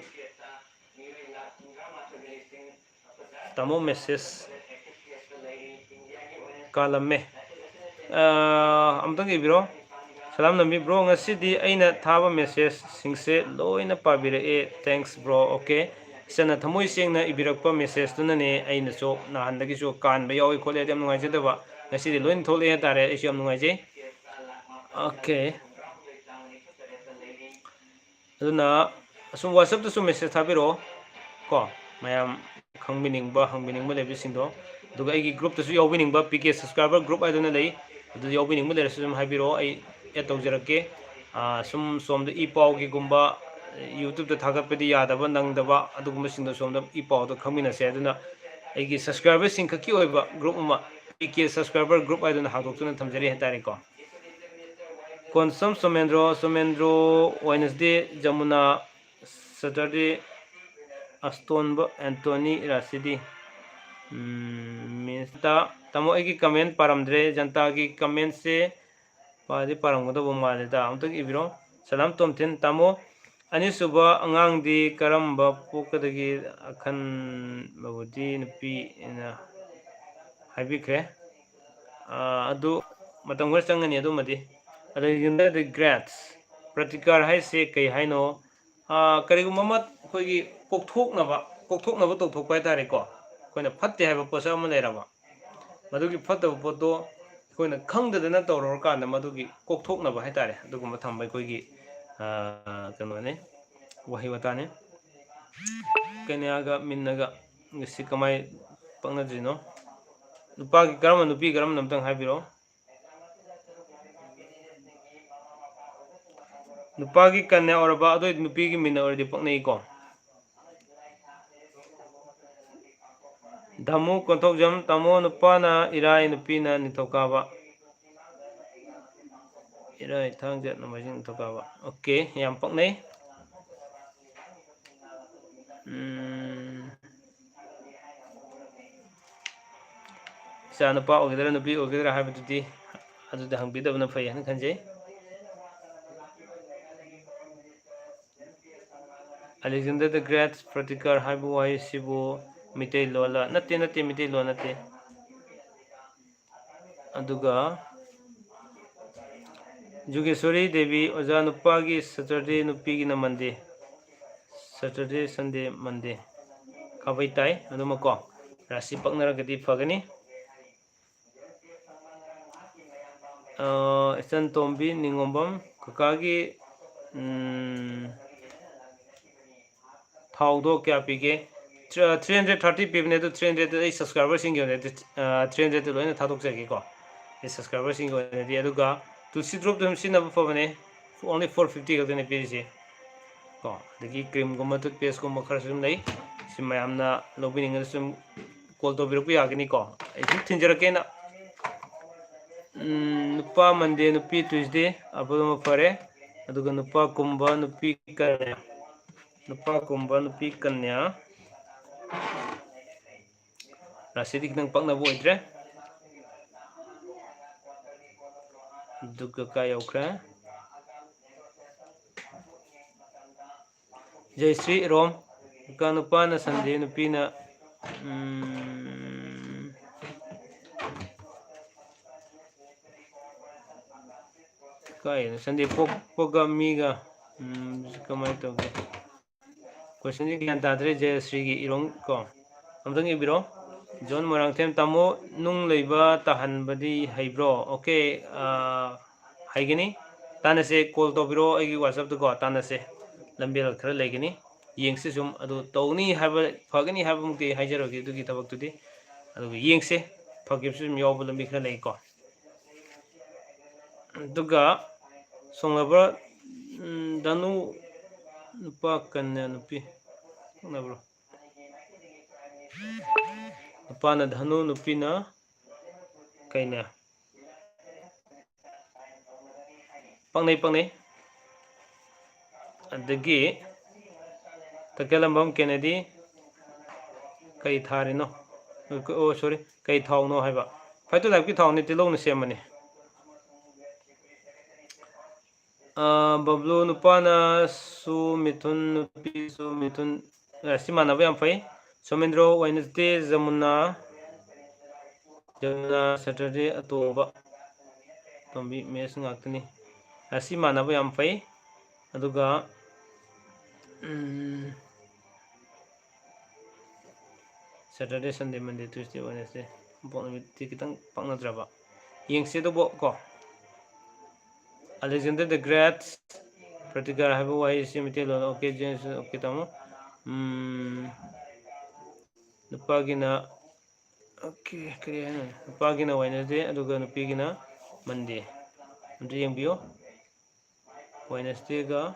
ꯇꯥꯃꯣ ꯃꯦꯁꯦꯖ ꯀꯥꯜꯂꯝꯃꯦ꯫ ꯑꯥ, ꯑꯃꯨꯛꯇꯪ ꯏꯕꯤꯔꯣ꯫ ꯁꯂꯥꯝ ꯅꯝꯕꯤ ꯕ꯭ꯔꯣ, ꯉꯁꯤꯗꯤ ꯑꯩꯅ ꯊꯥꯕ ꯃꯦꯁꯦꯖꯁꯤꯡꯁꯦ ꯂꯣꯏꯅ ꯄꯥꯕꯤꯔꯛꯑꯦ꯫ Thanks bro. ꯑꯣꯀꯦ꯫ ꯏꯆꯟꯅ ꯊꯃꯣꯏ ꯁꯦꯡꯅ ꯏꯕꯤꯔꯛꯄ ꯃꯦꯁꯦꯖꯇꯨꯅꯅꯦ ꯑꯩꯅꯁꯨ ꯅꯍꯥꯟꯗꯒꯤꯁꯨ ꯀꯥꯟꯕ ꯌꯥꯎꯏ ꯈꯣꯠꯂꯦ ꯍꯥꯏꯗꯤ ꯌꯥꯝ ꯅꯨꯡꯉꯥꯏꯖꯗꯕ꯫ ꯉꯁꯤꯗꯤ ꯂꯣꯏꯅ ꯊꯣꯛꯂꯛꯑꯦ ꯍꯥꯏꯇꯥꯔꯦ꯫ ꯑꯩꯁꯨ ꯌꯥꯝ ꯅꯨꯡꯉꯥꯏꯖꯩ꯫ ꯑꯣꯀꯦ꯫ ꯑꯗꯨꯅ ꯑꯁꯨꯝ WhatsApp-ꯇꯁꯨ ꯃꯦꯁꯦꯖ ꯊꯥꯕꯤꯔꯛꯑꯣ ꯀꯣ, ꯃꯌꯥꯝ ꯈꯪꯕꯤꯅꯤꯡꯕ, ꯍꯪꯕꯤꯅꯤꯡꯕ ꯂꯩꯕꯁꯤꯡꯗꯣ꯫ ꯑꯗꯨꯒ ꯑꯩꯒꯤ group-ꯇꯁꯨ ꯌꯥꯎꯕꯤꯅꯤꯡꯕ, ꯄꯤ ꯀꯦ subscriber group ꯍꯥꯏꯗꯨꯅ ꯂꯩ, ꯑꯗꯨ ꯌꯥꯎꯕꯤꯅꯤꯡꯕ ꯂꯩꯔꯁꯨ ꯑꯗꯨꯝ ꯍꯥꯏꯕꯤꯔꯛꯑꯣ, ꯑꯩ add ꯇꯧꯖꯔꯛꯀꯦ꯫ ꯑꯥ, ꯁꯨꯝ ꯁꯣꯝꯗ ꯏ ꯄꯥꯎꯒꯤꯒꯨꯝꯕ, YouTube-ꯇ ꯊꯥꯒꯠꯄꯗꯤ ꯌꯥꯗꯕ, ꯅꯪꯗꯕ, ꯑꯗꯨꯒꯨꯝꯕꯁꯤꯡꯗꯣ ꯁꯣꯝꯗ ꯏ ꯄꯥꯎꯗ ꯈꯪꯃꯤꯟꯅꯁꯦ꯫ ꯑꯗꯨꯅ ꯑꯩꯒꯤ subscriber-ꯁꯤꯡ ꯈꯛꯀꯤ ꯑꯣꯏꯕ group ꯑꯃ, ꯄꯤ ꯀꯦ subscriber group ꯍꯥꯏꯗꯨꯅ ꯍꯥꯡꯗꯣꯛꯇꯨꯅ ꯊꯝꯖꯔꯤ ꯍꯥꯏꯇꯥꯔꯦꯀꯣ꯫ ꯀꯣꯟꯁꯝ ꯁꯣꯃꯦꯟꯗ꯭ꯔꯣ, ꯁꯣꯃꯦꯟꯗ꯭ꯔꯣ, Wednesday ꯖꯃꯨꯅꯥ, Saturday ꯑꯁꯇꯣꯟꯕ, ꯑꯦꯟꯇꯣꯅꯤ, ꯔꯥꯁꯤꯗꯤ꯫ ꯎꯝ, ꯃꯤꯁꯇ ꯇꯥꯃꯣ, ꯑꯩꯒꯤ comment ꯄꯥꯔꯝꯗ꯭ꯔꯦ꯫ ꯖꯟꯇꯥꯒꯤ comment-ꯁꯦ ꯄꯥꯗꯤ ꯄꯥꯔꯝꯒꯗꯧꯕ ꯃꯥꯜꯂꯦꯗ꯫ ꯑꯃꯨꯛꯇꯪ ꯏꯕꯤꯔꯣ꯫ ꯁꯂꯥꯝ ꯇꯣꯝꯊꯤꯟ꯫ ꯇꯥꯃꯣ, ꯑꯅꯤꯁꯨꯕ ꯑꯉꯥꯡꯗꯤ ꯀꯔꯝꯕ ꯄꯣꯛꯀꯗꯒꯦ? ꯑꯈꯟꯕꯕꯨꯗꯤ ꯅꯨꯄꯤꯅ ꯍꯥꯏꯕꯤꯈ꯭ꯔꯦ꯫ ꯑꯥ, ꯑꯗꯨ ꯃꯇꯝ ꯈꯔ ꯆꯪꯒꯅꯤ ꯑꯗꯨꯃꯗꯤ꯫ ꯑꯗꯒꯤ ꯌꯨꯝꯗꯗꯤ grades, ꯄ꯭ꯔꯇꯤꯀꯥꯔ ꯍꯥꯏꯁꯦ ꯀꯩ ꯍꯥꯏꯅꯣ? ꯑꯥ, ꯀꯔꯤꯒꯨꯝꯕ ꯑꯃ ꯑꯩꯈꯣꯏꯒꯤ ꯀꯣꯛꯊꯣꯛꯅꯕ, ꯀꯣꯛꯊꯣꯛꯅꯕ ꯇꯧꯊꯣꯛꯄ ꯍꯥꯏꯇꯥꯔꯦꯀꯣ꯫ ꯑꯩꯈꯣꯏꯅ ꯐꯠꯇꯦ ꯍꯥꯏꯕ ꯄꯣꯠꯁꯛ ꯑꯃ ꯂꯩꯔꯕ, ꯃꯗꯨꯒꯤ ꯐꯠꯇꯕ ꯄꯣꯠꯇꯣ ꯑꯩꯈꯣꯏꯅ ꯈꯪꯗꯗꯅ ꯇꯧꯔꯨꯔꯀꯥꯟꯗ ꯃꯗꯨꯒꯤ ꯀꯣꯛꯊꯣꯛꯅꯕ ꯍꯥꯏꯇꯥꯔꯦ, ꯑꯗꯨꯒꯨꯝꯕ ꯊꯝꯕ ꯑꯩꯈꯣꯏꯒꯤ ꯀꯩꯅꯣꯅꯤ, ꯋꯥꯍꯩ ꯋꯥꯇꯥꯅꯤ꯫ ꯀꯅ꯭ꯌꯥꯒ ꯃꯤꯟꯅꯒ ꯁꯤ ꯀꯃꯥꯏ ꯄꯛꯅꯗ꯭ꯔꯤꯅꯣ? ꯅꯨꯄꯥꯒꯤ ꯀꯔꯝꯕ, ꯅꯨꯄꯤ ꯀꯔꯝꯕꯅꯣ ꯑꯝꯇꯪ ꯍꯥꯏꯕꯤꯔꯛꯑꯣ꯫ ꯅꯨꯄꯥꯒꯤ ꯀꯟꯌꯥ ꯑꯣꯏꯔꯕ, ꯑꯗꯨ ꯑꯣꯏꯗꯤ ꯅꯨꯄꯤꯒꯤ ꯃꯤꯟꯅ ꯑꯣꯏꯔꯗꯤ ꯄꯛꯅꯩꯀꯣ꯫ ꯙꯃꯨ ꯀꯣꯟꯊꯧꯖꯝ, ꯇꯥꯃꯣ ꯅꯨꯄꯥꯅ ꯏꯔꯥꯏ, ꯅꯨꯄꯤꯅ ꯅꯤꯡꯊꯧꯀꯥꯕ꯫ ꯏꯔꯥꯏ, ꯊꯥꯡꯖ, ꯅꯣꯡꯃꯥꯏꯖꯤꯡ, ꯅꯤꯡꯊꯧꯀꯥꯕ꯫ ꯑꯣꯀꯦ, ꯌꯥꯝ ꯄꯛꯅꯩ꯫ ꯎꯝ꯫ ꯏꯆꯥ ꯅꯨꯄꯥ ꯑꯣꯏꯒꯗ꯭ꯔꯥ ꯅꯨꯄꯤ ꯑꯣꯏꯒꯗ꯭ꯔꯥ ꯍꯥꯏꯕꯗꯨꯗꯤ ꯑꯗꯨꯗ ꯍꯪꯕꯤꯗꯕꯅ ꯐꯩ ꯍꯥꯏꯅ ꯈꯟꯖꯩ꯫ Alexander the Great ꯄ꯭ꯔꯇꯤꯀꯥꯔ ꯍꯥꯏꯕ ꯋꯥꯍꯩꯁꯤꯕꯨ ꯃꯤꯇꯩꯂꯣꯟꯂ? ꯅꯠꯇꯦ, ꯅꯠꯇꯦ, ꯃꯤꯇꯩꯂꯣꯟ ꯅꯠꯇꯦ꯫ ꯑꯗꯨꯒ ꯖꯨꯒꯦꯁꯣꯔꯤ ꯗꯦꯕꯤ, ꯑꯣꯖꯥ, ꯅꯨꯄꯥꯒꯤ Saturday, ꯅꯨꯄꯤꯒꯤꯅ Monday꯫ Saturday, Sunday, Monday꯫ ꯈꯥꯕꯩ ꯇꯥꯏ ꯑꯗꯨꯃꯛꯀꯣ꯫ ꯔꯥꯁꯤ ꯄꯛꯅꯔꯒꯗꯤ ꯐꯒꯅꯤ꯫ ꯑ, ꯏꯆꯟ ꯇꯣꯝꯕꯤ ꯅꯤꯉꯣꯝꯕꯝ, ꯀꯀꯥꯒꯤ, ꯎꯝ, ꯊꯥꯎꯗꯣ ꯀꯌꯥ ꯄꯤꯒꯦ? Three hundred thirty ꯄꯤꯕꯅꯦ, ꯑꯗꯨ three hundred ꯑꯩ subscriberꯁꯤꯡꯒꯤ ꯑꯣꯏꯅ, ꯑ, three hundred ꯂꯣꯏꯅ ꯊꯥꯗꯣꯛꯆꯒꯦꯀꯣ꯫ ꯑꯩ subscriberꯁꯤꯡꯒꯤ ꯑꯣꯏꯅꯗꯤ꯫ ꯑꯗꯨꯒ Tulsi Drops ꯑꯗꯨꯝ ꯁꯤꯖꯤꯟꯅꯕ ꯐꯕꯅꯦ, only four fifty ꯈꯛꯇꯅꯦ ꯄꯤꯔꯤꯁꯦ꯫ ꯀꯣ, ꯑꯗꯒꯤ creamꯒꯨꯝꯕ, toothpasteꯀꯨꯝꯕ ꯈꯔꯁꯨ ꯑꯗꯨꯝ ꯂꯩ꯫ ꯁꯤ ꯃꯌꯥꯝꯅ ꯂꯧꯕꯤꯅꯤꯡꯉꯒꯁꯨ ꯑꯗꯨꯝ call ꯇꯧꯕꯤꯔꯛꯄ ꯌꯥꯒꯅꯤꯀꯣ꯫ ꯑꯩ ꯑꯗꯨꯝ ꯊꯤꯟꯖꯔꯛꯀꯦꯅ꯫ ꯎꯝ, ꯅꯨꯄꯥ Monday, ꯅꯨꯄꯤ Tuesday, ꯑꯗꯨꯃ ꯐꯔꯦ꯫ ꯑꯗꯨꯒ ꯅꯨꯄꯥ ꯀꯨꯝꯕ, ꯅꯨꯄꯤ ꯀꯟꯌꯥ꯫ ꯅꯨꯄꯥ ꯀꯨꯝꯕ, ꯅꯨꯄꯤ ꯀꯟꯌꯥ꯫ ꯔꯥꯁꯤꯗꯤ ꯈꯤꯇꯪ ꯄꯛꯅꯕ ꯑꯣꯏꯗ꯭ꯔꯦ꯫ ꯑꯗꯨꯒ ꯀꯥꯏ ꯌꯧꯈ꯭ꯔꯦ? ꯖꯌꯁ꯭ꯔꯤ ꯏꯔꯣꯝ, ꯀꯀꯥ ꯅꯨꯄꯥꯅ Sunday, ꯅꯨꯄꯤꯅ, ꯎꯝ, ꯀꯥꯏꯗꯅꯣ Sunday ꯄꯣꯛꯄꯒ ꯃꯤꯒ, ꯎꯝ, ꯀꯃꯥꯏꯅ ꯇꯧꯒꯦ? Questionꯁꯦ ꯒ꯭ꯌꯥꯟ ꯇꯥꯗ꯭ꯔꯦ, ꯖꯌꯁ꯭ꯔꯤꯒꯤ ꯏꯔꯣꯝ ꯀꯣ꯫ ꯑꯝꯇꯪ ꯏꯕꯤꯔꯣ꯫ ꯖꯣꯟ ꯃꯣꯏꯔꯥꯡꯊꯦꯝ, ꯇꯥꯃꯣ ꯅꯨꯡ ꯂꯩꯕ ꯇꯥꯍꯟꯕꯗꯤ ꯍꯩꯕ꯭ꯔꯣ? ꯑꯣꯀꯦ, ꯑ, ꯍꯩꯒꯅꯤ꯫ ꯇꯥꯟꯅꯁꯦ, call ꯇꯧꯕꯤꯔꯛꯑꯣ ꯑꯩꯒꯤ WhatsApp-ꯇꯀꯣ, ꯇꯥꯟꯅꯁꯦ꯫ ꯂꯝꯕꯦꯜ ꯈꯔ ꯂꯩꯒꯅꯤ, ꯌꯦꯡꯁꯤ ꯁꯨꯝ꯫ ꯑꯗꯨ ꯇꯧꯅꯤ ꯍꯥꯏꯕ, ꯐꯒꯅꯤ ꯍꯥꯏꯕꯃꯛꯇꯤ ꯍꯥꯏꯖꯔꯣꯏꯒꯦ ꯑꯗꯨꯒꯤ ꯊꯕꯛꯇꯨꯗꯤ, ꯑꯗꯨꯒ ꯌꯦꯡꯁꯦ, ꯐꯈꯤꯕꯁꯨ ꯑꯗꯨꯝ ꯌꯥꯎꯕ ꯂꯝꯕꯤ ꯈꯔ ꯂꯩꯀꯣ꯫ ꯑꯗꯨꯒ ꯁꯣꯡꯂꯕ, ꯎꯝ, ꯙꯅꯨ ꯅꯨꯄꯥ ꯀꯟꯌꯥ ꯅꯨꯄꯤ ꯈꯪꯅꯕ꯭ꯔꯣ? ꯅꯨꯄꯥꯅ ꯙꯅꯨ, ꯅꯨꯄꯤꯅ ꯀꯩꯅ? ꯄꯪꯅꯩ, ꯄꯪꯅꯩ꯫ ꯑꯗꯒꯤ ꯇꯈꯦꯜꯂꯝꯕꯝ ꯀꯦꯅꯦꯗꯤ ꯀꯩ ꯊꯥꯔꯤꯅꯣ? ꯑꯣ, sorry, ꯀꯩ ꯊꯥꯎꯅꯣ ꯍꯥꯏꯕ꯫ Phytolifeꯀꯤ ꯊꯥꯎꯅꯤ, ꯇꯤꯜꯍꯧꯅ ꯁꯦꯝꯕꯅꯤ꯫ ꯑ, ꯕꯕ꯭ꯂꯨ, ꯅꯨꯄꯥꯅ ꯁꯨ ꯃꯤꯊꯨꯟ, ꯅꯨꯄꯤꯁꯨ ꯃꯤꯊꯨꯟ, ꯑ, ꯁꯤ ꯃꯥꯟꯅꯕ ꯌꯥꯝ ꯐꯩ꯫ ꯁꯣꯃꯦꯟꯗ꯭ꯔꯣ, Wednesday, ꯖꯃꯨꯅꯥ, ꯖꯃꯨꯅꯥ, Saturday, ꯑꯇꯣꯝꯕ, ꯑꯇꯣꯝꯕꯤ, mess ꯉꯥꯛꯇꯅꯤ꯫ ꯑ, ꯁꯤ ꯃꯥꯟꯅꯕ ꯌꯥꯝ ꯐꯩ꯫ ꯑꯗꯨꯒ, ꯎꯝ, Saturday, Sunday, Monday, Tuesday, Wednesday, ꯏꯄꯣꯛ ꯅꯨꯃꯤꯠꯇꯤ ꯈꯤꯇꯪ ꯄꯥꯛꯅꯗ꯭ꯔꯕ꯫ ꯌꯦꯡꯁꯤ ꯑꯗꯨꯕꯨ ꯀꯣ꯫ Alexander the Great, ꯄ꯭ꯔꯇꯤꯒꯥꯔ ꯍꯥꯏꯕ ꯋꯥꯍꯩꯁꯤ ꯃꯩꯇꯩꯂꯣꯟꯗ, ꯑꯣꯀꯦ, ꯖꯦꯝꯁ, ꯑꯣꯀꯦ, ꯇꯥꯃꯣ꯫ ꯎꯝ, ꯅꯨꯄꯥꯒꯤꯅ, ꯑꯣꯀꯦ, ꯀꯔꯤ ꯍꯥꯏꯅꯣ? ꯅꯨꯄꯥꯒꯤꯅ Wednesday, ꯑꯗꯨꯒ ꯅꯨꯄꯤꯒꯤꯅ Monday꯫ ꯑꯝꯇ ꯌꯦꯡꯕꯤꯌꯨ꯫ Wednesdayꯒ,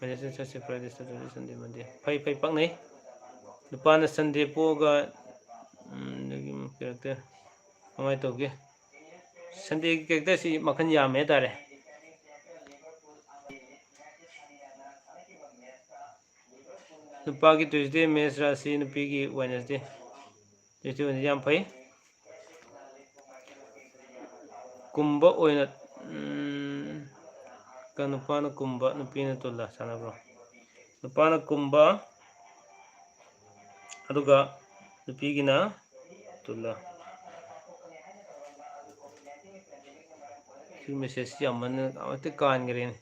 Wednesday, Thursday, Friday, Saturday, Sunday, Monday꯫ ꯐꯩ, ꯐꯩ, ꯄꯛꯅꯩ꯫ ꯅꯨꯄꯥꯅ Sunday ꯄꯣꯛꯑꯒ, ꯎꯝ, ꯑꯗꯒꯤ character ꯀꯃꯥꯏꯅ ꯇꯧꯒꯦ? Sundayꯒꯤ characterꯁꯤ ꯃꯈꯜ ꯌꯥꯝꯃꯦ ꯍꯥꯏꯇꯥꯔꯦ꯫ ꯅꯨꯄꯥꯒꯤ Tuesday, mess ꯔꯥꯁꯤ, ꯅꯨꯄꯤꯒꯤ Wednesday꯫ Tuesday, Wednesday ꯌꯥꯝ ꯐꯩ꯫ ꯀꯨꯝꯕ ꯑꯣꯏꯅ, ꯎꯝ, ꯀ-, ꯅꯨꯄꯥꯅ ꯀꯨꯝꯕ, ꯅꯨꯄꯤꯅ ꯇꯨꯂꯥ ꯁꯥꯟꯅꯕ꯭ꯔꯣ? ꯅꯨꯄꯥꯅ ꯀꯨꯝꯕ, ꯑꯗꯨꯒ ꯅꯨꯄꯤꯒꯤꯅ ꯇꯨꯂꯥ꯫ ꯁꯤ message ꯌꯥꯝꯃꯟꯗꯅ ꯑꯃꯠꯇ ꯀꯥꯟꯈ꯭ꯔꯦꯅꯦ꯫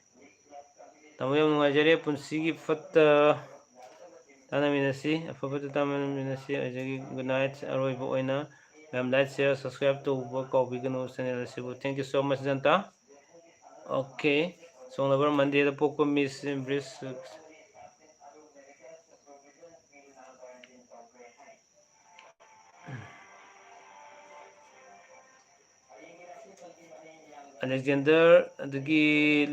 ꯇꯥꯃꯣ, ꯌꯥꯝ ꯅꯨꯡꯉꯥꯏꯖꯔꯦ꯫ ꯄꯨꯟꯁꯤꯒꯤ ꯐꯠꯇ ꯇꯥꯟꯅꯃꯤꯟꯅꯁꯤ, ꯑꯐꯕꯗ ꯇꯥꯟꯅꯃꯤꯟꯅꯁꯤ꯫ ꯑꯩꯈꯣꯏꯒꯤ good night꯫ ꯑꯔꯣꯏꯕ ꯑꯣꯏꯅ ꯃꯌꯥꯝ like, share, subscribe ꯇꯧꯕ ꯀꯥꯎꯕꯤꯒꯅꯨ channel ꯑꯁꯤꯕꯨ꯫ Thank you so much, Janata. Okay, ꯁꯣꯡꯅꯕꯔ ꯃꯟꯗꯦꯗ ꯄꯣꯛꯄ ꯃꯤꯁ ꯕ꯭ꯔꯤꯁ꯫ ꯑꯂꯦꯛꯖꯦꯟꯗꯔ, ꯑꯗꯒꯤ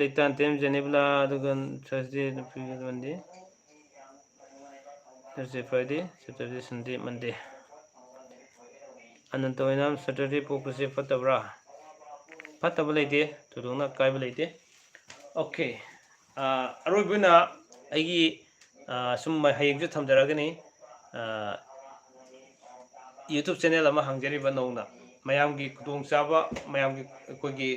ꯂꯩꯇꯥꯟꯊꯦꯝ ꯖꯦꯅꯦꯕꯂꯥ, ꯑꯗꯨꯒ ꯊꯔꯁꯗꯦ ꯅꯨꯄꯤ ꯃꯟꯗꯦ꯫ ꯊꯔꯁꯗꯦ, ꯐ꯭ꯔꯥꯏꯗꯦ, ꯁꯦꯇꯔꯗꯦ, ꯁꯟꯗꯦ, ꯃꯟꯗꯦ꯫ ꯑꯅꯟꯇ ꯑꯣꯏꯅꯥꯝ, ꯁꯦꯇꯔꯗꯦ ꯄꯣꯛꯄꯁꯦ ꯐꯠꯇꯕ꯭ꯔꯥ? ꯐꯠꯇꯕ ꯂꯩꯇꯦ, ꯊꯣꯏꯗꯣꯛꯅ ꯑꯀꯥꯏꯕ ꯂꯩꯇꯦ꯫ Okay, ꯑꯔꯣꯏꯕ ꯑꯣꯏꯅ ꯑꯩꯒꯤ, ꯁꯨꯝ ꯍꯌꯦꯡꯁꯨ ꯊꯝꯖꯔꯒꯅꯤ꯫ YouTube channel ꯑꯃ ꯍꯥꯡꯖꯔꯤꯕ ꯅꯧꯅ, ꯃꯌꯥꯝꯒꯤ ꯈꯨꯗꯣꯡꯆꯥꯕ, ꯃꯌꯥꯝꯒꯤ, ꯑꯩꯈꯣꯏꯒꯤ,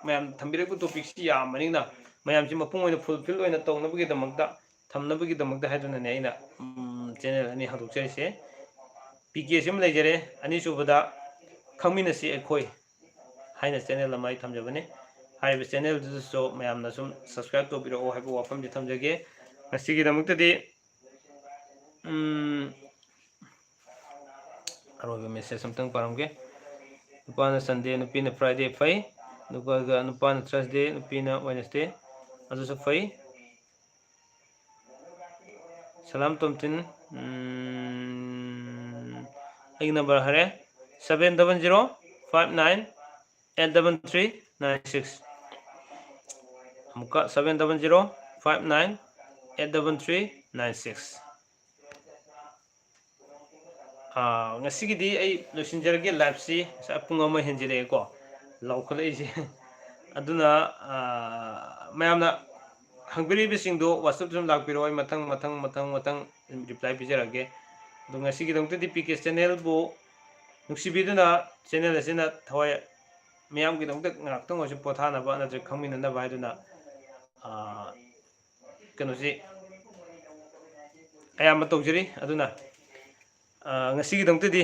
ꯃꯌꯥꯝ ꯊꯝꯕꯤꯔꯛꯄ topicꯁꯤ ꯌꯥꯝꯕꯅꯤꯅ, ꯃꯌꯥꯝꯁꯤ ꯃꯄꯨꯡ ꯑꯣꯏꯅ fulfill ꯑꯣꯏꯅ ꯇꯧꯅꯕꯒꯤꯗꯃꯛꯇ, ꯊꯝꯅꯕꯒꯤꯗꯃꯛꯇ ꯍꯥꯏꯗꯨꯅꯅꯦ ꯑꯩꯅ, ꯎꯝ, channel ꯑꯅꯤ ꯍꯧꯗꯣꯛꯆꯔꯤꯁꯦ꯫ PK ꯁꯤꯃ ꯂꯩꯖꯔꯦ, ꯑꯅꯤꯁꯨꯕꯗ ꯈꯪꯃꯤꯟꯅꯁꯤ ꯑꯩꯈꯣꯏ ꯍꯥꯏꯅ channel ꯑꯃ ꯑꯩ ꯊꯝꯖꯕꯅꯤ꯫ ꯍꯥꯏꯔꯤꯕ channelꯗꯨꯗꯁꯨ ꯃꯌꯥꯝꯅ ꯁꯨꯝ subscribe ꯇꯧꯕꯤꯔꯛꯑꯣ ꯍꯥꯏꯕ ꯋꯥꯐꯝꯁꯤ ꯊꯝꯖꯒꯦ꯫ ꯉꯁꯤꯒꯤꯗꯃꯛꯇꯗꯤ, ꯎꯝ, ꯑꯔꯣꯏꯕ message ꯑꯝꯇꯪ ꯄꯥꯔꯝꯒꯦ꯫ ꯅꯨꯄꯥꯅ Sunday, ꯅꯨꯄꯤꯅ Friday ꯐꯩ, ꯑꯗꯨꯒ ꯅꯨꯄꯥꯅ Thursday, ꯅꯨꯄꯤꯅ Wednesday, ꯑꯗꯨꯁꯨ ꯐꯩ꯫ ꯁꯂꯥꯝ ꯇꯣꯝꯊꯤꯟ, ꯎꯝ, ꯑꯩꯒꯤ number ꯍꯥꯏꯔꯦ, seven double zero five nine eight double three nine six꯫ ꯑꯃꯨꯛꯀ seven double zero five nine eight double three nine six꯫ ꯑꯥ, ꯉꯁꯤꯒꯤꯗꯤ ꯑꯩ ꯂꯣꯏꯁꯤꯟꯖꯔꯒꯦ liveꯁꯤ꯫ ꯉꯁꯥꯏ ꯄꯨꯡ ꯑꯃ ꯍꯦꯟꯖꯤꯜꯂꯛꯑꯦꯀꯣ ꯂꯥꯎꯈꯠꯂꯛꯏꯁꯦ꯫ ꯑꯗꯨꯅ, ꯑꯥ, ꯃꯌꯥꯝꯅ ꯍꯪꯕꯤꯔꯤꯕꯁꯤꯡꯗꯣ WhatsAppꯇ ꯁꯨꯝ ꯂꯥꯛꯄꯤꯔꯣ꯫ ꯑꯩ ꯃꯊꯪ, ꯃꯊꯪ, ꯃꯊꯪ, ꯃꯊꯪ reply ꯄꯤꯖꯔꯛꯑꯒꯦ꯫ ꯑꯗꯣ ꯉꯁꯤꯒꯤꯗꯃꯛꯇꯗꯤ PK channelꯕꯨ ꯅꯨꯡꯁꯤꯕꯤꯗꯨꯅ channel ꯑꯁꯤꯅ ꯊꯋꯥꯏ ꯃꯤꯌꯥꯝꯒꯤꯗꯃꯛꯇ ꯉꯥꯏꯍꯥꯛꯇꯪ ꯑꯣꯏꯔꯁꯨ ꯄꯣꯊꯥꯅꯕ ꯅꯠꯇ꯭ꯔꯒ ꯈꯪꯃꯤꯟꯅꯅꯕ ꯍꯥꯏꯗꯨꯅ, ꯑꯥ, ꯀꯩꯅꯣꯁꯤ ꯑꯌꯥꯝꯕ ꯇꯧꯖꯔꯤ꯫ ꯑꯗꯨꯅ, ꯑꯥ, ꯉꯁꯤꯒꯤꯗꯃꯛꯇꯗꯤ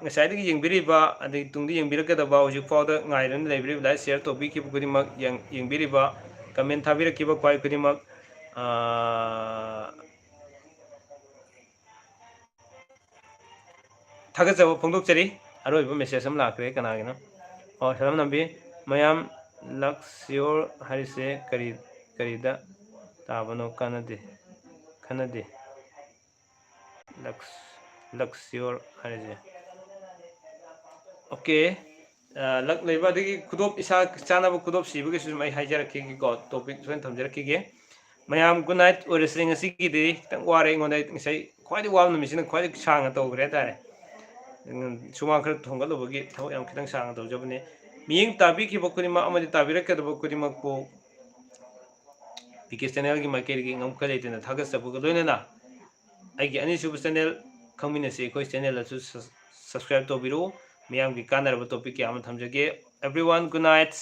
ꯉꯁꯥꯏꯗꯒꯤ ꯌꯦꯡꯕꯤꯔꯤꯕ, ꯑꯗꯒꯤ ꯇꯨꯡꯗ ꯌꯦꯡꯕꯤꯔꯛꯀꯗꯕ, ꯍꯧꯖꯤꯛ ꯐꯥꯎꯗ ꯉꯥꯏꯗꯨꯅ ꯂꯩꯕꯤꯔꯤꯕ, like, share ꯇꯧꯕꯤꯈꯤꯕ ꯈꯨꯗꯤꯡꯃꯛ, ꯌꯦꯡ-, ꯌꯦꯡꯕꯤꯔꯤꯕ, comment ꯊꯥꯕꯤꯔꯛꯈꯤꯕ ꯈ꯭ꯋꯥꯏ ꯈꯨꯗꯤꯡꯃꯛ, ꯑꯥ, ꯊꯥꯒꯠꯆꯕ ꯐꯣꯡꯗꯣꯛꯆꯔꯤ꯫ ꯑꯔꯣꯏꯕ ꯃꯦꯁꯦꯖ ꯑꯃ ꯂꯥꯛꯈ꯭ꯔꯦ꯫ ꯀꯅꯥꯒꯤꯅꯣ? ꯑꯣ, ꯁꯂꯥꯝ ꯅꯝꯕꯤ꯫ ꯃꯌꯥꯝ, ꯂꯛꯁ ꯁꯤꯌꯣꯔ ꯍꯥꯏꯔꯤꯁꯦ ꯀꯔꯤ, ꯀꯔꯤꯗ ꯇꯥꯕꯅꯣ? ꯀꯥꯟꯅꯗꯦ, ꯈꯟꯅꯗꯦ꯫ ꯂꯛꯁ, ꯂꯛꯁ ꯁꯤꯌꯣꯔ ꯍꯥꯏꯔꯤꯁꯦ꯫ ꯑꯣꯀꯦ꯫ ꯑ, ꯂꯛ ꯂꯩꯕ, ꯑꯗꯒꯤ ꯈꯨꯗꯣꯞ, ꯏꯁꯥ ꯆꯥꯅꯕ ꯈꯨꯗꯣꯞ ꯁꯤꯕꯒꯤꯁꯨ ꯑꯗꯨꯝ ꯑꯩ ꯍꯥꯏꯖꯔꯛꯈꯤꯒꯦꯀꯣ, ꯇꯣꯄꯤꯛ ꯁꯣꯏꯅ ꯊꯝꯖꯔꯛꯈꯤꯒꯦ꯫ ꯃꯌꯥꯝ, ꯒꯨꯗ ꯅꯥꯏꯠ ꯑꯣꯏꯔꯁꯤ꯫ ꯉꯁꯤꯒꯤꯗꯤ ꯈꯤꯇꯪ ꯋꯥꯔꯦ ꯑꯩꯉꯣꯟꯗ꯫ ꯑꯩ ꯉꯁꯥꯏ ꯈ꯭ꯋꯥꯏꯗꯒꯤ ꯋꯥꯕ ꯅꯨꯃꯤꯠꯁꯤꯅ ꯈ꯭ꯋꯥꯏꯗꯒꯤ ꯁꯥꯡꯅ ꯇꯧꯈ꯭ꯔꯦ ꯍꯥꯏꯇꯥꯔꯦ꯫ ꯎꯝ, ꯁꯨꯃꯥꯡ ꯈꯔ ꯊꯣꯡꯒꯠꯂꯨꯕꯒꯤ ꯊꯕꯛ ꯌꯥꯝ ꯈꯤꯇꯪ ꯁꯥꯡꯅ ꯇꯧꯖꯕꯅꯦ꯫ ꯃꯤꯠꯌꯦꯡ ꯇꯥꯕꯤꯈꯤꯕ ꯈꯨꯗꯤꯡꯃꯛ ꯑꯃꯗꯤ ꯇꯥꯕꯤꯔꯛꯀꯗꯕ ꯈꯨꯗꯤꯡꯃꯛꯄꯨ ꯄꯤ ꯀꯦ ꯆꯦꯅꯦꯜꯒꯤ ꯃꯥꯏꯀꯩꯗꯒꯤ ꯉꯝꯈꯩ ꯂꯩꯇꯅ ꯊꯥꯒꯠꯆꯕꯒ ꯂꯣꯏꯅꯅ ꯑꯩꯒꯤ ꯑꯅꯤꯁꯨꯕ ꯆꯦꯅꯦꯜ ꯈꯪꯃꯤꯟꯅꯁꯤ ꯑꯩꯈꯣꯏ ꯆꯦꯅꯦꯜ ꯑꯗꯨ ꯁꯕꯁꯀ꯭ꯔꯥꯏꯕ ꯇꯧꯕꯤꯔꯨ꯫ ꯃꯤꯌꯥꯝꯒꯤ ꯀꯥꯟꯅꯔꯕ ꯇꯣꯄꯤꯛ ꯀꯌꯥ ꯑꯃ ꯊꯝꯖꯒꯦ꯫ Everyone, good night.